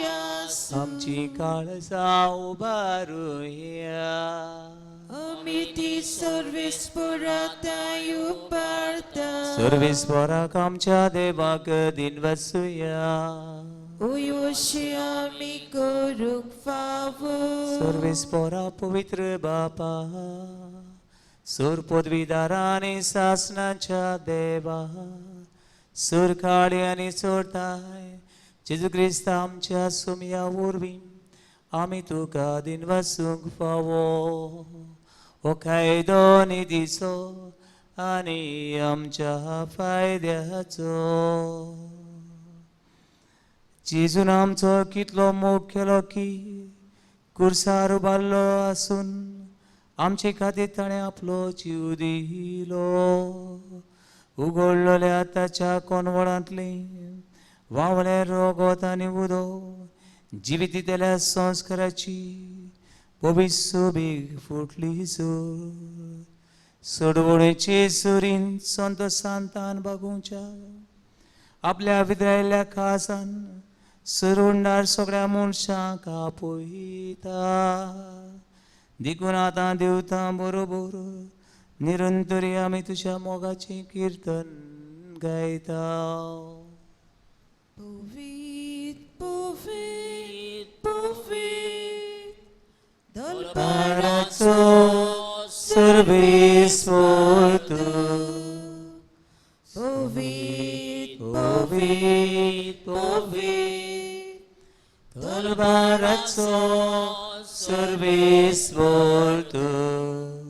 Speaker 8: आसूं.
Speaker 1: आमची काळजां उबारुया.
Speaker 8: आमी ती सर्वेस्पोराताय उबारता.
Speaker 1: सर्वेस्पोराक आमच्या देवाक दिन वसुया.
Speaker 8: उयोशी आमी करूंक फावो.
Speaker 1: सर्वेस्पोरा पवित्र बापा, सूर पदवीदारा आनी सासणाच्या देवा, सूर काळी आनी चोरताय जेजू क्रिस्त आमच्या सुमया वरवीं आमी तुका दिन वसूंक फावो. हो कायदो निधीचो आनी आमच्या फायद्याचो. जेजून आमचो कितलो मोग केलो की कुर्सार उबारलो आसून आमचे खातीर ताणें आपलो जीव दिलो. उगडलेल्या ताच्या कोनवळांतलें वावलें रोगोत आनी उदक जिवीत दितल्या संस्काराची पवित्र सोबीक फुटली सूर सोडवणेचे सुरीन संतोशांतान बागोवच्या आपल्या विद्रायल्ल्या खासान सुरुंडार सगळ्या मनशांक आपयता. देखून आतां देवता बरोबर निरंतरी आमी तुज्या मोगाचें किर्तन गायता.
Speaker 8: पवित्र पवित्र पवित्र
Speaker 1: दलपाराचो सर्वेस्पोर तूं.
Speaker 8: पवित्र
Speaker 1: पवित्र पवित्र दलबाराचो सर्वेस्पोर तूं.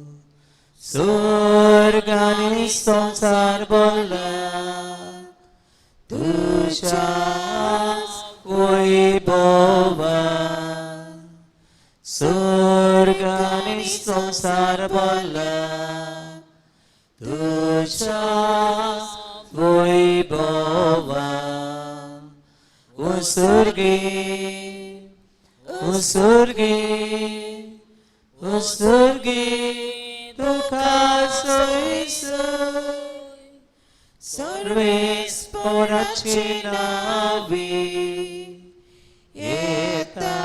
Speaker 1: स्वर्ग आनी संवसार भरला तुज्या वैभवान. स्वर्ग आनी संवसार भरला तुज्या वैभवान. उसुर्गे उसुर्गे उसुर्गे तुका सोयसोय सर्वेस्पोराचे नावे येता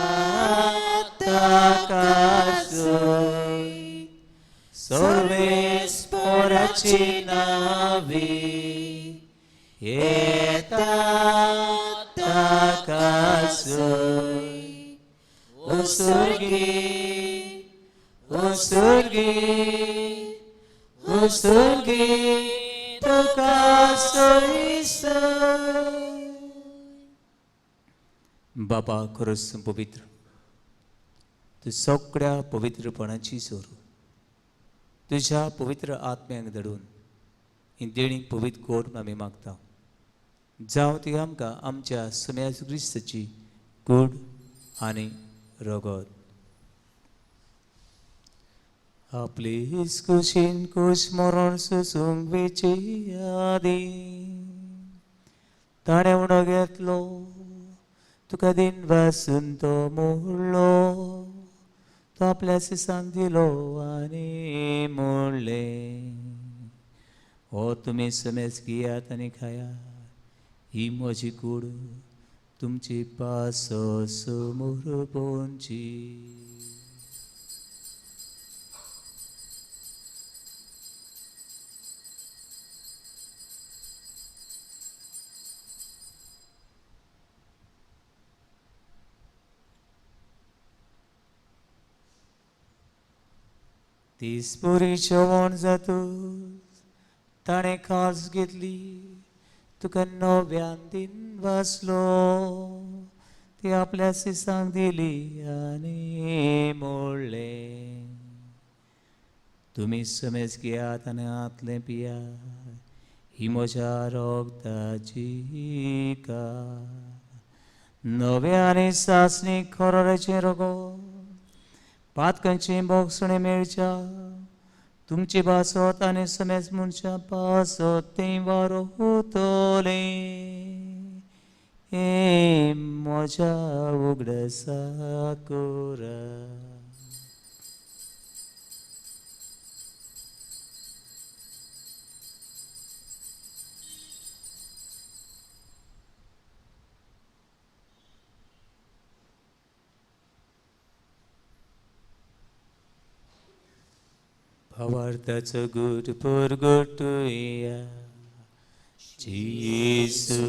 Speaker 1: ताका सोय. सर्वेस्पोराचे नावे येता ताका सोय. उसुर्गे उसुर्गे उसुर्गे तुका सोयसोय. बाबा खरोच पवित्र, तूं सगळ्या पवित्रपणाची सोरू तुज्या पवित्र आत्म्याक धाडून ही देणी पवित्र कर आमी मागता. जावं ती आमकां आमच्या सुम्या क्रिस्ताची कूड आनी रगत. आपले कुशीन कुश मरण सुसूंक वेचे आदी ताणें उणो घेतलो तुका दिन वासून तो मोडलो. तो आपल्या सिसांक दिलो आनी म्हणलें, हो तुमी समेज घेयात आनी खायात, ही म्हजी कूड तुमची पासो समोर पोंची. तीस पुरी जेवण जातूच ताणें खास घेतली तुका नव्यान दिन वाचलो ती आपल्या सिसांक दिली आनी मोडलें तुमी समेज घेयात आनी हातलें पियात ही म्हज्या रोगताची कात नव्या आनी सासणी खरोराचें रोगो पातकांचें भोगसणें मेळच्या तुमची भासत आनी समेज मनशां पासत तें वारो उतलें हे म्हज्या उगडासा कोरा. भावार्थाचो गुट पुरगुटुया जेसू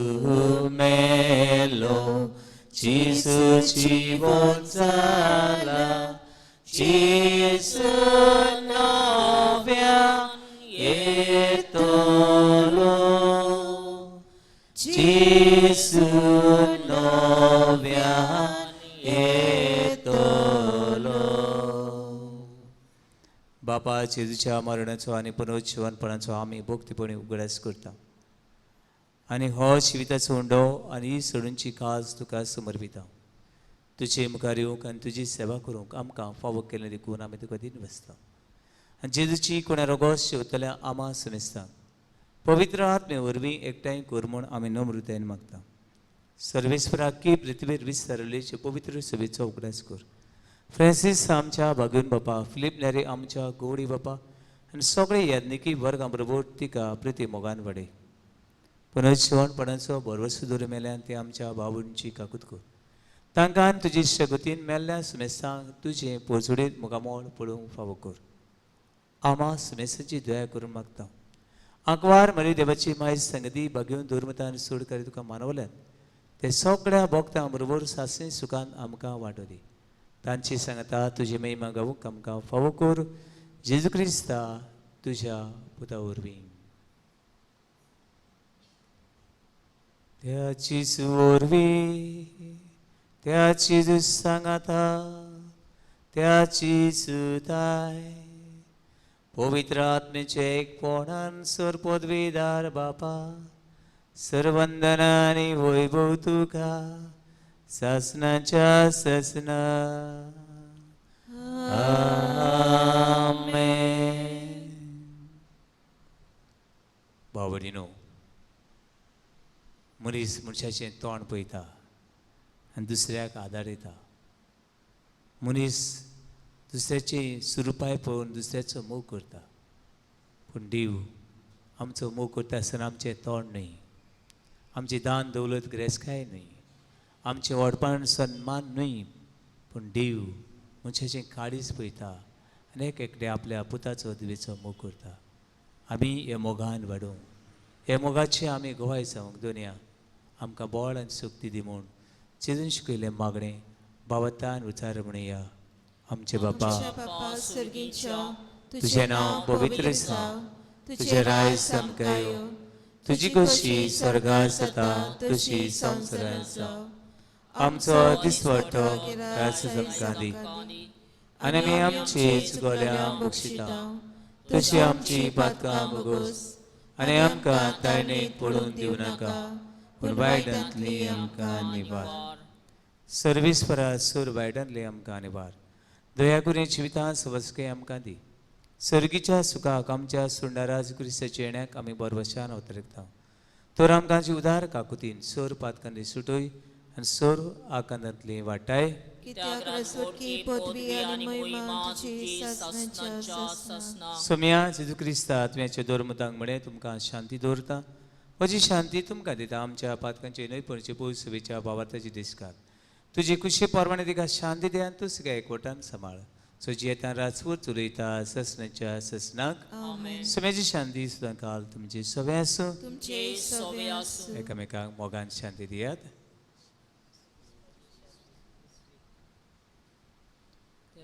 Speaker 1: मेलो जेसू जिवन जाला जेसू नव्यान येतलो जेसू नव्यान येतलो. बापा जेजूच्या मरणाचो आनी पुनरुज्जीवनपणाचो आमी भक्तीपणी उगडास करता आनी हो जिविताचो उंडो आनी ही सोडूनची काज तुका समर्पिता. तुजे मुखार येवंक आनी तुजी सेवा करूंक आमकां फावो केल्लें देखून आमी तुका दिन बसता आनी जेजूची कोणा रोगोस शेवतल्या आमा समेस्ता पवित्र आत्मे वरवीं एकठांय कर म्हूण आमी नम्रतायेन मागता. सर्वेस्पराकी पृथ्वीर विस्तारलेचे पवित्र सभेचो उगडास कर. फ्रांसीस आमच्या भागून बापा, फिलीप नेरी आमच्या गोवडी बापा आनी सगळे याज्ञिकी वर्गां बरोबर तिका प्रिती मोगान वाडय. पुनर्जिवनपणाचो भरवसो दवर मेल्यान ते आमच्या बाबूंची काकूत कर. तांकां तुजी शगतीन मेल्ल्या सुमेस्तांक तुजें पोरचुडीत मुखामोळ पळोवंक फावो कर. आमा सुमेस्ताची दया करून मागता. आंकवार मरी देवाची माय संगती बागेवन दुर्मतान सोड करी तुका मानवल्यात ते सगळ्या भोक्तां बरोबर सासणी सुखान आमकां वांटो दी. तांची सांगता तुजी महिमा गावूंक आमकां फावो कर. जेजू क्रिस्ता तुज्या पुता वरवीं. त्याची वरवीं त्याची सांगाता त्याची सुताय पवित्र आत्मेचे एकपणान सर पदवीदार बापा सर्वंदनानी वैभव तुका सासनाच्या सासना. आमेन. बावडीनो मनीस मनशाचें तोंड पळयता आनी दुसऱ्याक आदार दिता. मनीस दुसऱ्याची सुरुपाय पळोवन दुसऱ्याचो मोग करता पूण देव आमचो मोग करता आसतना आमचें तोंड न्हय, आमची दान दौलत गिरेस्तकाय न्हय, आमचें व्हडपण सन्मान न्हय, पूण देव मनशाचें काळीज पळयता आनी एक एकटे आपल्या पुताचो देवीचो मोग करता. आमी ह्या मोगान वाडोवंक, ह्या मोगाची आमी गवाय जावंक दुनिया आमकां बळ आनी शक्ती दी म्हूण चिंतून शिकयलें मागणें बाबतान उचार म्हणया. आमचे बापा तुजें नांव पवित्र जावं, तुजें राय सामकां येवं, तुजी खोशी स्वर्गार जाता तशी संवसारांत जावं. आमचो दिसवटो रास आमकां दी आनी आमी आमचे चुकोल्या बक्षिता तशी आमची पातकां भोगोस आनी आमकां तायणेक पडून दिवं नाका पूण वायटांतली आमकां निवार. सर्वेस्परा सूर वायटांतली आमकां निवार. दया करून जिवितांत सवस्के आमकां दी. सर्गीच्या सुखाक आमच्या सुंडाराज क्रिस्ताच्या येण्याक आमी बरवशान अवतरता. तर आमकां जी उदार काकुतीन सोर पातकांनी सुटोय आनी सोर आकांतांतली वाटाय. सोम्या जेजू क्रिस्ता आत्म्याच्या दोरमतांक म्हणे तुमकां शांती दवरता, म्हजी शांती तुमकां दिता. आमच्या पातकांचे न्हय पणचे पयस सभेच्या भावार्थाची दिसकात तुजी कुशी परवाने तिका शांती दे आनी तूं सगळ्या एकवटान सांबाळ. सो जियेतान राजपूत चलयता ससनाच्या ससनाक. समेची शांती सुद्दां काल तुमची सगळें आसूं. एकामेकांक मोगान शांती दियात.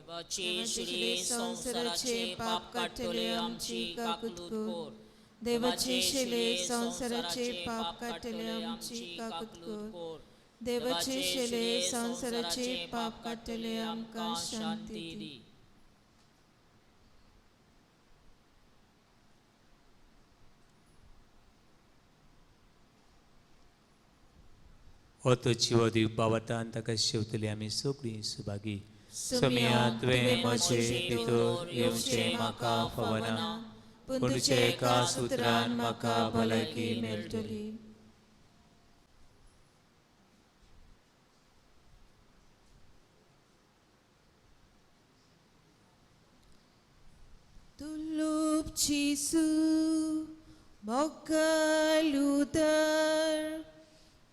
Speaker 7: देवाचे शिले संवसाराचे पाप काडटले आमची काकूत कर.
Speaker 8: देवाचे शिले संवसाराचे पाप काडटले आमची काकूत कर. देवाचे शिले संवसाराचे पाप काडटले आमकां शांती दी.
Speaker 1: हो तो जिवो दिवपा बावटान ताका शेवतली आमी सगळीं सुभागी. सोम्या तुवें म्हजे भितर येवचें म्हाका फावना, पूण तुज्या एका सुत्रान म्हाका भलायकी मेळटली.
Speaker 8: तुलूप चीसू मोगालुदर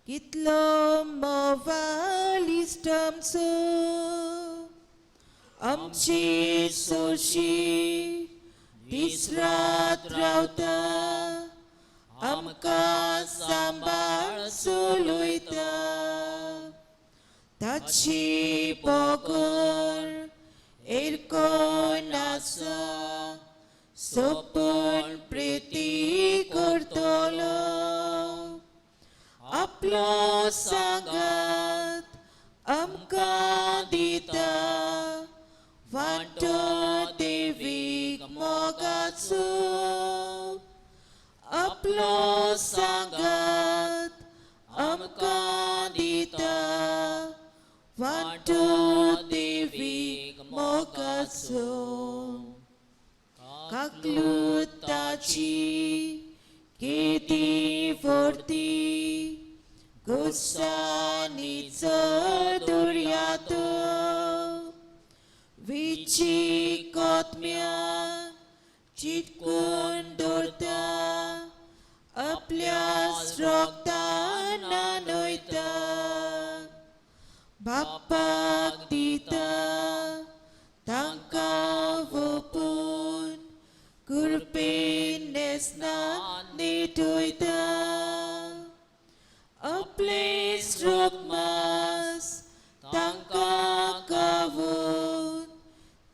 Speaker 8: कितलो मोवालिस्ट आमचो आमची सोशी दीस रात रावता आमकां सांबाळ चलयता. ताची बगर एरकोन आसा सपन प्रिती करतलो. आपलो सांगात आमकां दिता वांटो देवीक मोगाचो. आपलो सांगात आमकां दिता वांटो देवीक मोगाचो. काकलुताची केदी व्हरती गोसानीचो दर्यातो विची कोतम्या चिटकून दवरता आपल्या रोगतान न्हयता. बापाक दिता तांकां वोपून कृपेन न्हेसना निटयता. आपले रोगमास तांकां खावून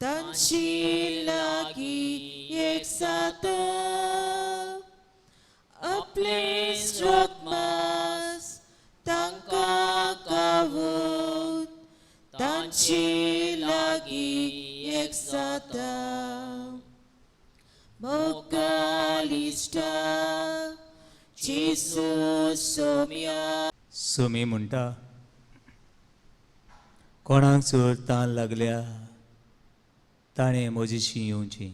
Speaker 8: तांची लागीं एक जाता. आपले रोगमास तांकां खावून तांची लागीं एक जाता. मोगालिश्टा जेजू सोम्या.
Speaker 1: सोमी म्हणटा कोणाक चड तान लागल्या ताणें म्हजेशी येवची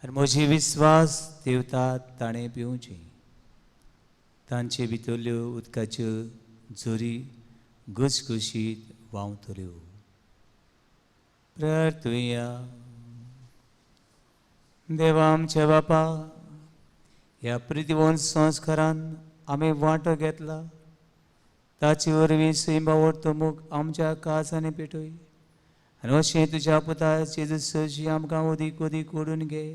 Speaker 1: आनी म्हजी विस्वास देवता ताणें पिवची. तांचे भितरल्यो उदकाच्यो जोरी घसघशीत व्हांवतल्यो. प्रार्थुया. देवा आमच्या बापा, ह्या प्रितिवंत संस्कारान आमी वांटो घेतला ताचे वरवीं सैमा व्हरतो मोग आमच्या काळजांनी पेटय आनी अशें तुज्या पुता जेजू आमकां ओदीक ओदीक ओडून घे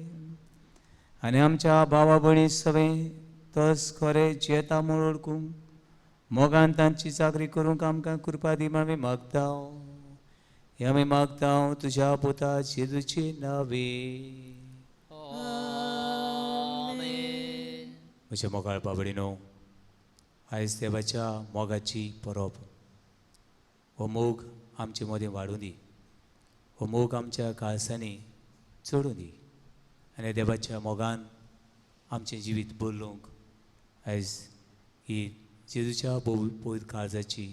Speaker 1: आनी आमच्या भावा भयणी सगळें तस खरें जियेता म्हूण वळखूंक मोगान तांची चाकरी करूंक आमकां कृपा दी म्हूण आमी मागता. हें आमी मागता तुज्या पुता जेजूचे नांवे. म्हज्या मोगाळ बाबडीनो, आयज देवाच्या मोगाची परब. हो मोग आमचे मदीं वाडूं दी, हो मोग आमच्या काळसांनी चडूं दी आनी देवाच्या मोगान आमचें जिवीत बदलूंक आयज ही जेजूच्या पवित्र काळजाची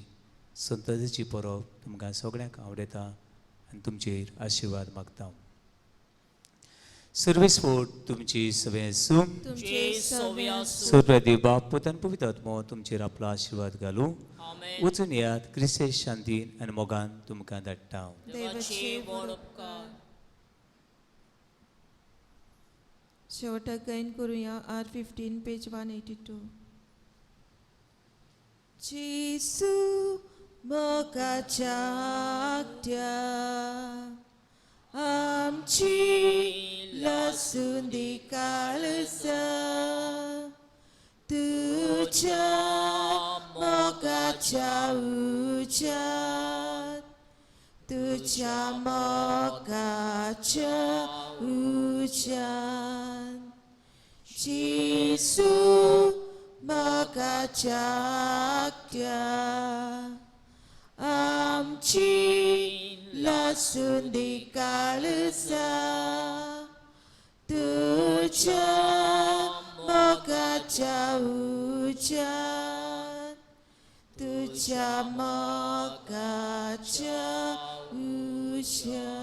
Speaker 1: संतोशाची परब तुमकां सगळ्यांक आवडटा आनी तुमचेर आशिर्वाद मागता. सर्वेस्पोर्ट तुमची सगळें सूम सर्व बाप पुतान पवित्र आत्मो तुमचेर आपलो आशिर्वाद घालूं. वचून येयात क्रिस्ते शांतीन आनी मोगान तुमकां धाडटा.
Speaker 8: शेवटाक गायन करुया R15 page 182. जेजू मोगाच्या आगट्या आमची लसुंदी काळजा तुझ्या मोगाच्या उज्यात तुज्या मोगाच्या उज्यान जेजू मोगाच्या आख्या आमची लासून काळजा तुज्या मोगाच्या उज्यान तुज्या मोगाच्या उज्यान.